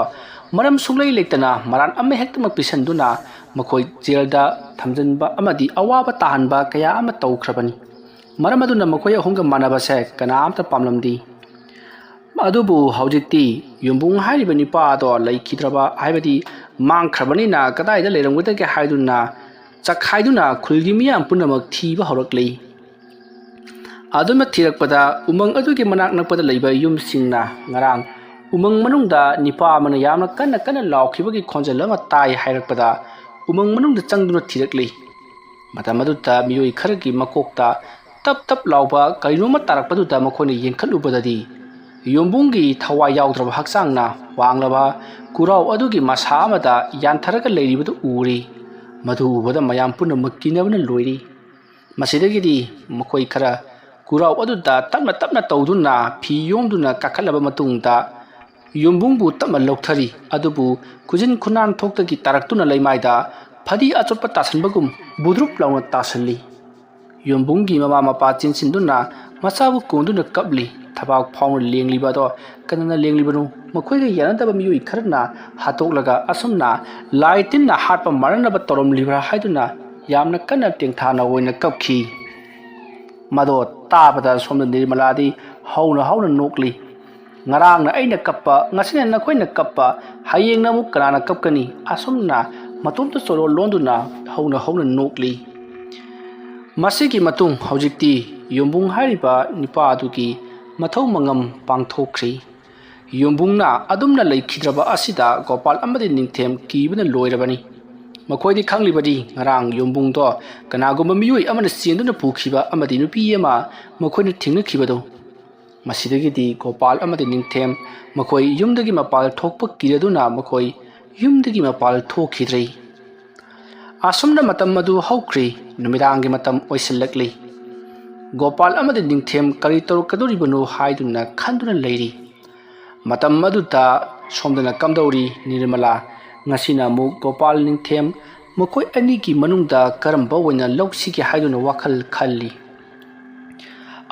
ꯃꯔꯝ ꯁꯨꯡꯂꯩ ꯂꯩꯇꯅ ꯃꯔꯥꯜ ꯑꯃꯍꯦꯛꯇꯃꯛ ꯄꯤꯁꯟꯗꯨꯅ ꯃꯈꯣꯏ ꯖꯦꯜꯗ ꯊꯝꯖꯤꯟꯕ ꯑꯃꯗꯤ ꯑꯋꯥꯕ ꯇꯥꯍꯟꯕ ꯀꯌꯥ ꯑꯃ ꯇꯧꯈ꯭ꯔꯕꯅꯤ꯫ ꯃꯔꯝ ꯑꯗꯨꯅ ꯃꯈꯣꯏ ꯑꯍꯨꯝꯒ ꯃꯥꯟꯅꯕꯁꯦ ꯀꯅꯥꯝꯇ ꯄꯥꯝꯂꯝꯗꯦ꯫ ꯑꯗꯨꯕꯨ ꯍꯧꯖꯤꯛꯇꯤ ꯌꯨꯝꯕꯨꯡ ꯍꯥꯏꯔꯤꯕ ꯅꯨꯄꯥ ꯑꯗꯣ ꯂꯩꯈꯤꯗ꯭ꯔꯕ ꯍꯥꯏꯕꯗꯤ ꯃꯥꯡꯈ꯭ꯔꯕꯅꯤꯅ ꯀꯗꯥꯏꯗ ꯂꯩꯔꯝꯒꯗꯒꯦ ꯍꯥꯏꯗꯨꯅ ꯆꯈꯥꯏꯗꯨꯅ ꯈꯨꯜꯒꯤ ꯃꯤꯌꯥꯝ ꯄꯨꯝꯅꯃꯛ ꯊꯤꯕ ꯍꯧꯔꯛꯂꯤ꯫ ꯑꯗꯨꯅ ꯊꯤꯔꯛꯄꯗ ꯎꯃꯪ ꯑꯗꯨꯒꯤ ꯃꯅꯥꯛ ꯅꯛꯄꯗ ꯂꯩꯕ ꯌꯨꯝꯁꯤꯡꯅ ꯉꯔꯥꯡ ꯎꯃꯪ ꯃꯅꯨꯡꯗ ꯅꯤꯄꯥ ꯑꯃꯅ ꯌꯥꯝꯅ ꯀꯟꯅ ꯀꯟꯅ ꯂꯥꯎꯈꯤꯕꯒꯤ ꯈꯣꯟꯖꯦꯜ ꯑꯃ ꯇꯥꯏ ꯍꯥꯏꯔꯛꯄꯗ ꯎꯃꯪ ꯃꯅꯨꯡꯗ ꯆꯪꯗꯨꯅ ꯊꯤꯔꯛꯂꯤ꯫ ꯃꯇꯝ ꯑꯗꯨꯗ ꯃꯤꯑꯣꯏ ꯈꯔꯒꯤ ꯃꯀꯣꯛꯇ ꯇꯞ ꯇꯞ ꯂꯥꯎꯕ ꯀꯔꯤꯅꯣꯃ ꯇꯥꯔꯛꯄꯗꯨꯗ ꯃꯈꯣꯏꯅ ꯌꯦꯡꯈꯠꯂꯨꯕꯗꯗꯤ ꯌꯣꯝꯕꯨꯡꯒꯤ ꯊꯋꯥꯏ ꯌꯥꯎꯗ꯭ꯔꯕ ꯍꯛꯆꯥꯡꯅ ꯋꯥꯡꯂꯕ ꯀꯨꯔꯥꯎ ꯑꯗꯨꯒꯤ ꯃꯁꯥ ꯑꯃꯗ ꯌꯥꯟꯊꯔꯒ ꯂꯩꯔꯤꯕꯗꯨ ꯎꯔꯤ꯫ ꯃꯗꯨ ꯎꯕꯗ ꯃꯌꯥꯝ ꯄꯨꯝꯅꯃꯛ ꯀꯤꯅꯕꯅ ꯂꯣꯏꯔꯤ꯫ ꯃꯁꯤꯗꯒꯤꯗꯤ ꯃꯈꯣꯏ ꯈꯔ ꯀꯨꯔꯥꯎ ꯑꯗꯨꯗ ꯇꯞꯅ ꯇꯞꯅ ꯇꯧꯗꯨꯅ ꯐꯤ ꯌꯣꯝꯗꯨꯅ ꯀꯥꯈꯠꯂꯕ ꯃꯇꯨꯡꯗ ꯌꯣꯝꯕꯨꯡꯕꯨ ꯇꯞꯅ ꯂꯧꯊꯔꯤ꯫ ꯑꯗꯨꯕꯨ ꯈꯨꯖꯤꯟ ꯈꯨꯅꯥꯟ ꯊꯣꯛꯇꯒꯤ ꯇꯥꯔꯛꯇꯨꯅ ꯂꯩꯃꯥꯏꯗ ꯐꯗꯤ ꯑꯆꯣꯠꯄ ꯇꯥꯁꯟꯕꯒꯨꯝ ꯕꯨꯗ꯭ꯔꯨꯞ ꯂꯥꯎꯅ ꯇꯥꯁꯜꯂꯤ꯫ ꯌꯣꯝꯕꯨꯡꯒꯤ ꯃꯃꯥ ꯃꯄꯥ ꯆꯦꯟꯁꯤꯟꯗꯨꯅ ꯃꯆꯥꯕꯨ ꯀꯣꯟꯗꯨꯅ ꯀꯞꯂꯤ꯫ ꯊꯕꯥꯛ ꯐꯥꯎꯅ ꯂꯦꯡꯂꯤꯕ ꯑꯗꯣ ꯀꯅꯥꯅ ꯂꯦꯡꯂꯤꯕꯅꯣ? ꯃꯈꯣꯏꯒ ꯌꯥꯅꯗꯕ ꯃꯤꯑꯣꯏ ꯈꯔꯅ ꯍꯥꯠꯇꯣꯛꯂꯒ ꯑꯁꯨꯝꯅ ꯂꯥꯏ ꯇꯤꯟꯅ ꯍꯥꯠꯄ ꯃꯥꯟꯅꯅꯕ ꯇꯧꯔꯝꯂꯤꯕ꯭ꯔꯥ ꯍꯥꯏꯗꯨꯅ ꯌꯥꯝꯅ ꯀꯟꯅ ꯇꯦꯡꯊꯥꯅ ꯑꯣꯏꯅ ꯀꯞꯈꯤ꯫ ꯃꯗꯣ ꯇꯥꯕꯗ ꯁꯣꯝꯗ ꯅꯤꯔꯃꯂꯥꯗꯤ ꯍꯧꯅ ꯍꯧꯅ ꯅꯣꯛꯂꯤ꯫ "ꯉꯔꯥꯡꯅ ꯑꯩꯅ ꯀꯞꯄ, ꯉꯁꯤꯅ ꯅꯈꯣꯏꯅ ꯀꯞꯄ, ꯍꯌꯦꯡꯅ ꯑꯃꯨꯛ ꯀꯅꯥꯅ ꯀꯞꯀꯅꯤ?" ꯑꯁꯨꯝꯅ ꯃꯇꯣꯝꯇ ꯆꯣꯔꯣꯜ ꯂꯣꯟꯗꯨꯅ ꯍꯧꯅ ꯍꯧꯅ ꯅꯣꯛꯂꯤ꯫ ꯃꯁꯤꯒꯤ ꯃꯇꯨꯡ ꯍꯧꯖꯤꯛꯇꯤ ꯌꯣꯝꯕꯨꯡ ꯍꯥꯏꯔꯤꯕ ꯅꯨꯄꯥ ꯑꯗꯨꯒꯤ ꯃꯊꯧ ꯃꯉꯝ ꯄꯥꯡꯊꯣꯛꯈ꯭ꯔꯤ꯫ ꯌꯣꯝꯕꯨꯡꯅ ꯑꯗꯨꯝꯅ ꯂꯩꯈꯤꯗ꯭ꯔꯕ ꯑꯁꯤꯗ ꯒꯣꯄꯥꯜ ꯑꯃꯗꯤ ꯅꯤꯡꯊꯦꯝ ꯀꯤꯕꯅ ꯂꯣꯏꯔꯕꯅꯤ꯫ ꯃꯈꯣꯏꯗꯤ ꯈꯪꯂꯤꯕꯅꯤ, ꯉꯔꯥꯡ ꯌꯣꯝꯕꯨꯡꯗꯣ ꯀꯅꯥꯒꯨꯝꯕ ꯃꯤꯑꯣꯏ ꯑꯃꯅ ꯆꯦꯟꯗꯨꯅ ꯄꯨꯈꯤꯕ ꯑꯃꯗꯤ ꯅꯨꯄꯤ ꯑꯃ ꯃꯈꯣꯏꯅ ꯊꯦꯡꯅꯈꯤꯕꯗꯨ꯫ ꯃꯁꯤꯗꯒꯤꯗꯤ ꯒꯣꯄꯥꯜ ꯑꯃꯗꯤ ꯅꯤꯡꯊꯦꯝ ꯃꯈꯣꯏ ꯌꯨꯝꯗꯒꯤ ꯃꯄꯥꯜ ꯊꯣꯛꯄ ꯀꯤꯔꯗꯨꯅ ꯃꯈꯣꯏ ꯌꯨꯝꯗꯒꯤ ꯃꯄꯥꯜ ꯊꯣꯛꯈꯤꯗ꯭ꯔꯦ꯫ ꯑꯁꯨꯝꯅ ꯃꯇꯝ ꯑꯗꯨ ꯍꯧꯈ꯭ꯔꯤ꯫ ꯅꯨꯃꯤꯗꯥꯡꯒꯤ ꯃꯇꯝ ꯑꯣꯏꯁꯤꯜꯂꯛꯂꯤ꯫ ꯒꯣꯄꯥꯜ ꯑꯃꯗꯤ ꯅꯤꯡꯊꯦꯝ ꯀꯔꯤ ꯇꯧꯔꯛꯀꯗꯧꯔꯤꯕꯅꯣ ꯍꯥꯏꯗꯨꯅ ꯈꯟꯗꯨꯅ ꯂꯩꯔꯤ꯫ ꯃꯇꯝ ꯑꯗꯨꯗ ꯁꯣꯝꯗꯅ ꯀꯝꯗꯧꯔꯤ ꯅꯤꯔꯃꯂꯥ? ꯉꯁꯤꯅ ꯑꯃꯨꯛ ꯒꯣꯄꯥꯜ ꯅꯤꯡꯊꯦꯝ ꯃꯈꯣꯏ ꯑꯅꯤꯒꯤ ꯃꯅꯨꯡꯗ ꯀꯔꯝꯕ ꯑꯣꯏꯅ ꯂꯧꯁꯤꯒꯦ ꯍꯥꯏꯗꯨꯅ ꯋꯥꯈꯜ ꯈꯜꯂꯤ꯫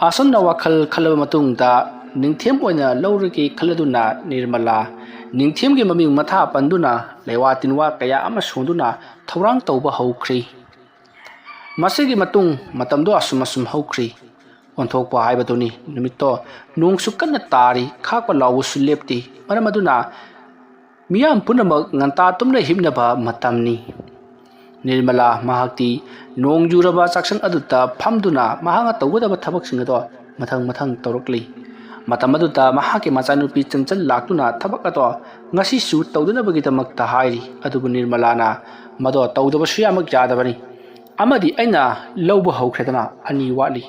ꯑꯁꯨꯝꯅ ꯋꯥꯈꯜ ꯈꯜꯂꯕ ꯃꯇꯨꯡꯗ ꯅꯤꯡꯊꯦꯝ ꯑꯣꯏꯅ ꯂꯧꯔꯒꯦ ꯈꯜꯂꯗꯨꯅ ꯅꯤꯔꯃꯂꯥ ꯅꯤꯡꯊꯦꯝꯒꯤ ꯃꯃꯤꯡ ꯃꯊꯥ ꯄꯟꯗꯨꯅ ꯂꯩꯋꯥ ꯇꯤꯟꯋꯥ ꯀꯌꯥ ꯑꯃ ꯁꯣꯟꯗꯨꯅ ꯊꯧꯔꯥꯡ ꯇꯧꯕ ꯍꯧꯈ꯭ꯔꯤ꯫ ꯃꯁꯤꯒꯤ ꯃꯇꯨꯡ ꯃꯇꯝꯗꯣ ꯑꯁꯨꯝ ꯑꯁꯨꯝ ꯍꯧꯈ꯭ꯔꯤ꯫ ꯑꯣꯟꯊꯣꯛꯄ ꯍꯥꯏꯕꯗꯨꯅꯤ꯫ ꯅꯨꯃꯤꯠꯇꯣ ꯅꯣꯡꯁꯨ ꯀꯟꯅ ꯇꯥꯔꯤ, ꯈꯥꯛꯄ ꯂꯥꯎꯕꯁꯨ ꯂꯦꯞꯇꯦ꯫ ꯃꯔꯝ ꯑꯗꯨꯅ ꯃꯤꯌꯥꯝ ꯄꯨꯝꯅꯃꯛ ꯉꯟꯇꯥ ꯇꯨꯝꯅ ꯍꯤꯞꯅꯕ ꯃꯇꯝꯅꯤ꯫ ꯅꯤꯔꯃꯂꯥ ꯃꯍꯥꯛꯇꯤ ꯅꯣꯡ ꯌꯨꯔꯕ ꯆꯥꯛꯁꯪ ꯑꯗꯨꯗ ꯐꯝꯗꯨꯅ ꯃꯍꯥꯛꯅ ꯇꯧꯒꯗꯕ ꯊꯕꯛꯁꯤꯡ ꯑꯗꯣ ꯃꯊꯪ ꯃꯊꯪ ꯇꯧꯔꯛꯂꯤ꯫ ꯃꯇꯝ ꯑꯗꯨꯗ ꯃꯍꯥꯛꯀꯤ ꯃꯆꯥꯅꯨꯄꯤ ꯆꯟꯆꯜ ꯂꯥꯛꯇꯨꯅ ꯊꯕꯛ ꯑꯗꯣ ꯉꯁꯤꯁꯨ ꯇꯧꯗꯅꯕꯒꯤꯗꯃꯛꯇ ꯍꯥꯏꯔꯤ꯫ ꯑꯗꯨꯕꯨ ꯅꯤꯔꯃꯂꯥꯅ ꯃꯗꯣ ꯇꯧꯗꯕ ꯁꯨꯌꯥꯃꯛ ꯌꯥꯗꯕꯅꯤ꯫ ꯑꯃꯗꯤ ꯑꯩꯅ ꯂꯧꯕ ꯍꯧꯈ꯭ꯔꯦꯗꯅ, ꯑꯅꯤ ꯋꯥꯠꯂꯤ꯫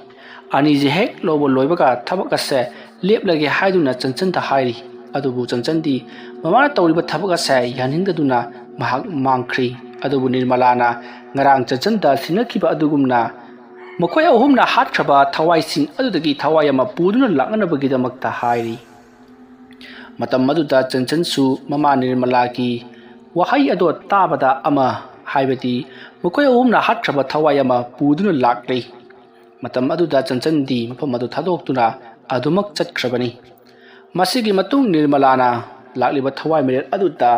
ꯑꯅꯤꯁꯦ ꯍꯦꯛ ꯂꯧꯕ ꯂꯣꯏꯕꯒ ꯊꯕꯛ ꯑꯁꯦ ꯂꯦꯞꯂꯒꯦ ꯍꯥꯏꯗꯨꯅ ꯆꯟꯆꯟꯗ ꯍꯥꯏꯔꯤ꯫ ꯑꯗꯨꯕꯨ ꯆꯟꯆꯟꯗꯤ ꯃꯃꯥꯅ ꯇꯧꯔꯤꯕ ꯊꯕꯛ ꯑꯁꯦ ꯌꯥꯅꯤꯡꯗꯗꯨꯅ ꯃꯍꯥꯛ ꯃꯥꯡꯈ꯭ꯔꯤ꯫ ꯑꯗꯨꯕꯨ ꯅꯤꯔꯃꯂꯥꯅ ꯉꯔꯥꯡ ꯆꯟꯆꯟꯗ ꯁꯤꯟꯅꯈꯤꯕ ꯑꯗꯨꯒꯨꯝꯅ ꯃꯈꯣꯏ ꯑꯍꯨꯝꯅ ꯍꯥꯠꯈ꯭ꯔꯕ ꯊꯋꯥꯏꯁꯤꯡ ꯑꯗꯨꯗꯒꯤ ꯊꯋꯥꯏ ꯑꯃ ꯄꯨꯗꯨꯅ ꯂꯥꯛꯅꯅꯕꯒꯤꯗꯃꯛꯇ ꯍꯥꯏꯔꯤ꯫ ꯃꯇꯝ ꯑꯗꯨꯗ ꯆꯟꯆꯟꯁꯨ ꯃꯃꯥ ꯅꯤꯔꯃꯂꯥꯒꯤ ꯋꯥꯍꯩ ꯑꯗꯣ ꯇꯥꯕꯗ ꯑꯃ, ꯍꯥꯏꯕꯗꯤ ꯃꯈꯣꯏ ꯑꯍꯨꯝꯅ ꯍꯥꯠꯈ꯭ꯔꯕ ꯊꯋꯥꯏ ꯑꯃ ꯄꯨꯗꯨꯅ ꯂꯥꯛꯂꯤ꯫ ꯃꯇꯝ ꯑꯗꯨꯗ ꯆꯟꯆꯟꯗꯤ ꯃꯐꯝ ꯑꯗꯨ ꯊꯥꯗꯣꯛꯇꯨꯅ ꯑꯗꯨꯃꯛ ꯆꯠꯈ꯭ꯔꯕꯅꯤ꯫ ꯃꯁꯤꯒꯤ ꯃꯇꯨꯡ ꯅꯤꯔꯃꯂꯥꯅ ꯂꯥꯛꯂꯤꯕ ꯊꯋꯥꯏ ꯃꯤꯔꯦꯜ ꯑꯗꯨꯗ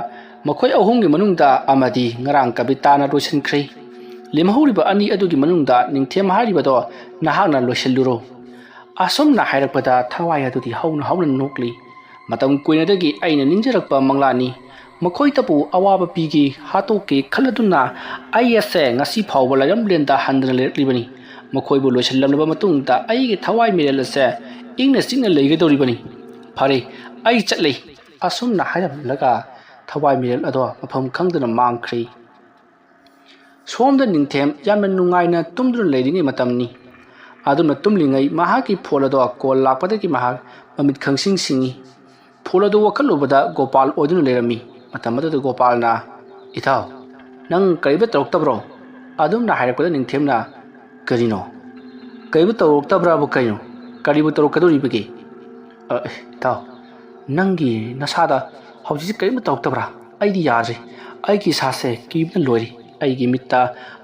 ꯃꯈꯣꯏ ꯑꯍꯨꯝꯒꯤ ꯃꯅꯨꯡꯗ ꯑꯃꯗꯤ ꯉꯔꯥꯡ ꯀꯕꯤꯇꯥꯅ ꯂꯣꯏꯁꯤꯟꯈ꯭ꯔꯦ꯫ ꯂꯦꯝꯍꯧꯔꯤꯕ ꯑꯅꯤ ꯑꯗꯨꯒꯤ ꯃꯅꯨꯡꯗ ꯅꯤꯡꯊꯦꯝ ꯍꯥꯏꯔꯤꯕꯗꯣ ꯅꯍꯥꯛꯅ ꯂꯣꯏꯁꯤꯜꯂꯨꯔꯣ꯫ ꯑꯁꯨꯝꯅ ꯍꯥꯏꯔꯛꯄꯗ ꯊꯋꯥꯏ ꯑꯗꯨꯗꯤ ꯍꯧꯅ ꯍꯧꯅ ꯅꯣꯛꯂꯤ꯫ ꯃꯇꯝ ꯀꯨꯏꯅꯗꯒꯤ ꯑꯩꯅ ꯅꯤꯡꯖꯔꯛꯄ ꯃꯪꯂꯥꯟꯅꯤ꯫ ꯃꯈꯣꯏꯗꯕꯨ ꯑꯋꯥꯕ ꯄꯤꯒꯦ, ꯍꯥꯠꯇꯣꯛꯀꯦ ꯈꯜꯂꯗꯨꯅ ꯑꯩ ꯑꯁꯦ ꯉꯁꯤ ꯐꯥꯎꯕ ꯂꯥꯏꯔꯝꯂꯦꯟꯗ ꯍꯟꯗꯅ ꯂꯩꯔꯛꯂꯤꯕꯅꯤ꯫ ꯃꯈꯣꯏꯕꯨ ꯂꯣꯏꯁꯤꯜꯂꯝꯂꯕ ꯃꯇꯨꯡꯗ ꯑꯩꯒꯤ ꯊꯋꯥꯏ ꯃꯤꯔꯦꯜ ꯑꯁꯦ ꯏꯪꯅ ꯆꯤꯛꯅ ꯂꯩꯒꯗꯧꯔꯤꯕꯅꯤ꯫ ꯐꯔꯦ, ꯑꯩ ꯆꯠꯂꯤ꯫ ꯑꯁꯨꯝꯅ ꯍꯥꯏꯔꯝꯂꯒ ꯊꯋꯥꯏ ꯃꯤꯔꯦꯜ ꯑꯗꯣ ꯃꯐꯝ ꯈꯪꯗꯅ ꯃꯥꯡꯈ꯭ꯔꯤ꯫ ꯁꯣꯝꯗ ꯅꯤꯡꯊꯦꯝ ꯌꯥꯝꯅ ꯅꯨꯡꯉꯥꯏꯅ ꯇꯨꯝꯗꯨꯅ ꯂꯩꯔꯤꯉꯩ ꯃꯇꯝꯅꯤ꯫ ꯑꯗꯨꯝꯅ ꯇꯨꯝꯂꯤꯉꯩ ꯃꯍꯥꯛꯀꯤ ꯐꯣꯟ ꯑꯗꯣ ꯀꯣꯜ ꯂꯥꯛꯄꯗꯒꯤ ꯃꯍꯥꯛ ꯃꯃꯤꯠ ꯈꯪꯁꯤꯡ ꯁꯤꯡꯏ꯫ ꯐꯣꯟ ꯑꯗꯨ ꯋꯥꯈꯠꯂꯨꯕꯗ ꯒꯣꯄꯥꯜ ꯑꯣꯏꯗꯨꯅ ꯂꯩꯔꯝꯃꯤ꯫ ꯃꯇꯝ ꯑꯗꯨꯗ ꯒꯣꯄꯥꯜꯅ, "ꯏꯇꯥꯎ, ꯅꯪ ꯀꯔꯤꯝꯇ ꯇꯧꯔꯛꯇꯕ꯭ꯔꯣ?" ꯑꯗꯨꯝꯅ ꯍꯥꯏꯔꯛꯄꯗ ꯅꯤꯡꯊꯦꯝꯅ, "ꯀꯔꯤꯅꯣ? ꯀꯔꯤꯕꯨ ꯇꯧꯔꯛꯇꯕ꯭ꯔꯥꯕꯨ ꯀꯩꯅꯣ? ꯀꯔꯤꯕꯨ ꯇꯧꯔꯛꯀꯗꯧꯔꯤꯕꯒꯦ? ꯑ, ꯏꯇꯥꯎ, ꯅꯪꯒꯤ ꯅꯁꯥꯗ ꯍꯧꯖꯤꯛꯁꯤ ꯀꯔꯤꯝꯇ ꯇꯧꯔꯛꯇꯕ꯭ꯔꯥ? ꯑꯩꯗꯤ ꯌꯥꯗ꯭ꯔꯦ꯫ ꯑꯩꯒꯤ ꯏꯁꯥꯁꯦ ꯀꯤꯕꯅ ꯂꯣꯏꯔꯦ꯫ ꯑꯩꯒꯤ ꯃꯤꯠꯇ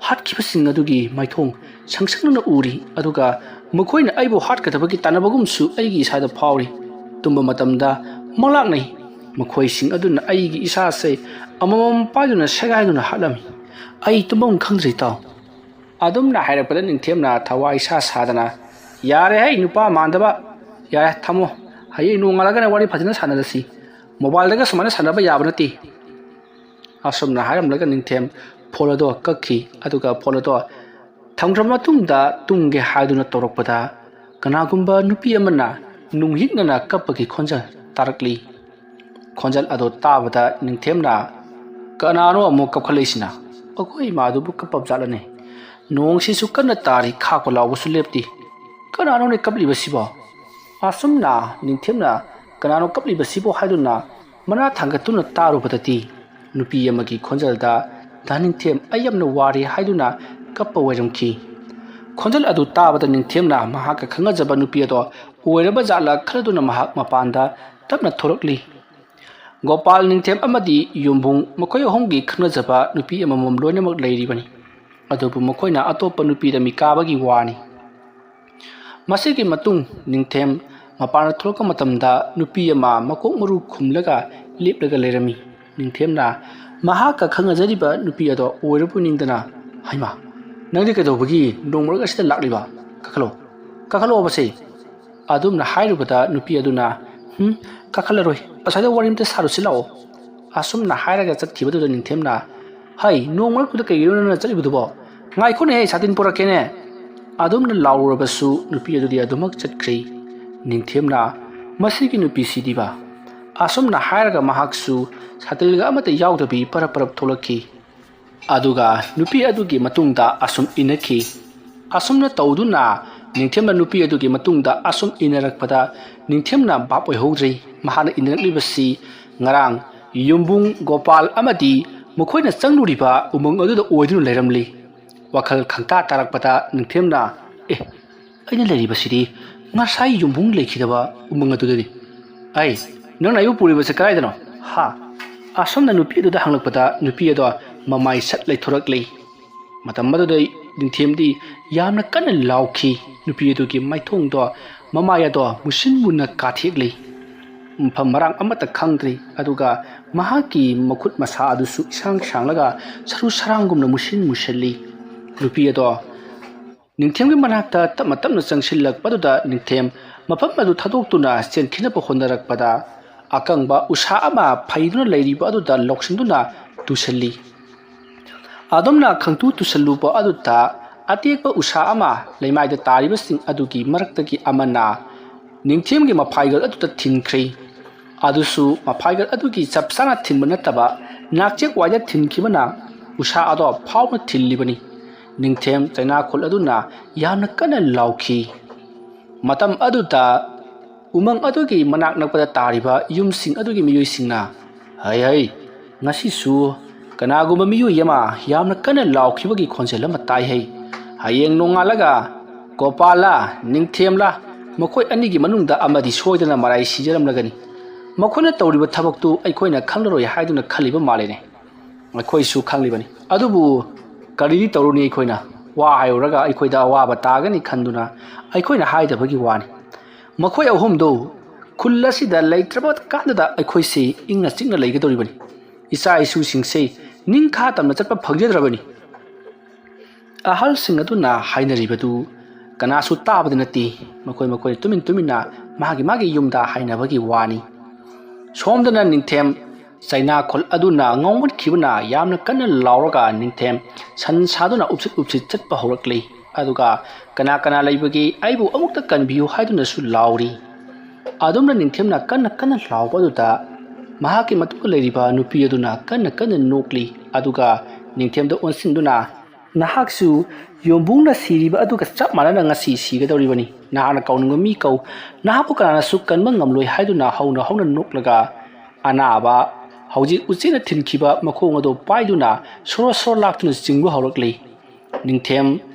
ꯍꯥꯠꯈꯤꯕꯁꯤꯡ ꯑꯗꯨꯒꯤ ꯃꯥꯏꯊꯣꯡ ꯁꯪꯁꯪꯅꯅ ꯎꯔꯤ, ꯑꯗꯨꯒ ꯃꯈꯣꯏꯅ ꯑꯩꯕꯨ ꯍꯥꯠꯀꯗꯕꯒꯤ ꯇꯥꯟꯅꯕꯒꯨꯝꯁꯨ ꯑꯩꯒꯤ ꯏꯁꯥꯗ ꯐꯥꯎꯔꯤ꯫ ꯇꯨꯝꯕ ꯃꯇꯝꯗ ꯃꯪꯂꯥꯛꯅꯩ꯫ ꯃꯈꯣꯏꯁꯤꯡ ꯑꯗꯨꯅ ꯑꯩꯒꯤ ꯏꯁꯥꯁꯦ ꯑꯃꯃꯝ ꯄꯥꯏꯗꯨꯅ ꯁꯦꯒꯥꯏꯗꯨꯅ ꯍꯥꯠꯂꯝꯃꯤ꯫ ꯑꯩ ꯇꯨꯝꯐꯝ ꯈꯪꯗ꯭ꯔꯦ, ꯏꯇꯥꯎ꯫" ꯑꯗꯨꯝꯅ ꯍꯥꯏꯔꯛꯄꯗ ꯅꯤꯡꯊꯦꯝꯅ ꯊꯋꯥꯏ ꯏꯁꯥ ꯁꯥꯗꯅ, "ꯌꯥꯔꯦ ꯍꯩ, ꯅꯨꯄꯥ ꯃꯥꯟꯗꯕ꯫ ꯌꯥꯔꯦ, ꯊꯝꯃꯣ꯫ ꯍꯌꯦꯡ ꯅꯣꯡꯉꯥꯜꯂꯒꯅ ꯋꯥꯔꯤ ꯐꯖꯅ ꯁꯥꯟꯅꯔꯁꯤ꯫ ꯃꯣꯕꯥꯏꯜꯗꯒ ꯁꯨꯃꯥꯏꯅ ꯁꯥꯟꯅꯕ ꯌꯥꯕ ꯅꯠꯇꯦ꯫" ꯑꯁꯨꯝꯅ ꯍꯥꯏꯔꯝꯂꯒ ꯅꯤꯡꯊꯦꯝ ꯐꯣꯟ ꯑꯗꯣ ꯀꯛꯈꯤ꯫ ꯑꯗꯨꯒ ꯐꯣꯟ ꯑꯗꯣ ꯊꯝꯈ꯭ꯔꯕ ꯃꯇꯨꯡꯗ ꯇꯨꯝꯒꯦ ꯍꯥꯏꯗꯨꯅ ꯇꯧꯔꯛꯄꯗ ꯀꯅꯥꯒꯨꯝꯕ ꯅꯨꯄꯤ ꯑꯃꯅ ꯅꯨꯡꯍꯤꯛꯅꯅ ꯀꯞꯄꯒꯤ ꯈꯣꯟꯖꯦꯜ ꯇꯥꯔꯛꯂꯤ꯫ ꯈꯣꯟꯖꯦꯜ ꯑꯗꯨ ꯇꯥꯕꯗ ꯅꯤꯡꯊꯦꯝꯅ, "ꯀꯅꯥꯅꯣ ꯑꯃꯨꯛ ꯀꯞꯈꯠꯂꯛꯏꯁꯤꯅ? ꯑꯩꯈꯣꯏ ꯏꯃꯥꯗꯨꯕꯨ ꯀꯞꯄꯕ ꯖꯥꯠꯂꯅꯦ? ꯅꯣꯡꯁꯤꯁꯨ ꯀꯟꯅ ꯇꯥꯔꯤ, ꯈꯥꯛꯄ ꯂꯥꯎꯕꯁꯨ ꯂꯦꯞꯇꯦ꯫ ꯀꯅꯥꯅꯣꯅꯦ ꯀꯞꯂꯤꯕꯁꯤꯕꯣ?" ꯑꯁꯨꯝꯅ ꯅꯤꯡꯊꯦꯝꯅ "ꯀꯅꯥꯅꯣ ꯀꯞꯂꯤꯕꯁꯤꯕꯣ?" ꯍꯥꯏꯗꯨꯅ ꯃꯅꯥ ꯊꯥꯡꯒꯠꯇꯨꯅ ꯇꯥꯔꯨꯕꯗꯗꯤ, ꯅꯨꯄꯤ ꯑꯃꯒꯤ ꯈꯣꯟꯖꯦꯜꯗ, "ꯗꯥ ꯅꯤꯡꯊꯦꯝ, ꯑꯩ ꯌꯥꯝꯅ ꯋꯥꯔꯦ" ꯍꯥꯏꯗꯨꯅ ꯀꯞꯄ ꯑꯣꯏꯔꯝꯈꯤ꯫ ꯈꯣꯟꯖꯦꯜ ꯑꯗꯨ ꯇꯥꯕꯗ ꯅꯤꯡꯊꯦꯝꯅ ꯃꯍꯥꯛꯀ ꯈꯪꯅꯖꯕ ꯅꯨꯄꯤ ꯑꯗꯣ ꯑꯣꯏꯔꯕ ꯖꯥꯠꯂ ꯈꯜꯂꯗꯨꯅ ꯃꯍꯥꯛ ꯃꯄꯥꯟꯗ ꯇꯞꯅ ꯊꯣꯔꯛꯂꯤ꯫ ꯒꯣꯄꯥꯜ, ꯅꯤꯡꯊꯦꯝ ꯑꯃꯗꯤ ꯌꯨꯝꯕꯨꯡ, ꯃꯈꯣꯏ ꯑꯍꯨꯝꯒꯤ ꯈꯪꯅꯖꯕ ꯅꯨꯄꯤ ꯑꯃꯃꯝ ꯂꯣꯏꯅꯃꯛ ꯂꯩꯔꯤꯕꯅꯤ꯫ ꯑꯗꯨꯕꯨ ꯃꯈꯣꯏꯅ ꯑꯇꯣꯞꯄ ꯅꯨꯄꯤꯗ ꯃꯤꯀꯥꯕꯒꯤ ꯋꯥꯅꯤ꯫ ꯃꯁꯤꯒꯤ ꯃꯇꯨꯡ ꯅꯤꯡꯊꯦꯝ ꯃꯄꯥꯟꯗ ꯊꯣꯛꯂꯛꯄ ꯃꯇꯝꯗ, ꯅꯨꯄꯤ ꯑꯃ ꯃꯀꯣꯛ ꯃꯔꯨ ꯈꯨꯝꯂꯒ ꯂꯦꯞꯂꯒ ꯂꯩꯔꯝꯃꯤ꯫ ꯅꯤꯡꯊꯦꯝꯅ ꯃꯍꯥꯛꯀ ꯈꯪꯅꯖꯔꯤꯕ ꯅꯨꯄꯤ ꯑꯗꯣ ꯑꯣꯏꯔꯕꯣꯏ ꯅꯤꯡꯗꯅ, "ꯍꯩꯃꯥ, ꯅꯪꯗꯤ ꯀꯩꯗꯧꯕꯒꯤ ꯅꯣꯡꯃꯔꯛ ꯑꯁꯤꯗ ꯂꯥꯛꯂꯤꯕ? ꯀꯥꯈꯠꯂꯣ, ꯀꯥꯈꯠꯂꯛꯑꯣꯕꯁꯦ!" ꯑꯗꯨꯝꯅ ꯍꯥꯏꯔꯨꯕꯗ, ꯅꯨꯄꯤ ꯑꯗꯨꯅ, "ꯍꯨꯝ, ꯀꯥꯈꯠꯂꯔꯣꯏ, ꯑꯁ꯭ꯋꯥꯏꯗ ꯋꯥꯔꯤ ꯑꯝꯇ ꯁꯥꯔꯨꯁꯤ ꯂꯥꯛꯑꯣ꯫" ꯑꯁꯨꯝꯅ ꯍꯥꯏꯔꯒ ꯆꯠꯈꯤꯕꯗꯨꯗ ꯅꯤꯡꯊꯦꯝꯅ, "ꯍꯩ, ꯅꯣꯡ ꯃꯔꯛꯇꯨꯗ ꯀꯩꯒꯤꯅꯣ ꯅꯪꯅ ꯆꯠꯂꯤꯕꯗꯨꯕꯣ? ꯉꯥꯏꯈꯣꯅꯦꯍꯦ, ꯁꯥꯇꯤꯟ ꯄꯨꯔꯛꯀꯦꯅꯦ!" ꯑꯗꯨꯝꯅ ꯂꯥꯎꯔꯨꯔꯕꯁꯨ, ꯅꯨꯄꯤ ꯑꯗꯨꯗꯤ ꯑꯗꯨꯃꯛ ꯆꯠꯈ꯭ꯔꯦ꯫ ꯅꯤꯡꯊꯦꯝꯅ, "ꯃꯁꯤꯒꯤ ꯅꯨꯄꯤꯁꯤꯗꯤꯕ!" ꯑꯁꯨꯝꯅ ꯍꯥꯏꯔꯒ ꯃꯍꯥꯛꯁꯨ ꯁꯥꯇꯤꯟꯒ ꯑꯃꯠꯇ ꯌꯥꯎꯗꯕꯤ ꯄꯔꯞ ꯄꯔꯞ ꯊꯣꯛꯂꯛꯈꯤ꯫ ꯑꯗꯨꯒ ꯅꯨꯄꯤ ꯑꯗꯨꯒꯤ ꯃꯇꯨꯡꯗ ꯑꯁꯨꯝ ꯏꯟꯅꯈꯤ꯫ ꯑꯁꯨꯝꯅ ꯇꯧꯗꯨꯅ ꯅꯤꯡꯊꯦꯝꯅ ꯅꯨꯄꯤ ꯑꯗꯨꯒꯤ ꯃꯇꯨꯡꯗ ꯑꯁꯨꯝ ꯏꯟꯅꯔꯛꯄꯗ, ꯅꯤꯡꯊꯦꯝꯅ ꯚꯥꯞ ꯑꯣꯏꯍꯧꯗ꯭ꯔꯦ꯫ ꯃꯍꯥꯛꯅ ꯏꯟꯅꯔꯛꯂꯤꯕꯁꯤ ꯉꯔꯥꯡ ꯌꯨꯝꯕꯨꯡ, ꯒꯣꯄꯥꯜ ꯑꯃꯗꯤ ꯃꯈꯣꯏꯅ ꯆꯪꯂꯨꯔꯤꯕ ꯎꯃꯪ ꯑꯗꯨꯗ ꯑꯣꯏꯗꯨꯅ ꯂꯩꯔꯝꯂꯤ꯫ ꯋꯥꯈꯜ ꯈꯪꯇꯥ ꯇꯥꯔꯛꯄꯗ ꯅꯤꯡꯊꯦꯝꯅ, "ꯑꯦ, ꯑꯩꯅ ꯂꯩꯔꯤꯕꯁꯤꯗꯤ ꯉꯁꯥꯏ ꯌꯨꯝꯕꯨꯡ ꯂꯩꯈꯤꯗꯕ ꯎꯃꯪ ꯑꯗꯨꯗꯅꯤ꯫ ꯑꯩ, ꯅꯪꯅ ꯑꯩꯕꯨ ꯄꯨꯔꯤꯕꯁꯤ ꯀꯗꯥꯏꯗꯅꯣ? ꯍꯥ?" ꯑꯁꯣꯝꯅ ꯅꯨꯄꯤ ꯑꯗꯨꯗ ꯍꯪꯂꯛꯄꯗ, ꯅꯨꯄꯤ ꯑꯗꯣ ꯃꯃꯥꯏ ꯁꯠ ꯂꯩꯊꯣꯔꯛꯂꯤ꯫ ꯃꯇꯝ ꯑꯗꯨꯗ ꯅꯤꯡꯊꯦꯝꯗꯤ ꯌꯥꯝꯅ ꯀꯟꯅ ꯂꯥꯎꯈꯤ꯫ ꯅꯨꯄꯤ ꯑꯗꯨꯒꯤ ꯃꯥꯏꯊꯣꯡꯗꯣ, ꯃꯃꯥꯏ ꯑꯗꯣ ꯃꯨꯁꯤꯟ ꯃꯨꯟꯅ ꯀꯥꯊꯦꯛꯂꯤ꯫ ꯃꯐꯝ ꯃꯔꯥꯡ ꯑꯃꯠꯇ ꯈꯪꯗ꯭ꯔꯤ꯫ ꯑꯗꯨꯒ ꯃꯍꯥꯛꯀꯤ ꯃꯈꯨꯠ ꯃꯁꯥ ꯑꯗꯨꯁꯨ ꯏꯁꯥꯡ ꯁꯥꯡꯂꯒ ꯁꯔꯨ ꯁꯔꯥꯡꯒꯨꯝꯅ ꯃꯨꯁꯤꯟ ꯃꯨꯁꯤꯜꯂꯤ꯫ ꯅꯨꯄꯤ ꯑꯗꯣ ꯅꯤꯡꯊꯦꯝꯒꯤ ꯃꯅꯥꯛꯇ ꯇꯞꯅ ꯇꯞꯅ ꯆꯪꯁꯤꯜꯂꯛꯄꯗꯨꯗ ꯅꯤꯡꯊꯦꯝ ꯃꯐꯝ ꯑꯗꯨ ꯊꯥꯗꯣꯛꯇꯨꯅ ꯆꯦꯟꯈꯤꯅꯕ ꯍꯣꯠꯅꯔꯛꯄꯗ, ꯑꯀꯪꯕ ꯎꯁꯥ ꯑꯃ ꯐꯩꯗꯨꯅ ꯂꯩꯔꯤꯕ ꯑꯗꯨꯗ ꯂꯧꯁꯤꯟꯗꯨꯅ ꯇꯨꯁꯜꯂꯤ꯫ ꯑꯗꯨꯝꯅ ꯈꯪꯇꯨ ꯇꯨꯁꯜꯂꯨꯕ ꯑꯗꯨꯗ, ꯑꯇꯦꯛꯄ ꯎꯁꯥ ꯑꯃ ꯂꯩꯃꯥꯏꯗ ꯇꯥꯔꯤꯕꯁꯤꯡ ꯑꯗꯨꯒꯤ ꯃꯔꯛꯇꯒꯤ ꯑꯃꯅ ꯅꯤꯡꯊꯦꯝꯒꯤ ꯃꯐꯥꯏꯒꯜ ꯑꯗꯨꯗ ꯊꯤꯟꯈ꯭ꯔꯦ꯫ ꯑꯗꯨꯁꯨ ꯃꯐꯥꯏꯒꯜ ꯑꯗꯨꯒꯤ ꯆꯞ ꯆꯥꯅ ꯊꯤꯟꯕ ꯅꯠꯇꯕ, ꯅꯥꯛꯆꯦꯛ ꯋꯥꯏꯗ ꯊꯤꯟꯈꯤꯕꯅ ꯎꯁꯥ ꯑꯗꯣ ꯐꯥꯎꯅ ꯊꯤꯜꯂꯤꯕꯅꯤ꯫ ꯅꯤꯡꯊꯦꯝ ꯆꯩꯅꯥꯈꯣꯜ ꯑꯗꯨꯅ ꯌꯥꯝꯅ ꯀꯟꯅ ꯂꯥꯎꯈꯤ꯫ ꯃꯇꯝ ꯑꯗꯨꯗ ꯎꯃꯪ ꯑꯗꯨꯒꯤ ꯃꯅꯥꯛ ꯅꯛꯄꯗ ꯇꯥꯔꯤꯕ ꯌꯨꯝꯁꯤꯡ ꯑꯗꯨꯒꯤ ꯃꯤꯑꯣꯏꯁꯤꯡꯅ, "ꯍꯩ, ꯍꯩ, ꯉꯁꯤꯁꯨ ꯀꯅꯥꯒꯨꯝꯕ ꯃꯤꯑꯣꯏ ꯑꯃ ꯌꯥꯝꯅ ꯀꯟꯅ ꯂꯥꯎꯈꯤꯕꯒꯤ ꯈꯣꯟꯖꯦꯜ ꯑꯃ ꯇꯥꯏ ꯍꯩ꯫ ꯍꯌꯦꯡ ꯅꯣꯡꯉꯥꯜꯂꯒ ꯒꯣꯄꯥꯜꯂꯥ, ꯅꯤꯡꯊꯦꯝꯂꯥ, ꯃꯈꯣꯏ ꯑꯅꯤꯒꯤ ꯃꯅꯨꯡꯗ ꯑꯃꯗꯤ ꯁꯣꯏꯗꯅ ꯃꯔꯥꯏ ꯁꯤꯖꯔꯝꯂꯒꯅꯤ꯫ ꯃꯈꯣꯏꯅ ꯇꯧꯔꯤꯕ ꯊꯕꯛꯇꯨ ꯑꯩꯈꯣꯏꯅ ꯈꯪꯂꯔꯣꯏ" ꯍꯥꯏꯗꯨꯅ ꯈꯜꯂꯤꯕ ꯃꯥꯜꯂꯤꯅꯦ꯫ ꯑꯩꯈꯣꯏꯁꯨ ꯈꯪꯂꯤꯕꯅꯤ, ꯑꯗꯨꯕꯨ ꯀꯔꯤꯗꯤ ꯇꯧꯔꯨꯅꯤ? ꯑꯩꯈꯣꯏꯅ ꯋꯥ ꯍꯥꯏꯔꯨꯔꯒ ꯑꯩꯈꯣꯏꯗ ꯑꯋꯥꯕ ꯇꯥꯒꯅꯤ ꯈꯟꯗꯨꯅ ꯑꯩꯈꯣꯏꯅ ꯍꯥꯏꯗꯕꯒꯤ ꯋꯥꯅꯤ꯫ ꯃꯈꯣꯏ ꯑꯍꯨꯝꯗꯨ ꯈꯨꯜ ꯑꯁꯤꯗ ꯂꯩꯇ꯭ꯔꯕ ꯀꯥꯟꯗꯗ ꯑꯩꯈꯣꯏꯁꯤ ꯏꯪꯅ ꯆꯤꯛꯅ ꯂꯩꯒꯗꯧꯔꯤꯕꯅꯤ꯫ ꯏꯆꯥ ꯏꯁꯨꯁꯤꯡꯁꯦ ꯅꯤꯡꯈꯥ ꯇꯝꯅ ꯆꯠꯄ ꯐꯪꯖꯗ꯭ꯔꯕꯅꯤ꯫ ꯑꯍꯜꯁꯤꯡ ꯑꯗꯨꯅ ꯍꯥꯏꯅꯔꯤꯕꯗꯨ ꯀꯅꯥꯁꯨ ꯇꯥꯕꯗꯤ ꯅꯠꯇꯦ꯫ ꯃꯈꯣꯏ ꯃꯈꯣꯏ ꯇꯨꯃꯤꯟ ꯇꯨꯃꯤꯟꯅ ꯃꯥꯒꯤ ꯃꯥꯒꯤ ꯌꯨꯝꯗ ꯍꯥꯏꯅꯕꯒꯤ ꯋꯥꯅꯤ꯫ ꯁꯣꯝꯗꯅ ꯅꯤꯡꯊꯦꯝ ꯆꯩꯅꯥꯈꯣꯜ ꯑꯗꯨꯅ ꯉꯥꯎꯃꯟꯈꯤꯕꯅ ꯌꯥꯝꯅ ꯀꯟꯅ ꯂꯥꯎꯔꯒ ꯅꯤꯡꯊꯦꯝ ꯁꯟ ꯁꯥꯗꯨꯅ ꯎꯞꯁꯤꯠ ꯎꯞꯁꯤꯠ ꯆꯠꯄ ꯍꯧꯔꯛꯂꯤ꯫ ꯑꯗꯨꯒ "ꯀꯅꯥ ꯀꯅꯥ ꯂꯩꯕꯒꯦ? ꯑꯩꯕꯨ ꯑꯃꯨꯛꯇ ꯀꯟꯕꯤꯌꯨ" ꯍꯥꯏꯗꯨꯅꯁꯨ ꯂꯥꯎꯔꯤ꯫ ꯑꯗꯨꯝꯅ ꯅꯤꯡꯊꯦꯝꯅ ꯀꯟꯅ ꯀꯟꯅ ꯂꯥꯎꯕ ꯑꯗꯨꯗ ꯃꯍꯥꯛꯀꯤ ꯃꯇꯨꯡꯗ ꯂꯩꯔꯤꯕ ꯅꯨꯄꯤ ꯑꯗꯨꯅ ꯀꯟꯅ ꯀꯟꯅ ꯅꯣꯛꯂꯤ꯫ ꯑꯗꯨꯒ ꯅꯤꯡꯊꯦꯝꯗ ꯑꯣꯟꯁꯤꯟꯗꯨꯅ, "ꯅꯍꯥꯛꯁꯨ ꯌꯣꯝꯕꯨꯡꯅ ꯁꯤꯔꯤꯕ ꯑꯗꯨꯒ ꯆꯞ ꯃꯥꯟꯅꯅ ꯉꯁꯤ ꯁꯤꯒꯗꯧꯔꯤꯕꯅꯤ꯫ ꯅꯍꯥꯛꯅ ꯀꯧꯅꯤꯡꯕ ꯃꯤ ꯀꯧ, ꯅꯍꯥꯛꯄꯨ ꯀꯅꯥꯅꯁꯨ ꯀꯟꯕ ꯉꯝꯂꯣꯏ" ꯍꯥꯏꯗꯨꯅ ꯍꯧꯅ ꯍꯧꯅ ꯅꯣꯛꯂꯒ, ꯑꯅꯥꯕ ꯍꯧꯖꯤꯛ ꯎꯆꯦꯛꯅ ꯊꯤꯟꯈꯤꯕ ꯃꯈꯣꯡ ꯑꯗꯨ ꯄꯥꯏꯗꯨꯅ ꯁꯣꯔꯣ ꯁꯣꯔꯣ ꯂꯥꯛꯇꯨꯅ ꯆꯤꯡꯕ ꯍꯧꯔꯛꯂꯤ꯫ ꯅꯤꯡꯊꯦꯝ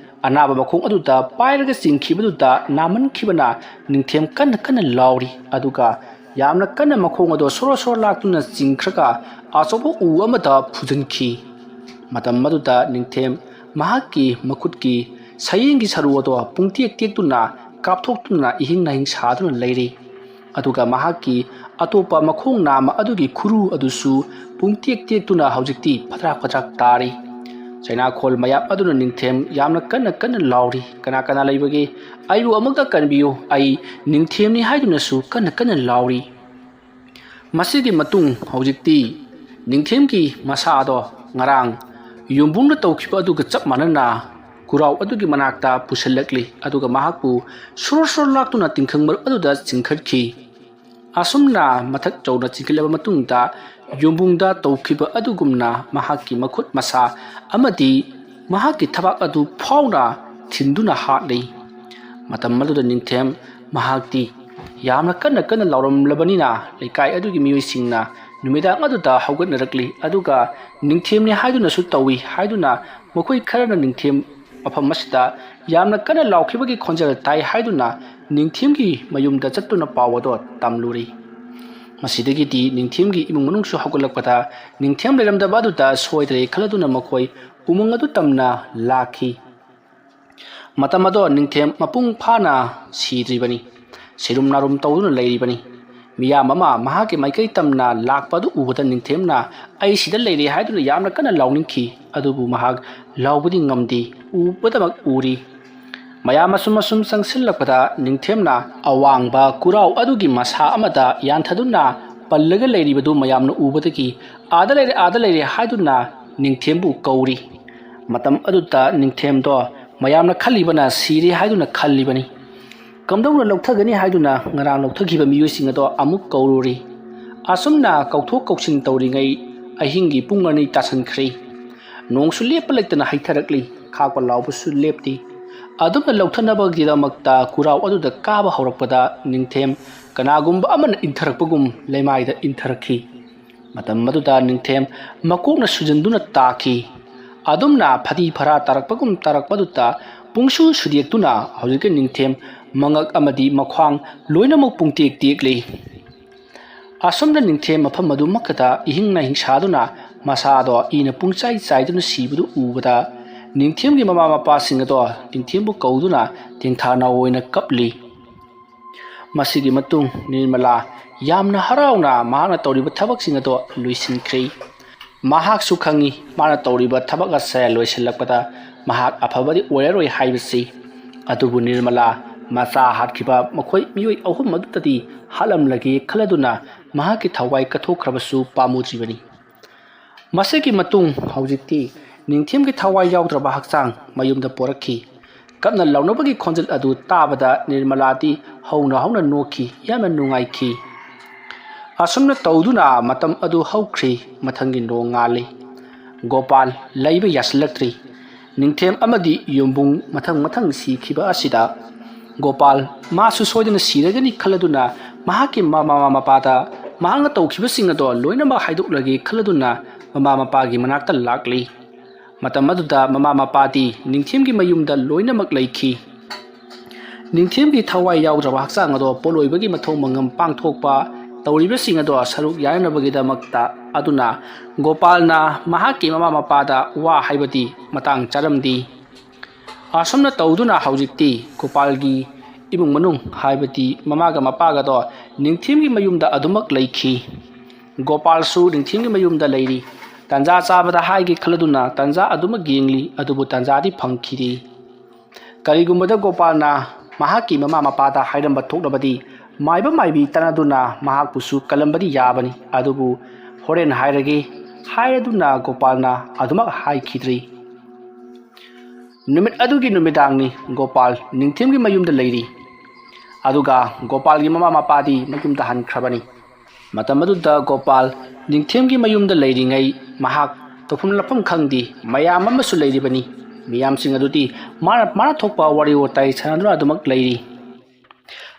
ꯑꯅꯥꯕ ꯃꯈꯣꯡ ꯑꯗꯨꯗ ꯄꯥꯏꯔꯒ ꯆꯤꯡꯈꯤꯕꯗꯨꯗ ꯅꯥꯃꯟꯈꯤꯕꯅ ꯅꯤꯡꯊꯦꯝ ꯀꯟꯅ ꯀꯟꯅ ꯂꯥꯎꯔꯤ꯫ ꯑꯗꯨꯒ ꯌꯥꯝꯅ ꯀꯟꯅ ꯃꯈꯣꯡ ꯑꯗꯨ ꯁꯣꯔꯣ ꯁꯣꯔꯣ ꯂꯥꯛꯇꯨꯅ ꯆꯤꯡꯈ꯭ꯔꯒ ꯑꯆꯧꯕ ꯎ ꯑꯃꯗ ꯐꯨꯖꯤꯟꯈꯤ꯫ ꯃꯇꯝ ꯑꯗꯨꯗ ꯅꯤꯡꯊꯦꯝ ꯃꯍꯥꯛꯀꯤ ꯃꯈꯨꯠꯀꯤ ꯁꯌꯦꯡꯒꯤ ꯁꯔꯨ ꯑꯗꯣ ꯄꯨꯡꯇꯦꯛ ꯇꯦꯛꯇꯨꯅ ꯀꯥꯞꯊꯣꯛꯇꯨꯅ ꯏꯍꯤꯡ ꯅꯥꯍꯤꯡ ꯁꯥꯗꯨꯅ ꯂꯩꯔꯤ꯫ ꯑꯗꯨꯒ ꯃꯍꯥꯛꯀꯤ ꯑꯇꯣꯞꯄ ꯃꯈꯣꯡ ꯅꯥꯝꯃ ꯑꯗꯨꯒꯤ ꯈꯨꯔꯨ ꯑꯗꯨꯁꯨ ꯄꯨꯡꯇꯦꯛ ꯇꯦꯛꯇꯨꯅ ꯍꯧꯖꯤꯛꯇꯤ ꯐꯗ꯭ꯔꯥꯛ ꯐꯗ꯭ꯔꯥꯛ ꯇꯥꯔꯤ꯫ ꯆꯩꯅꯥꯈꯣꯜ ꯃꯌꯥꯝ ꯑꯗꯨꯅ ꯅꯤꯡꯊꯦꯝ ꯌꯥꯝꯅ ꯀꯟꯅ ꯀꯟꯅ ꯂꯥꯎꯔꯤ, "ꯀꯅꯥ ꯀꯅꯥ ꯂꯩꯕꯒꯦ? ꯑꯩꯕꯨ ꯑꯃꯨꯛꯇ ꯀꯟꯕꯤꯌꯨ, ꯑꯩ ꯅꯤꯡꯊꯦꯝꯅꯤ" ꯍꯥꯏꯗꯨꯅꯁꯨ ꯀꯟꯅ ꯀꯟꯅ ꯂꯥꯎꯔꯤ꯫ ꯃꯁꯤꯒꯤ ꯃꯇꯨꯡ ꯍꯧꯖꯤꯛꯇꯤ ꯅꯤꯡꯊꯦꯝꯒꯤ ꯃꯁꯥ ꯑꯗꯣ ꯉꯔꯥꯡ ꯌꯨꯝꯕꯨꯡꯅ ꯇꯧꯈꯤꯕ ꯑꯗꯨꯒ ꯆꯞ ꯃꯥꯟꯅꯅ ꯈꯨꯔꯥꯎ ꯑꯗꯨꯒꯤ ꯃꯅꯥꯛꯇ ꯄꯨꯁꯤꯜꯂꯛꯂꯤ꯫ ꯑꯗꯨꯒ ꯃꯍꯥꯛꯄꯨ ꯁꯣꯔꯣ ꯁꯣꯔꯣ ꯂꯥꯛꯇꯨꯅ ꯇꯤꯡꯈꯪ ꯃꯔꯨꯞ ꯑꯗꯨꯗ ꯆꯤꯡꯈꯠꯈꯤ꯫ ꯑꯁꯨꯝꯅ ꯃꯊꯛ ꯆꯧꯅ ꯆꯤꯡꯈꯠꯂꯕ ꯃꯇꯨꯡꯗ ꯌꯨꯝꯕꯨꯡꯗ ꯇꯧꯈꯤꯕ ꯑꯗꯨꯒꯨꯝꯅ ꯃꯍꯥꯛꯀꯤ ꯃꯈꯨꯠ ꯃꯁꯥ ꯑꯃꯗꯤ ꯃꯍꯥꯛꯀꯤ ꯊꯕꯥꯛ ꯑꯗꯨ ꯐꯥꯎꯅ ꯊꯤꯟꯗꯨꯅ ꯍꯥꯠꯂꯤ꯫ ꯃꯇꯝ ꯑꯗꯨꯗ ꯅꯤꯡꯊꯦꯝ ꯃꯍꯥꯛꯇꯤ ꯌꯥꯝꯅ ꯀꯟꯅ ꯀꯟꯅ ꯂꯥꯎꯔꯝꯂꯕꯅꯤꯅ ꯂꯩꯀꯥꯏ ꯑꯗꯨꯒꯤ ꯃꯤꯑꯣꯏꯁꯤꯡꯅ ꯅꯨꯃꯤꯗꯥꯡ ꯑꯗꯨꯗ ꯍꯧꯒꯠꯅꯔꯛꯂꯤ꯫ ꯑꯗꯨꯒ ꯅꯤꯡꯊꯦꯝꯅꯤ ꯍꯥꯏꯗꯨꯅꯁꯨ ꯇꯧꯏ ꯍꯥꯏꯗꯨꯅ ꯃꯈꯣꯏ ꯈꯔꯅ ꯅꯤꯡꯊꯦꯝ ꯃꯐꯝ ꯑꯁꯤꯗ ꯌꯥꯝꯅ ꯀꯟꯅ ꯂꯥꯎꯈꯤꯕꯒꯤ ꯈꯣꯟꯖꯦꯜ ꯇꯥꯏ ꯍꯥꯏꯗꯨꯅ ꯅꯤꯡꯊꯦꯝꯒꯤ ꯃꯌꯨꯝꯗ ꯆꯠꯇꯨꯅ ꯄꯥꯎ ꯑꯗꯣ ꯇꯝꯂꯨꯔꯤ꯫ ꯃꯁꯤꯗꯒꯤꯗꯤ ꯅꯤꯡꯊꯦꯝꯒꯤ ꯏꯃꯨꯡ ꯃꯅꯨꯡꯁꯨ ꯍꯧꯒꯠꯂꯛꯄꯗ ꯅꯤꯡꯊꯦꯝ ꯂꯩꯔꯝꯗꯕ ꯑꯗꯨꯗ ꯁꯣꯏꯗ꯭ꯔꯦ ꯈꯜꯂꯗꯨꯅ ꯃꯈꯣꯏ ꯎꯃꯪ ꯑꯗꯨ ꯇꯝꯅ ꯂꯥꯛꯈꯤ꯫ ꯃꯇꯝ ꯑꯗꯣ ꯅꯤꯡꯊꯦꯝ ꯃꯄꯨꯡ ꯐꯥꯅ ꯁꯤꯗ꯭ꯔꯤꯕꯅꯤ꯫ ꯁꯤꯔꯨꯝ ꯅꯥꯔꯨꯝ ꯇꯧꯗꯨꯅ ꯂꯩꯔꯤꯕꯅꯤ꯫ ꯃꯤꯌꯥꯝ ꯑꯃ ꯃꯍꯥꯛꯀꯤ ꯃꯥꯏꯀꯩ ꯇꯝꯅ ꯂꯥꯛꯄ ꯑꯗꯨ ꯎꯕꯗ ꯅꯤꯡꯊꯦꯝꯅ "ꯑꯩ ꯁꯤꯗ ꯂꯩꯔꯦ" ꯍꯥꯏꯗꯨꯅ ꯌꯥꯝꯅ ꯀꯟꯅ ꯂꯥꯎꯅꯤꯡꯈꯤ꯫ ꯑꯗꯨꯕꯨ ꯃꯍꯥꯛ ꯂꯥꯎꯕꯗꯤ ꯉꯝꯗꯦ, ꯎꯕꯗꯃꯛ ꯎꯔꯤ꯫ ꯃꯌꯥꯝ ꯑꯁꯨꯝ ꯑꯁꯨꯝ ꯆꯪꯁꯤꯜꯂꯛꯄꯗ ꯅꯤꯡꯊꯦꯝꯅ ꯑꯋꯥꯡꯕ ꯀꯨꯔꯥꯎ ꯑꯗꯨꯒꯤ ꯃꯁꯥ ꯑꯃꯗ ꯌꯥꯟꯊꯗꯨꯅ ꯄꯜꯂꯒ ꯂꯩꯔꯤꯕꯗꯨ ꯃꯌꯥꯝꯅ ꯎꯕꯗꯒꯤ "ꯑꯥꯗ ꯂꯩꯔꯦ, ꯑꯥꯗ ꯂꯩꯔꯦ" ꯍꯥꯏꯗꯨꯅ ꯅꯤꯡꯊꯦꯝꯕꯨ ꯀꯧꯔꯤ꯫ ꯃꯇꯝ ꯑꯗꯨꯗ ꯅꯤꯡꯊꯦꯝꯗꯣ ꯃꯌꯥꯝꯅ ꯈꯜꯂꯤꯕꯅ ꯁꯤꯔꯦ ꯍꯥꯏꯗꯨꯅ ꯈꯜꯂꯤꯕꯅꯤ꯫ ꯀꯝꯗꯧꯅ ꯂꯧꯊꯒꯅꯤ ꯍꯥꯏꯗꯨꯅ ꯉꯔꯥꯡ ꯂꯧꯊꯈꯤꯕ ꯃꯤꯑꯣꯏꯁꯤꯡ ꯑꯗꯣ ꯑꯃꯨꯛ ꯀꯧꯔꯨꯔꯤ꯫ ꯑꯁꯨꯝꯅ ꯀꯧꯊꯣꯛ ꯀꯧꯁꯤꯟ ꯇꯧꯔꯤꯉꯩ ꯑꯍꯤꯡꯒꯤ ꯄꯨꯡ ꯑꯅꯤ ꯇꯥꯁꯟꯈ꯭ꯔꯦ꯫ ꯅꯣꯡꯁꯨ ꯂꯦꯞꯄ ꯂꯩꯇꯅ ꯍꯩꯊꯔꯛꯂꯤ꯫ ꯈꯥꯛꯄ ꯂꯥꯎꯕꯁꯨ ꯂꯦꯞꯇꯦ꯫ ꯑꯗꯨꯝꯅ ꯂꯧꯊꯅꯕꯒꯤꯗꯃꯛꯇ ꯀꯨꯔꯥꯎ ꯑꯗꯨꯗ ꯀꯥꯕ ꯍꯧꯔꯛꯄꯗ ꯅꯤꯡꯊꯦꯝ ꯀꯅꯥꯒꯨꯝꯕ ꯑꯃꯅ ꯏꯟꯊꯔꯛꯄꯒꯨꯝ ꯂꯩꯃꯥꯏꯗ ꯏꯟꯊꯔꯛꯈꯤ꯫ ꯃꯇꯝ ꯑꯗꯨꯗ ꯅꯤꯡꯊꯦꯝ ꯃꯀꯣꯛꯅ ꯁꯨꯖꯟꯗꯨꯅ ꯇꯥꯈꯤ꯫ ꯑꯗꯨꯝꯅ ꯐꯗꯤ ꯐꯔꯥ ꯇꯥꯔꯛꯄꯒꯨꯝ ꯇꯥꯔꯛꯄꯗꯨꯗ ꯄꯨꯡꯁꯨ ꯁꯨꯗꯦꯛꯇꯨꯅ ꯍꯧꯖꯤꯛꯀꯤ ꯅꯤꯡꯊꯦꯝ ꯃꯉꯛ ꯑꯃꯗꯤ ꯃꯈ꯭ꯋꯥꯡ ꯂꯣꯏꯅꯃꯛ ꯄꯨꯡꯇꯦꯛ ꯇꯦꯛꯂꯤ꯫ ꯑꯁꯨꯝꯅ ꯅꯤꯡꯊꯦꯝ ꯃꯐꯝ ꯑꯗꯨꯃꯛꯇꯗ ꯏꯍꯤꯡ ꯅꯥꯍꯤꯡ ꯁꯥꯗꯨꯅ ꯃꯁꯥꯗꯣ ꯏꯅ ꯄꯨꯡꯆꯥꯏ ꯆꯥꯏꯗꯨꯅ ꯁꯤꯕꯗꯨ ꯎꯕꯗ ꯅꯤꯡꯊꯦꯝꯒꯤ ꯃꯃꯥ ꯃꯄꯥꯁꯤꯡ ꯑꯗꯣ ꯅꯤꯡꯊꯦꯝꯕꯨ ꯀꯧꯗꯨꯅ ꯇꯦꯡꯊꯥꯅꯥꯎ ꯑꯣꯏꯅ ꯀꯞꯂꯤ꯫ ꯃꯁꯤꯒꯤ ꯃꯇꯨꯡ ꯅꯤꯔꯃꯂꯥ ꯌꯥꯝꯅ ꯍꯔꯥꯎꯅ ꯃꯍꯥꯛꯅ ꯇꯧꯔꯤꯕ ꯊꯕꯛꯁꯤꯡ ꯑꯗꯣ ꯂꯣꯏꯁꯤꯟꯈ꯭ꯔꯦ꯫ ꯃꯍꯥꯛꯁꯨ ꯈꯪꯏ ꯃꯥꯅ ꯇꯧꯔꯤꯕ ꯊꯕꯛ ꯑꯁꯦ ꯂꯣꯏꯁꯤꯜꯂꯛꯄꯗ ꯃꯍꯥꯛ ꯑꯐꯕꯗꯤ ꯑꯣꯏꯔꯔꯣꯏ ꯍꯥꯏꯕꯁꯤ꯫ ꯑꯗꯨꯕꯨ ꯅꯤꯔꯃꯂꯥ ꯃꯆꯥ ꯍꯥꯠꯈꯤꯕ ꯃꯈꯣꯏ ꯃꯤꯑꯣꯏ ꯑꯍꯨꯝ ꯑꯗꯨꯗꯗꯤ ꯍꯥꯠꯂꯝꯂꯒꯦ ꯈꯜꯂꯗꯨꯅ ꯃꯍꯥꯛꯀꯤ ꯊꯋꯥꯏ ꯀꯠꯊꯣꯛꯈ꯭ꯔꯕꯁꯨ ꯄꯥꯝꯃꯨꯗ꯭ꯔꯤꯕꯅꯤ꯫ ꯃꯁꯤꯒꯤ ꯃꯇꯨꯡ ꯍꯧꯖꯤꯛꯇꯤ ꯅꯤꯡꯊꯦꯝꯒꯤ ꯊꯋꯥꯏ ꯌꯥꯎꯗ꯭ꯔꯕ ꯍꯛꯆꯥꯡ ꯃꯌꯨꯝꯗ ꯄꯣꯔꯛꯈꯤ꯫ ꯀꯞꯅ ꯂꯥꯎꯅꯕꯒꯤ ꯈꯣꯟꯖꯦꯜ ꯑꯗꯨ ꯇꯥꯕꯗ ꯅꯤꯔꯃꯂꯥꯗꯤ ꯍꯧꯅ ꯍꯧꯅ ꯅꯣꯛꯈꯤ, ꯌꯥꯝꯅ ꯅꯨꯡꯉꯥꯏꯈꯤ꯫ ꯑꯁꯨꯝꯅ ꯇꯧꯗꯨꯅ ꯃꯇꯝ ꯑꯗꯨ ꯍꯧꯈ꯭ꯔꯤ꯫ ꯃꯊꯪꯒꯤ ꯅꯣꯡ ꯉꯥꯜꯂꯤ꯫ ꯒꯣꯄꯥꯜ ꯂꯩꯕ ꯌꯥꯁꯤꯜꯂꯛꯇ꯭ꯔꯤ꯫ ꯅꯤꯡꯊꯦꯝ ꯑꯃꯗꯤ ꯌꯨꯝꯕꯨꯡ ꯃꯊꯪ ꯃꯊꯪ ꯁꯤꯈꯤꯕ ꯑꯁꯤꯗ ꯒꯣꯄꯥꯜ ꯃꯥꯁꯨ ꯁꯣꯏꯗꯅ ꯁꯤꯔꯒꯅꯤ ꯈꯜꯂꯗꯨꯅ ꯃꯍꯥꯛꯀꯤ ꯃꯃꯥ ꯃꯄꯥꯗ ꯃꯍꯥꯛꯅ ꯇꯧꯈꯤꯕꯁꯤꯡ ꯑꯗꯣ ꯂꯣꯏꯅꯃꯛ ꯍꯥꯏꯗꯣꯛꯂꯒꯦ ꯈꯜꯂꯗꯨꯅ ꯃꯃꯥ ꯃꯄꯥꯒꯤ ꯃꯅꯥꯛꯇ ꯂꯥꯛꯂꯤ꯫ ꯃꯇꯝ ꯑꯗꯨꯗ ꯃꯃꯥ ꯃꯄꯥꯗꯤ ꯅꯤꯡꯊꯦꯝꯒꯤ ꯃꯌꯨꯝꯗ ꯂꯣꯏꯅꯃꯛ ꯂꯩꯈꯤ꯫ ꯅꯤꯡꯊꯦꯝꯒꯤ ꯊꯋꯥꯏ ꯌꯥꯎꯗ꯭ꯔꯕ ꯍꯛꯆꯥꯡ ꯑꯗꯣ ꯄꯣꯠꯂꯣꯏꯕꯒꯤ ꯃꯊꯧ ꯃꯉꯝ ꯄꯥꯡꯊꯣꯛꯄ ꯇꯧꯔꯤꯕꯁꯤꯡ ꯑꯗꯣ ꯁꯔꯨꯛ ꯌꯥꯅꯅꯕꯒꯤꯗꯃꯛꯇ ꯑꯗꯨꯅ ꯒꯣꯄꯥꯜꯅ ꯃꯍꯥꯛꯀꯤ ꯃꯃꯥ ꯃꯄꯥꯗ ꯋꯥ ꯍꯥꯏꯕꯗꯤ ꯃꯇꯥꯡ ꯆꯥꯔꯝꯗꯤ꯫ ꯑꯁꯨꯝꯅ ꯇꯧꯗꯨꯅ ꯍꯧꯖꯤꯛꯇꯤ ꯒꯣꯄꯥꯜꯒꯤ ꯏꯃꯨꯡ ꯃꯅꯨꯡ ꯍꯥꯏꯕꯗꯤ ꯃꯃꯥꯒ ꯃꯄꯥꯒꯗꯣ ꯅꯤꯡꯊꯦꯝꯒꯤ ꯃꯌꯨꯝꯗ ꯑꯗꯨꯃꯛ ꯂꯩꯈꯤ꯫ ꯒꯣꯄꯥꯜꯁꯨ ꯅꯤꯡꯊꯦꯝꯒꯤ ꯃꯌꯨꯝꯗ ꯂꯩꯔꯤ꯫ ꯇꯟꯖꯥ ꯆꯥꯕꯗ ꯍꯥꯏꯒꯦ ꯈꯜꯂꯗꯨꯅ ꯇꯟꯖꯥ ꯑꯗꯨꯃꯛ ꯌꯦꯡꯂꯤ, ꯑꯗꯨꯕꯨ ꯇꯟꯖꯥꯗꯤ ꯐꯪꯈꯤꯗꯦ꯫ ꯀꯔꯤꯒꯨꯝꯕꯗ ꯒꯣꯄꯥꯜꯅ ꯃꯍꯥꯛꯀꯤ ꯃꯃꯥ ꯃꯄꯥꯗ ꯍꯥꯏꯔꯝꯕ ꯊꯣꯛꯂꯕꯗꯤ ꯃꯥꯏꯕ ꯃꯥꯏꯕꯤ ꯇꯥꯟꯅꯗꯨꯅ ꯃꯍꯥꯛꯄꯨꯁꯨ ꯀꯜꯂꯝꯕꯗꯤ ꯌꯥꯕꯅꯤ, ꯑꯗꯨꯕꯨ ꯍꯣꯔꯦꯟ ꯍꯥꯏꯔꯒꯦ ꯍꯥꯏꯔꯗꯨꯅ ꯒꯣꯄꯥꯜꯅ ꯑꯗꯨꯃꯛ ꯍꯥꯏꯈꯤꯗ꯭ꯔꯤ꯫ ꯅꯨꯃꯤꯠ ꯑꯗꯨꯒꯤ ꯅꯨꯃꯤꯗꯥꯡꯅꯤ꯫ ꯒꯣꯄꯥꯜ ꯅꯤꯡꯊꯦꯝꯒꯤ ꯃꯌꯨꯝꯗ ꯂꯩꯔꯤ꯫ ꯑꯗꯨꯒ ꯒꯣꯄꯥꯜꯒꯤ ꯃꯃꯥ ꯃꯄꯥꯗꯤ ꯃꯌꯨꯝꯗ ꯍꯟꯈ꯭ꯔꯕꯅꯤ꯫ ꯃꯇꯝ ꯑꯗꯨꯗ ꯒꯣꯄꯥꯜ ꯅꯤꯡꯊꯦꯝꯒꯤ ꯃꯌꯨꯝꯗ ꯂꯩꯔꯤꯉꯩ ꯃꯍꯥꯛ ꯇꯧꯐꯝ ꯂꯥꯛꯐꯝ ꯈꯪꯗꯦ꯫ ꯃꯌꯥꯝ ꯑꯃꯁꯨ ꯂꯩꯔꯤꯕꯅꯤ꯫ ꯃꯤꯌꯥꯝꯁꯤꯡ ꯑꯗꯨꯗꯤ ꯃꯥꯅ ꯃꯥꯅ ꯊꯣꯛꯄ ꯋꯥꯔꯤ ꯋꯥꯇꯥꯏ ꯁꯥꯟꯅꯗꯨꯅ ꯑꯗꯨꯃꯛ ꯂꯩꯔꯤ꯫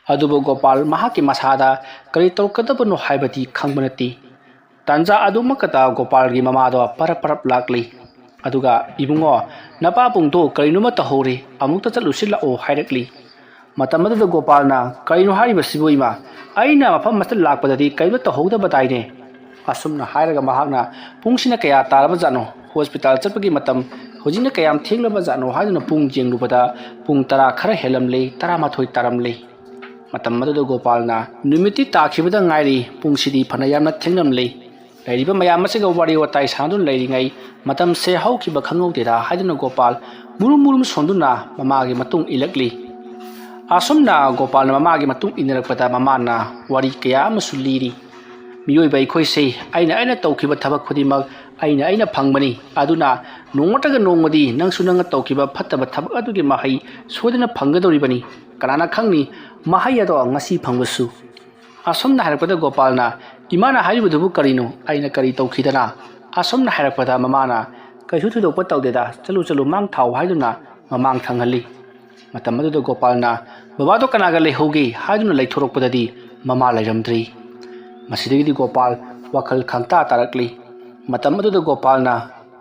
ꯑꯗꯨꯕꯨ ꯒꯣꯄꯥꯜ ꯃꯍꯥꯛꯀꯤ ꯃꯁꯥꯗ ꯀꯔꯤ ꯇꯧꯔꯛꯀꯗꯕꯅꯣ ꯍꯥꯏꯕꯗꯤ ꯈꯪꯕ ꯅꯠꯇꯦ꯫ ꯇꯥꯟꯖꯥ ꯑꯗꯨꯃꯛꯇꯗ ꯒꯣꯄꯥꯜꯒꯤ ꯃꯃꯥꯗꯣ ꯄꯔꯞ ꯄꯔꯞ ꯂꯥꯛꯂꯤ꯫ ꯑꯗꯨꯒ, "ꯏꯕꯨꯡꯉꯣ, ꯅꯄꯥꯕꯨꯡꯗꯣ ꯀꯔꯤꯅꯣꯃ ꯇꯧꯍꯧꯔꯦ, ꯑꯃꯨꯛꯇ ꯆꯠꯂꯨꯁꯤ ꯂꯥꯛꯑꯣ" ꯍꯥꯏꯔꯛꯂꯤ꯫ ꯃꯇꯝ ꯑꯗꯨꯗ ꯒꯣꯄꯥꯜꯅ, "ꯀꯔꯤꯅꯣ ꯍꯥꯏꯔꯤꯕꯁꯤꯕꯨ ꯏꯃꯥ? ꯑꯩꯅ ꯃꯐꯝ ꯑꯁꯤꯗ ꯂꯥꯛꯄꯗꯗꯤ ꯀꯔꯤꯝꯇ ꯇꯧꯍꯧꯗꯕꯗꯥꯏꯅꯦ?" ꯑꯁꯨꯝꯅ ꯍꯥꯏꯔꯒ ꯃꯍꯥꯛꯅ, "ꯄꯨꯡꯁꯤꯅ ꯀꯌꯥ ꯇꯥꯔꯕꯖꯥꯠꯅꯣ? ꯍꯣꯁꯄꯤꯇꯥꯜ ꯆꯠꯄꯒꯤ ꯃꯇꯝ ꯍꯧꯖꯤꯛꯅ ꯀꯌꯥꯝ ꯊꯦꯡꯂꯕꯖꯥꯠꯅꯣ?" ꯍꯥꯏꯗꯨꯅ ꯄꯨꯡ ꯌꯦꯡꯂꯨꯕꯗ ꯄꯨꯡ ꯇꯔꯥ ꯈꯔ ꯍꯦꯜꯂꯝꯂꯦ, ꯇꯔꯥꯃꯥꯊꯣꯏ ꯇꯥꯔꯝꯂꯦ꯫ ꯃꯇꯝ ꯑꯗꯨꯗ ꯒꯣꯄꯥꯜꯅ, "ꯅꯨꯃꯤꯠꯇꯤ ꯇꯥꯈꯤꯕꯗ ꯉꯥꯏꯔꯤ, ꯄꯨꯡꯁꯤꯗꯤ ꯐꯅ ꯌꯥꯝꯅ ꯊꯦꯡꯂꯝꯂꯦ꯫ ꯂꯩꯔꯤꯕ ꯃꯌꯥꯝ ꯑꯁꯤꯒ ꯋꯥꯔꯤ ꯋꯥꯇꯥꯏ ꯁꯥꯟꯅꯗꯨꯅ ꯂꯩꯔꯤꯉꯩ ꯃꯇꯝꯁꯦ ꯍꯧꯈꯤꯕ ꯈꯪꯍꯧꯗꯦꯗ" ꯍꯥꯏꯗꯨꯅ ꯒꯣꯄꯥꯜ ꯃꯨꯔꯨꯝ ꯃꯨꯔꯨꯝ ꯁꯣꯟꯗꯨꯅ ꯃꯃꯥꯒꯤ ꯃꯇꯨꯡ ꯏꯜꯂꯛꯂꯤ꯫ ꯑꯁꯨꯝꯅ ꯒꯣꯄꯥꯜꯅ ꯃꯃꯥꯒꯤ ꯃꯇꯨꯡ ꯏꯟꯅꯔꯛꯄꯗ ꯃꯃꯥꯅ ꯋꯥꯔꯤ ꯀꯌꯥ ꯑꯃꯁꯨ ꯂꯤꯔꯤ꯫ "ꯃꯤꯑꯣꯏꯕ ꯑꯩꯈꯣꯏꯁꯦ ꯑꯩꯅ ꯑꯩꯅ ꯇꯧꯈꯤꯕ ꯊꯕꯛ ꯈꯨꯗꯤꯡꯃꯛ ꯑꯩꯅ ꯑꯩꯅ ꯐꯪꯕꯅꯤ꯫ ꯑꯗꯨꯅ ꯅꯣꯡꯃ ꯅꯠꯇ꯭ꯔꯒ ꯅꯣꯡꯃꯗꯤ ꯅꯪꯁꯨ ꯅꯪꯅ ꯇꯧꯈꯤꯕ ꯐꯠꯇꯕ ꯊꯕꯛ ꯑꯗꯨꯒꯤ ꯃꯍꯩ ꯁꯣꯏꯗꯅ ꯐꯪꯒꯗꯧꯔꯤꯕꯅꯤ꯫ ꯀꯅꯥꯅ ꯈꯪꯅꯤ, ꯃꯍꯩ ꯑꯗꯣ ꯉꯁꯤ ꯐꯪꯕꯁꯨ?" ꯑꯁꯨꯝꯅ ꯍꯥꯏꯔꯛꯄꯗ ꯒꯣꯄꯥꯜꯅ, "ꯏꯃꯥꯅ ꯍꯥꯏꯔꯤꯕꯗꯨꯕꯨ ꯀꯔꯤꯅꯣ? ꯑꯩꯅ ꯀꯔꯤ ꯇꯧꯈꯤꯗꯅ?" ꯑꯁꯨꯝꯅ ꯍꯥꯏꯔꯛꯄꯗ ꯃꯃꯥꯅ, "ꯀꯩꯁꯨ ꯊꯣꯏꯗꯣꯛꯄ ꯇꯧꯗꯦꯗ, ꯆꯠꯂꯨ ꯆꯠꯂꯨ, ꯃꯥꯡ ꯊꯥꯎ" ꯍꯥꯏꯗꯨꯅ ꯃꯃꯥꯡ ꯊꯪꯍꯜꯂꯤ꯫ ꯃꯇꯝ ꯑꯗꯨꯗ ꯒꯣꯄꯥꯜꯅ, "ꯕꯕꯥꯗꯣ ꯀꯅꯥꯒ ꯂꯩꯍꯧꯒꯦ?" ꯍꯥꯏꯗꯨꯅ ꯂꯩꯊꯣꯔꯛꯄꯗꯗꯤ ꯃꯃꯥ ꯂꯩꯔꯝꯗ꯭ꯔꯤ꯫ ꯃꯁꯤꯗꯒꯤꯗꯤ ꯒꯣꯄꯥꯜ ꯋꯥꯈꯜ ꯈꯪꯇꯥ ꯇꯥꯔꯛꯂꯤ꯫ ꯃꯇꯝ ꯑꯗꯨꯗ ꯒꯣꯄꯥꯜꯅ,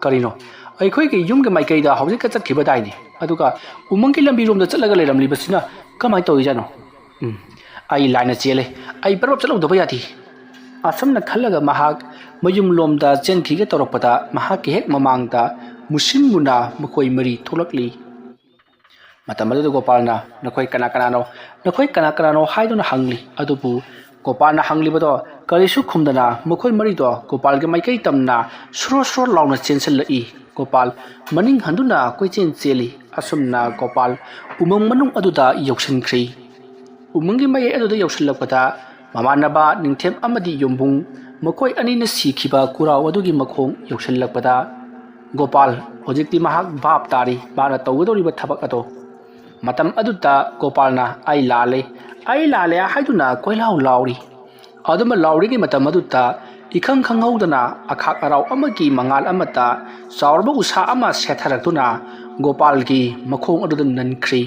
"ꯀꯔꯤꯅꯣ? ꯑꯩꯈꯣꯏꯒꯤ ꯌꯨꯝꯒꯤ ꯃꯥꯏꯀꯩꯗ ꯍꯧꯖꯤꯛꯇ ꯆꯠꯈꯤꯕꯗꯥꯏꯅꯦ? ꯑꯗꯨꯒ ꯎꯃꯪꯒꯤ ꯂꯝꯕꯤꯔꯣꯝꯗ ꯆꯠꯂꯒ ꯂꯩꯔꯝꯂꯤꯕꯁꯤꯅ ꯀꯃꯥꯏꯅ ꯇꯧꯔꯤꯖꯥꯠꯅꯣ? ꯎꯝ, ꯑꯩ ꯂꯥꯏꯅ ꯆꯦꯜꯂꯦ꯫ ꯑꯩ ꯄꯔꯞ ꯆꯠꯍꯧꯗꯕ ꯌꯥꯗꯦ"꯫ ꯑꯁꯨꯝꯅ ꯈꯜꯂꯒ ꯃꯍꯥꯛ ꯃꯌꯨꯝꯂꯣꯝꯗ ꯆꯦꯟꯈꯤꯒꯦ ꯇꯧꯔꯛꯄꯗ, ꯃꯍꯥꯛꯀꯤ ꯍꯦꯛ ꯃꯃꯥꯡꯗ ꯃꯨꯁꯤꯟ ꯃꯨꯅꯥ ꯃꯈꯣꯏ ꯃꯔꯤ ꯊꯣꯛꯂꯛꯂꯤ꯫ ꯃꯇꯝ ꯑꯗꯨꯗ ꯒꯣꯄꯥꯜꯅ, "ꯅꯈꯣꯏ ꯀꯅꯥ ꯀꯅꯥꯅꯣ? ꯅꯈꯣꯏ ꯀꯅꯥ ꯀꯅꯥꯅꯣ?" ꯍꯥꯏꯗꯨꯅ ꯍꯪꯂꯤ꯫ ꯑꯗꯨꯕꯨ ꯒꯣꯄꯥꯜꯅ ꯍꯪꯂꯤꯕꯗꯣ ꯀꯔꯤꯁꯨ ꯈꯨꯝꯗꯅ, ꯃꯈꯣꯏ ꯃꯔꯤꯗꯣ ꯒꯣꯄꯥꯜꯒꯤ ꯃꯥꯏꯀꯩ ꯇꯝꯅ ꯁꯨꯔꯣ ꯁꯨꯔꯣ ꯂꯥꯎꯅ ꯆꯦꯟꯁꯤꯜꯂꯛꯏ꯫ ꯒꯣꯄꯥꯜ ꯃꯅꯤꯡ ꯍꯟꯗꯨꯅ ꯀꯣꯏꯆꯦꯟ ꯆꯦꯜꯂꯤ꯫ ꯑꯁꯨꯝꯅ ꯒꯣꯄꯥꯜ ꯎꯃꯪ ꯃꯅꯨꯡ ꯑꯗꯨꯗ ꯌꯧꯁꯤꯟꯈ꯭ꯔꯤ꯫ ꯎꯃꯪꯒꯤ ꯃꯌꯥꯏ ꯑꯗꯨꯗ ꯌꯧꯁꯤꯜꯂꯛꯄꯗ, ꯃꯃꯥꯟꯅꯕ ꯅꯤꯡꯊꯦꯝ ꯑꯃꯗꯤ ꯌꯨꯝꯕꯨꯡ, ꯃꯈꯣꯏ ꯑꯅꯤꯅ ꯁꯤꯈꯤꯕ ꯀꯨꯔꯥꯎ ꯑꯗꯨꯒꯤ ꯃꯈꯣꯡ ꯌꯧꯁꯤꯜꯂꯛꯄꯗ, ꯒꯣꯄꯥꯜ ꯍꯧꯖꯤꯛꯇꯤ ꯃꯍꯥꯛ ꯚꯥꯞ ꯇꯥꯔꯤ, ꯃꯥꯅ ꯇꯧꯒꯗꯧꯔꯤꯕ ꯊꯕꯛ ꯑꯗꯣ꯫ ꯃꯇꯝ ꯑꯗꯨꯗ ꯒꯣꯄꯥꯜꯅ, "ꯑꯩ ꯂꯥꯜꯂꯦ, ꯑꯩ ꯂꯥꯜꯂꯦ" ꯍꯥꯏꯗꯨꯅ ꯀꯣꯏꯂꯥꯎ ꯂꯥꯎꯔꯤ꯫ ꯑꯗꯨꯝꯅ ꯂꯥꯎꯔꯤꯉꯩ ꯃꯇꯝ ꯑꯗꯨꯗ, ꯏꯈꯪ ꯈꯪꯍꯧꯗꯅ ꯑꯈꯥꯛ ꯑꯔꯥꯎ ꯑꯃꯒꯤ ꯃꯉꯥꯜ ꯑꯃꯠꯇ ꯆꯥꯎꯔꯕ ꯎꯁꯥ ꯑꯃ ꯁꯦꯠꯊꯔꯛꯇꯨꯅ ꯒꯣꯄꯥꯜꯒꯤ ꯃꯈꯣꯡ ꯑꯗꯨꯗ ꯅꯟꯈ꯭ꯔꯤ꯫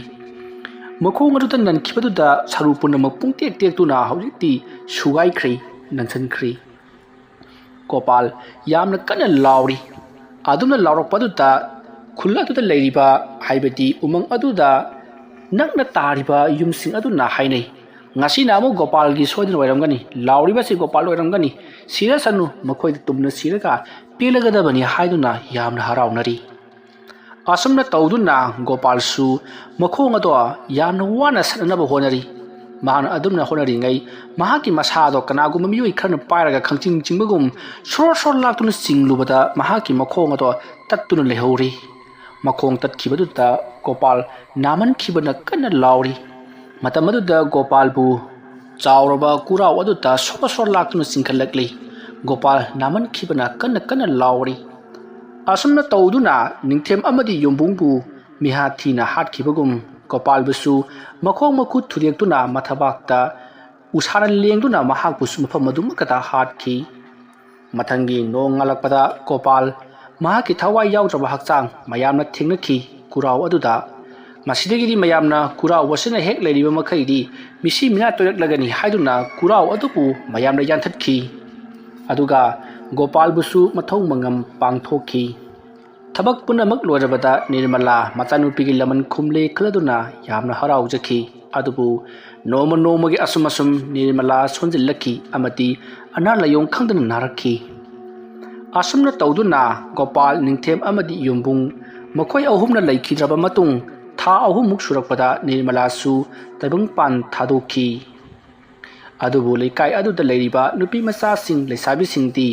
ꯃꯈꯣꯡ ꯑꯗꯨꯗ ꯅꯟꯈꯤꯕꯗꯨꯗ ꯁꯔꯨ ꯄꯨꯝꯅꯃꯛ ꯄꯨꯡꯇꯦꯛ ꯇꯦꯛꯇꯨꯅ ꯍꯧꯖꯤꯛꯇꯤ ꯁꯨꯒꯥꯏꯈ꯭ꯔꯤ, ꯅꯟꯁꯤꯟꯈ꯭ꯔꯤ꯫ ꯒꯣꯄꯥꯜ ꯌꯥꯝꯅ ꯀꯟꯅ ꯂꯥꯎꯔꯤ꯫ ꯑꯗꯨꯝꯅ ꯂꯥꯎꯔꯛꯄꯗꯨꯗ ꯈꯨꯜ ꯑꯗꯨꯗ ꯂꯩꯔꯤꯕ, ꯍꯥꯏꯕꯗꯤ ꯎꯃꯪ ꯑꯗꯨꯗ ꯅꯛꯅ ꯇꯥꯔꯤꯕ ꯌꯨꯝꯁꯤꯡ ꯑꯗꯨꯅ ꯍꯥꯏꯅꯩ, "ꯉꯁꯤꯅ ꯑꯃꯨꯛ ꯒꯣꯄꯥꯜꯒꯤ ꯁꯣꯏꯗꯅ ꯑꯣꯏꯔꯝꯒꯅꯤ, ꯂꯥꯎꯔꯤꯕꯁꯤ ꯒꯣꯄꯥꯜ ꯑꯣꯏꯔꯝꯒꯅꯤ, ꯁꯤꯔꯁꯅꯨ, ꯃꯈꯣꯏꯗꯤ ꯇꯨꯝꯅ ꯁꯤꯔꯒ ꯄꯦꯜꯂꯒꯗꯕꯅꯤ" ꯍꯥꯏꯗꯨꯅ ꯌꯥꯝꯅ ꯍꯔꯥꯎꯅꯔꯤ꯫ ꯑꯁꯨꯝꯅ ꯇꯧꯗꯨꯅ ꯒꯣꯄꯥꯜꯁꯨ ꯃꯈꯣꯡ ꯑꯗꯣ ꯌꯥꯝꯅ ꯋꯥꯅ ꯁꯠꯅꯅꯕ ꯍꯣꯠꯅꯔꯤ꯫ ꯃꯍꯥꯛꯅ ꯑꯗꯨꯝꯅ ꯍꯣꯠꯅꯔꯤꯉꯩ, ꯃꯍꯥꯛꯀꯤ ꯃꯁꯥꯗꯣ ꯀꯅꯥꯒꯨꯝꯕ ꯃꯤꯑꯣꯏ ꯈꯔꯅ ꯄꯥꯏꯔꯒ ꯈꯪꯆꯤꯡ ꯆꯤꯡꯕꯒꯨꯝ ꯁꯣꯔ ꯁꯣꯔ ꯂꯥꯛꯇꯨꯅ ꯆꯤꯡꯂꯨꯕꯗ, ꯃꯍꯥꯛꯀꯤ ꯃꯈꯣꯡ ꯑꯗꯣ ꯇꯠꯇꯨꯅ ꯂꯩꯍꯧꯔꯤ꯫ ꯃꯈꯣꯡ ꯇꯠꯈꯤꯕꯗꯨꯗ ꯒꯣꯄꯥꯜ ꯅꯥꯃꯟꯈꯤꯕꯅ ꯀꯟꯅ ꯂꯥꯎꯔꯤ꯫ ꯃꯇꯝ ꯑꯗꯨꯗ ꯒꯣꯄꯥꯜꯕꯨ ꯆꯥꯎꯔꯕ ꯀꯨꯔꯥꯎ ꯑꯗꯨꯗ ꯁꯣꯔ ꯁꯣꯔ ꯂꯥꯛꯇꯨꯅ ꯆꯤꯡꯈꯠꯂꯛꯂꯤ꯫ ꯒꯣꯄꯥꯜ ꯅꯥꯃꯟꯈꯤꯕꯅ ꯀꯟꯅ ꯀꯟꯅ ꯂꯥꯎꯔꯤ꯫ ꯑꯁꯨꯝꯅ ꯇꯧꯗꯨꯅ ꯅꯤꯡꯊꯦꯝ ꯑꯃꯗꯤ ꯌꯨꯝꯕꯨꯡꯕꯨ ꯃꯤꯍꯥꯠ ꯊꯤꯅ ꯍꯥꯠꯈꯤꯕꯒꯨꯝ, ꯒꯣꯄꯥꯜꯕꯨꯁꯨ ꯃꯈꯣꯡ ꯃꯈꯨꯠ ꯊꯨꯗꯦꯛꯇꯨꯅ ꯃꯊꯕꯥꯛꯇ ꯎꯁꯥꯅ ꯂꯦꯡꯗꯨꯅ ꯃꯍꯥꯛꯄꯨꯁꯨ ꯃꯐꯝ ꯑꯗꯨꯃꯛꯇꯗ ꯍꯥꯠꯈꯤ꯫ ꯃꯊꯪꯒꯤ ꯅꯣꯡ ꯉꯥꯜꯂꯛꯄꯗ ꯒꯣꯄꯥꯜ ꯃꯍꯥꯛꯀꯤ ꯊꯋꯥꯏ ꯌꯥꯎꯗ꯭ꯔꯕ ꯍꯛꯆꯥꯡ ꯃꯌꯥꯝꯅ ꯊꯦꯡꯅꯈꯤ ꯀꯨꯔꯥꯎ ꯑꯗꯨꯗ꯫ ꯃꯁꯤꯗꯒꯤꯗꯤ ꯃꯌꯥꯝꯅ ꯈꯨꯔꯥꯎ ꯑꯁꯤꯅ ꯍꯦꯛ ꯂꯩꯔꯤꯕ ꯃꯈꯩꯗꯤ ꯃꯤꯁꯤ ꯃꯤꯅꯥ ꯇꯣꯏꯔꯛꯂꯒꯅꯤ ꯍꯥꯏꯗꯨꯅ ꯈꯨꯔꯥꯎ ꯑꯗꯨꯕꯨ ꯃꯌꯥꯝꯅ ꯌꯥꯟꯊꯠꯈꯤ꯫ ꯑꯗꯨꯒ ꯒꯣꯄꯥꯜꯕꯨꯁꯨ ꯃꯊꯧ ꯃꯉꯝ ꯄꯥꯡꯊꯣꯛꯈꯤ꯫ ꯊꯕꯛ ꯄꯨꯝꯅꯃꯛ ꯂꯣꯏꯔꯕꯗ ꯅꯤꯔꯃꯂꯥ ꯃꯆꯥꯅꯨꯄꯤꯒꯤ ꯂꯃꯟ ꯈꯨꯝꯂꯦ ꯈꯜꯂꯗꯨꯅ ꯌꯥꯝꯅ ꯍꯔꯥꯎꯖꯈꯤ꯫ ꯑꯗꯨꯕꯨ ꯅꯣꯡꯃ ꯅꯣꯡꯃꯒꯤ ꯑꯁꯨꯝ ꯑꯁꯨꯝ ꯅꯤꯔꯃꯂꯥ ꯁꯣꯟꯖꯤꯜꯂꯛꯈꯤ ꯑꯃꯗꯤ ꯑꯅꯥ ꯂꯥꯏꯌꯣꯡ ꯈꯪꯗꯅ ꯅꯥꯔꯛꯈꯤ꯫ ꯑꯁꯨꯝꯅ ꯇꯧꯗꯨꯅ ꯒꯣꯄꯥꯜ, ꯅꯤꯡꯊꯦꯝ ꯑꯃꯗꯤ ꯌꯨꯝꯕꯨꯡ ꯃꯈꯣꯏ ꯑꯍꯨꯝꯅ ꯂꯩꯈꯤꯗ꯭ꯔꯕ ꯃꯇꯨꯡ ꯊꯥ ꯑꯍꯨꯝꯃꯨꯛ ꯁꯨꯔꯛꯄꯗ ꯅꯤꯔꯃꯂꯥꯁꯨ ꯇꯥꯏꯕꯪꯄꯥꯟ ꯊꯥꯗꯣꯛꯈꯤ꯫ ꯑꯗꯨꯕꯨ ꯂꯩꯀꯥꯏ ꯑꯗꯨꯗ ꯂꯩꯔꯤꯕ ꯅꯨꯄꯤ ꯃꯆꯥꯁꯤꯡ, ꯂꯩꯁꯥꯕꯤꯁꯤꯡꯗꯤ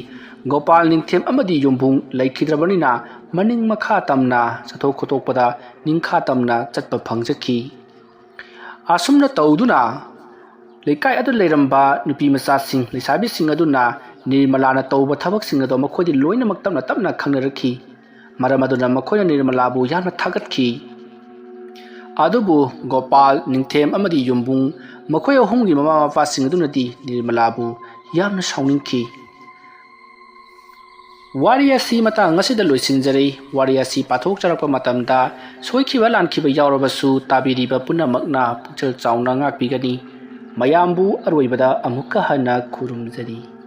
ꯒꯣꯄꯥꯜ, ꯅꯤꯡꯊꯦꯝ ꯑꯃꯗꯤ ꯌꯨꯝꯕꯨꯡ ꯂꯩꯈꯤꯗ꯭ꯔꯕꯅꯤꯅ ꯃꯅꯤꯡ ꯃꯈꯥ ꯇꯝꯅ ꯆꯠꯊꯣꯛ ꯈꯣꯠꯇꯣꯛꯄꯗ ꯅꯤꯡꯈꯥ ꯇꯝꯅ ꯆꯠꯄ ꯐꯪꯖꯈꯤ꯫ ꯑꯁꯨꯝꯅ ꯇꯧꯗꯨꯅ ꯂꯩꯀꯥꯏ ꯑꯗꯨ ꯂꯩꯔꯝꯕ ꯅꯨꯄꯤ ꯃꯆꯥꯁꯤꯡ, ꯂꯩꯁꯥꯕꯤꯁꯤꯡ ꯑꯗꯨꯅ ꯅꯤꯔꯃꯂꯥꯅ ꯇꯧꯕ ꯊꯕꯛꯁꯤꯡ ꯑꯗꯣ ꯃꯈꯣꯏꯗꯤ ꯂꯣꯏꯅꯃꯛ ꯇꯞꯅ ꯇꯞꯅ ꯈꯪꯅꯔꯛꯈꯤ꯫ ꯃꯔꯝ ꯑꯗꯨꯅ ꯃꯈꯣꯏꯅ ꯅꯤꯔꯃꯂꯥꯕꯨ ꯌꯥꯝꯅ ꯊꯥꯒꯠꯈꯤ꯫ ꯑꯗꯨꯕꯨ ꯒꯣꯄꯥꯜ, ꯅꯤꯡꯊꯦꯝ ꯑꯃꯗꯤ ꯌꯨꯝꯕꯨꯡ ꯃꯈꯣꯏ ꯑꯍꯨꯝꯒꯤ ꯃꯃꯥ ꯃꯄꯥꯁꯤꯡ ꯑꯗꯨꯅꯗꯤ ꯅꯤꯔꯃꯂꯥꯕꯨ ꯌꯥꯝꯅ ꯁꯥꯎꯅꯤꯡꯈꯤ꯫ ꯋꯥꯔꯤ ꯑꯁꯤ ꯃꯇꯥꯡ ꯑꯁꯤꯗ ꯂꯣꯏꯁꯤꯟꯖꯔꯦ꯫ ꯋꯥꯔꯤ ꯑꯁꯤ ꯄꯥꯊꯣꯛꯆꯔꯛꯄ ꯃꯇꯝꯗ ꯁꯣꯏꯈꯤꯕ ꯂꯥꯟꯈꯤꯕ ꯌꯥꯎꯔꯕꯁꯨ ꯇꯥꯕꯤꯔꯤꯕ ꯄꯨꯝꯅꯃꯛꯅ ꯄꯨꯛꯆꯦꯜ ꯆꯥꯎꯅ ꯉꯥꯛꯄꯤꯒꯅꯤ꯫ ꯃꯌꯥꯝꯕꯨ ꯑꯔꯣꯏꯕꯗ ꯑꯃꯨꯛꯀ ꯍꯟꯅ ꯈꯨꯔꯨꯝꯖꯔꯤ꯫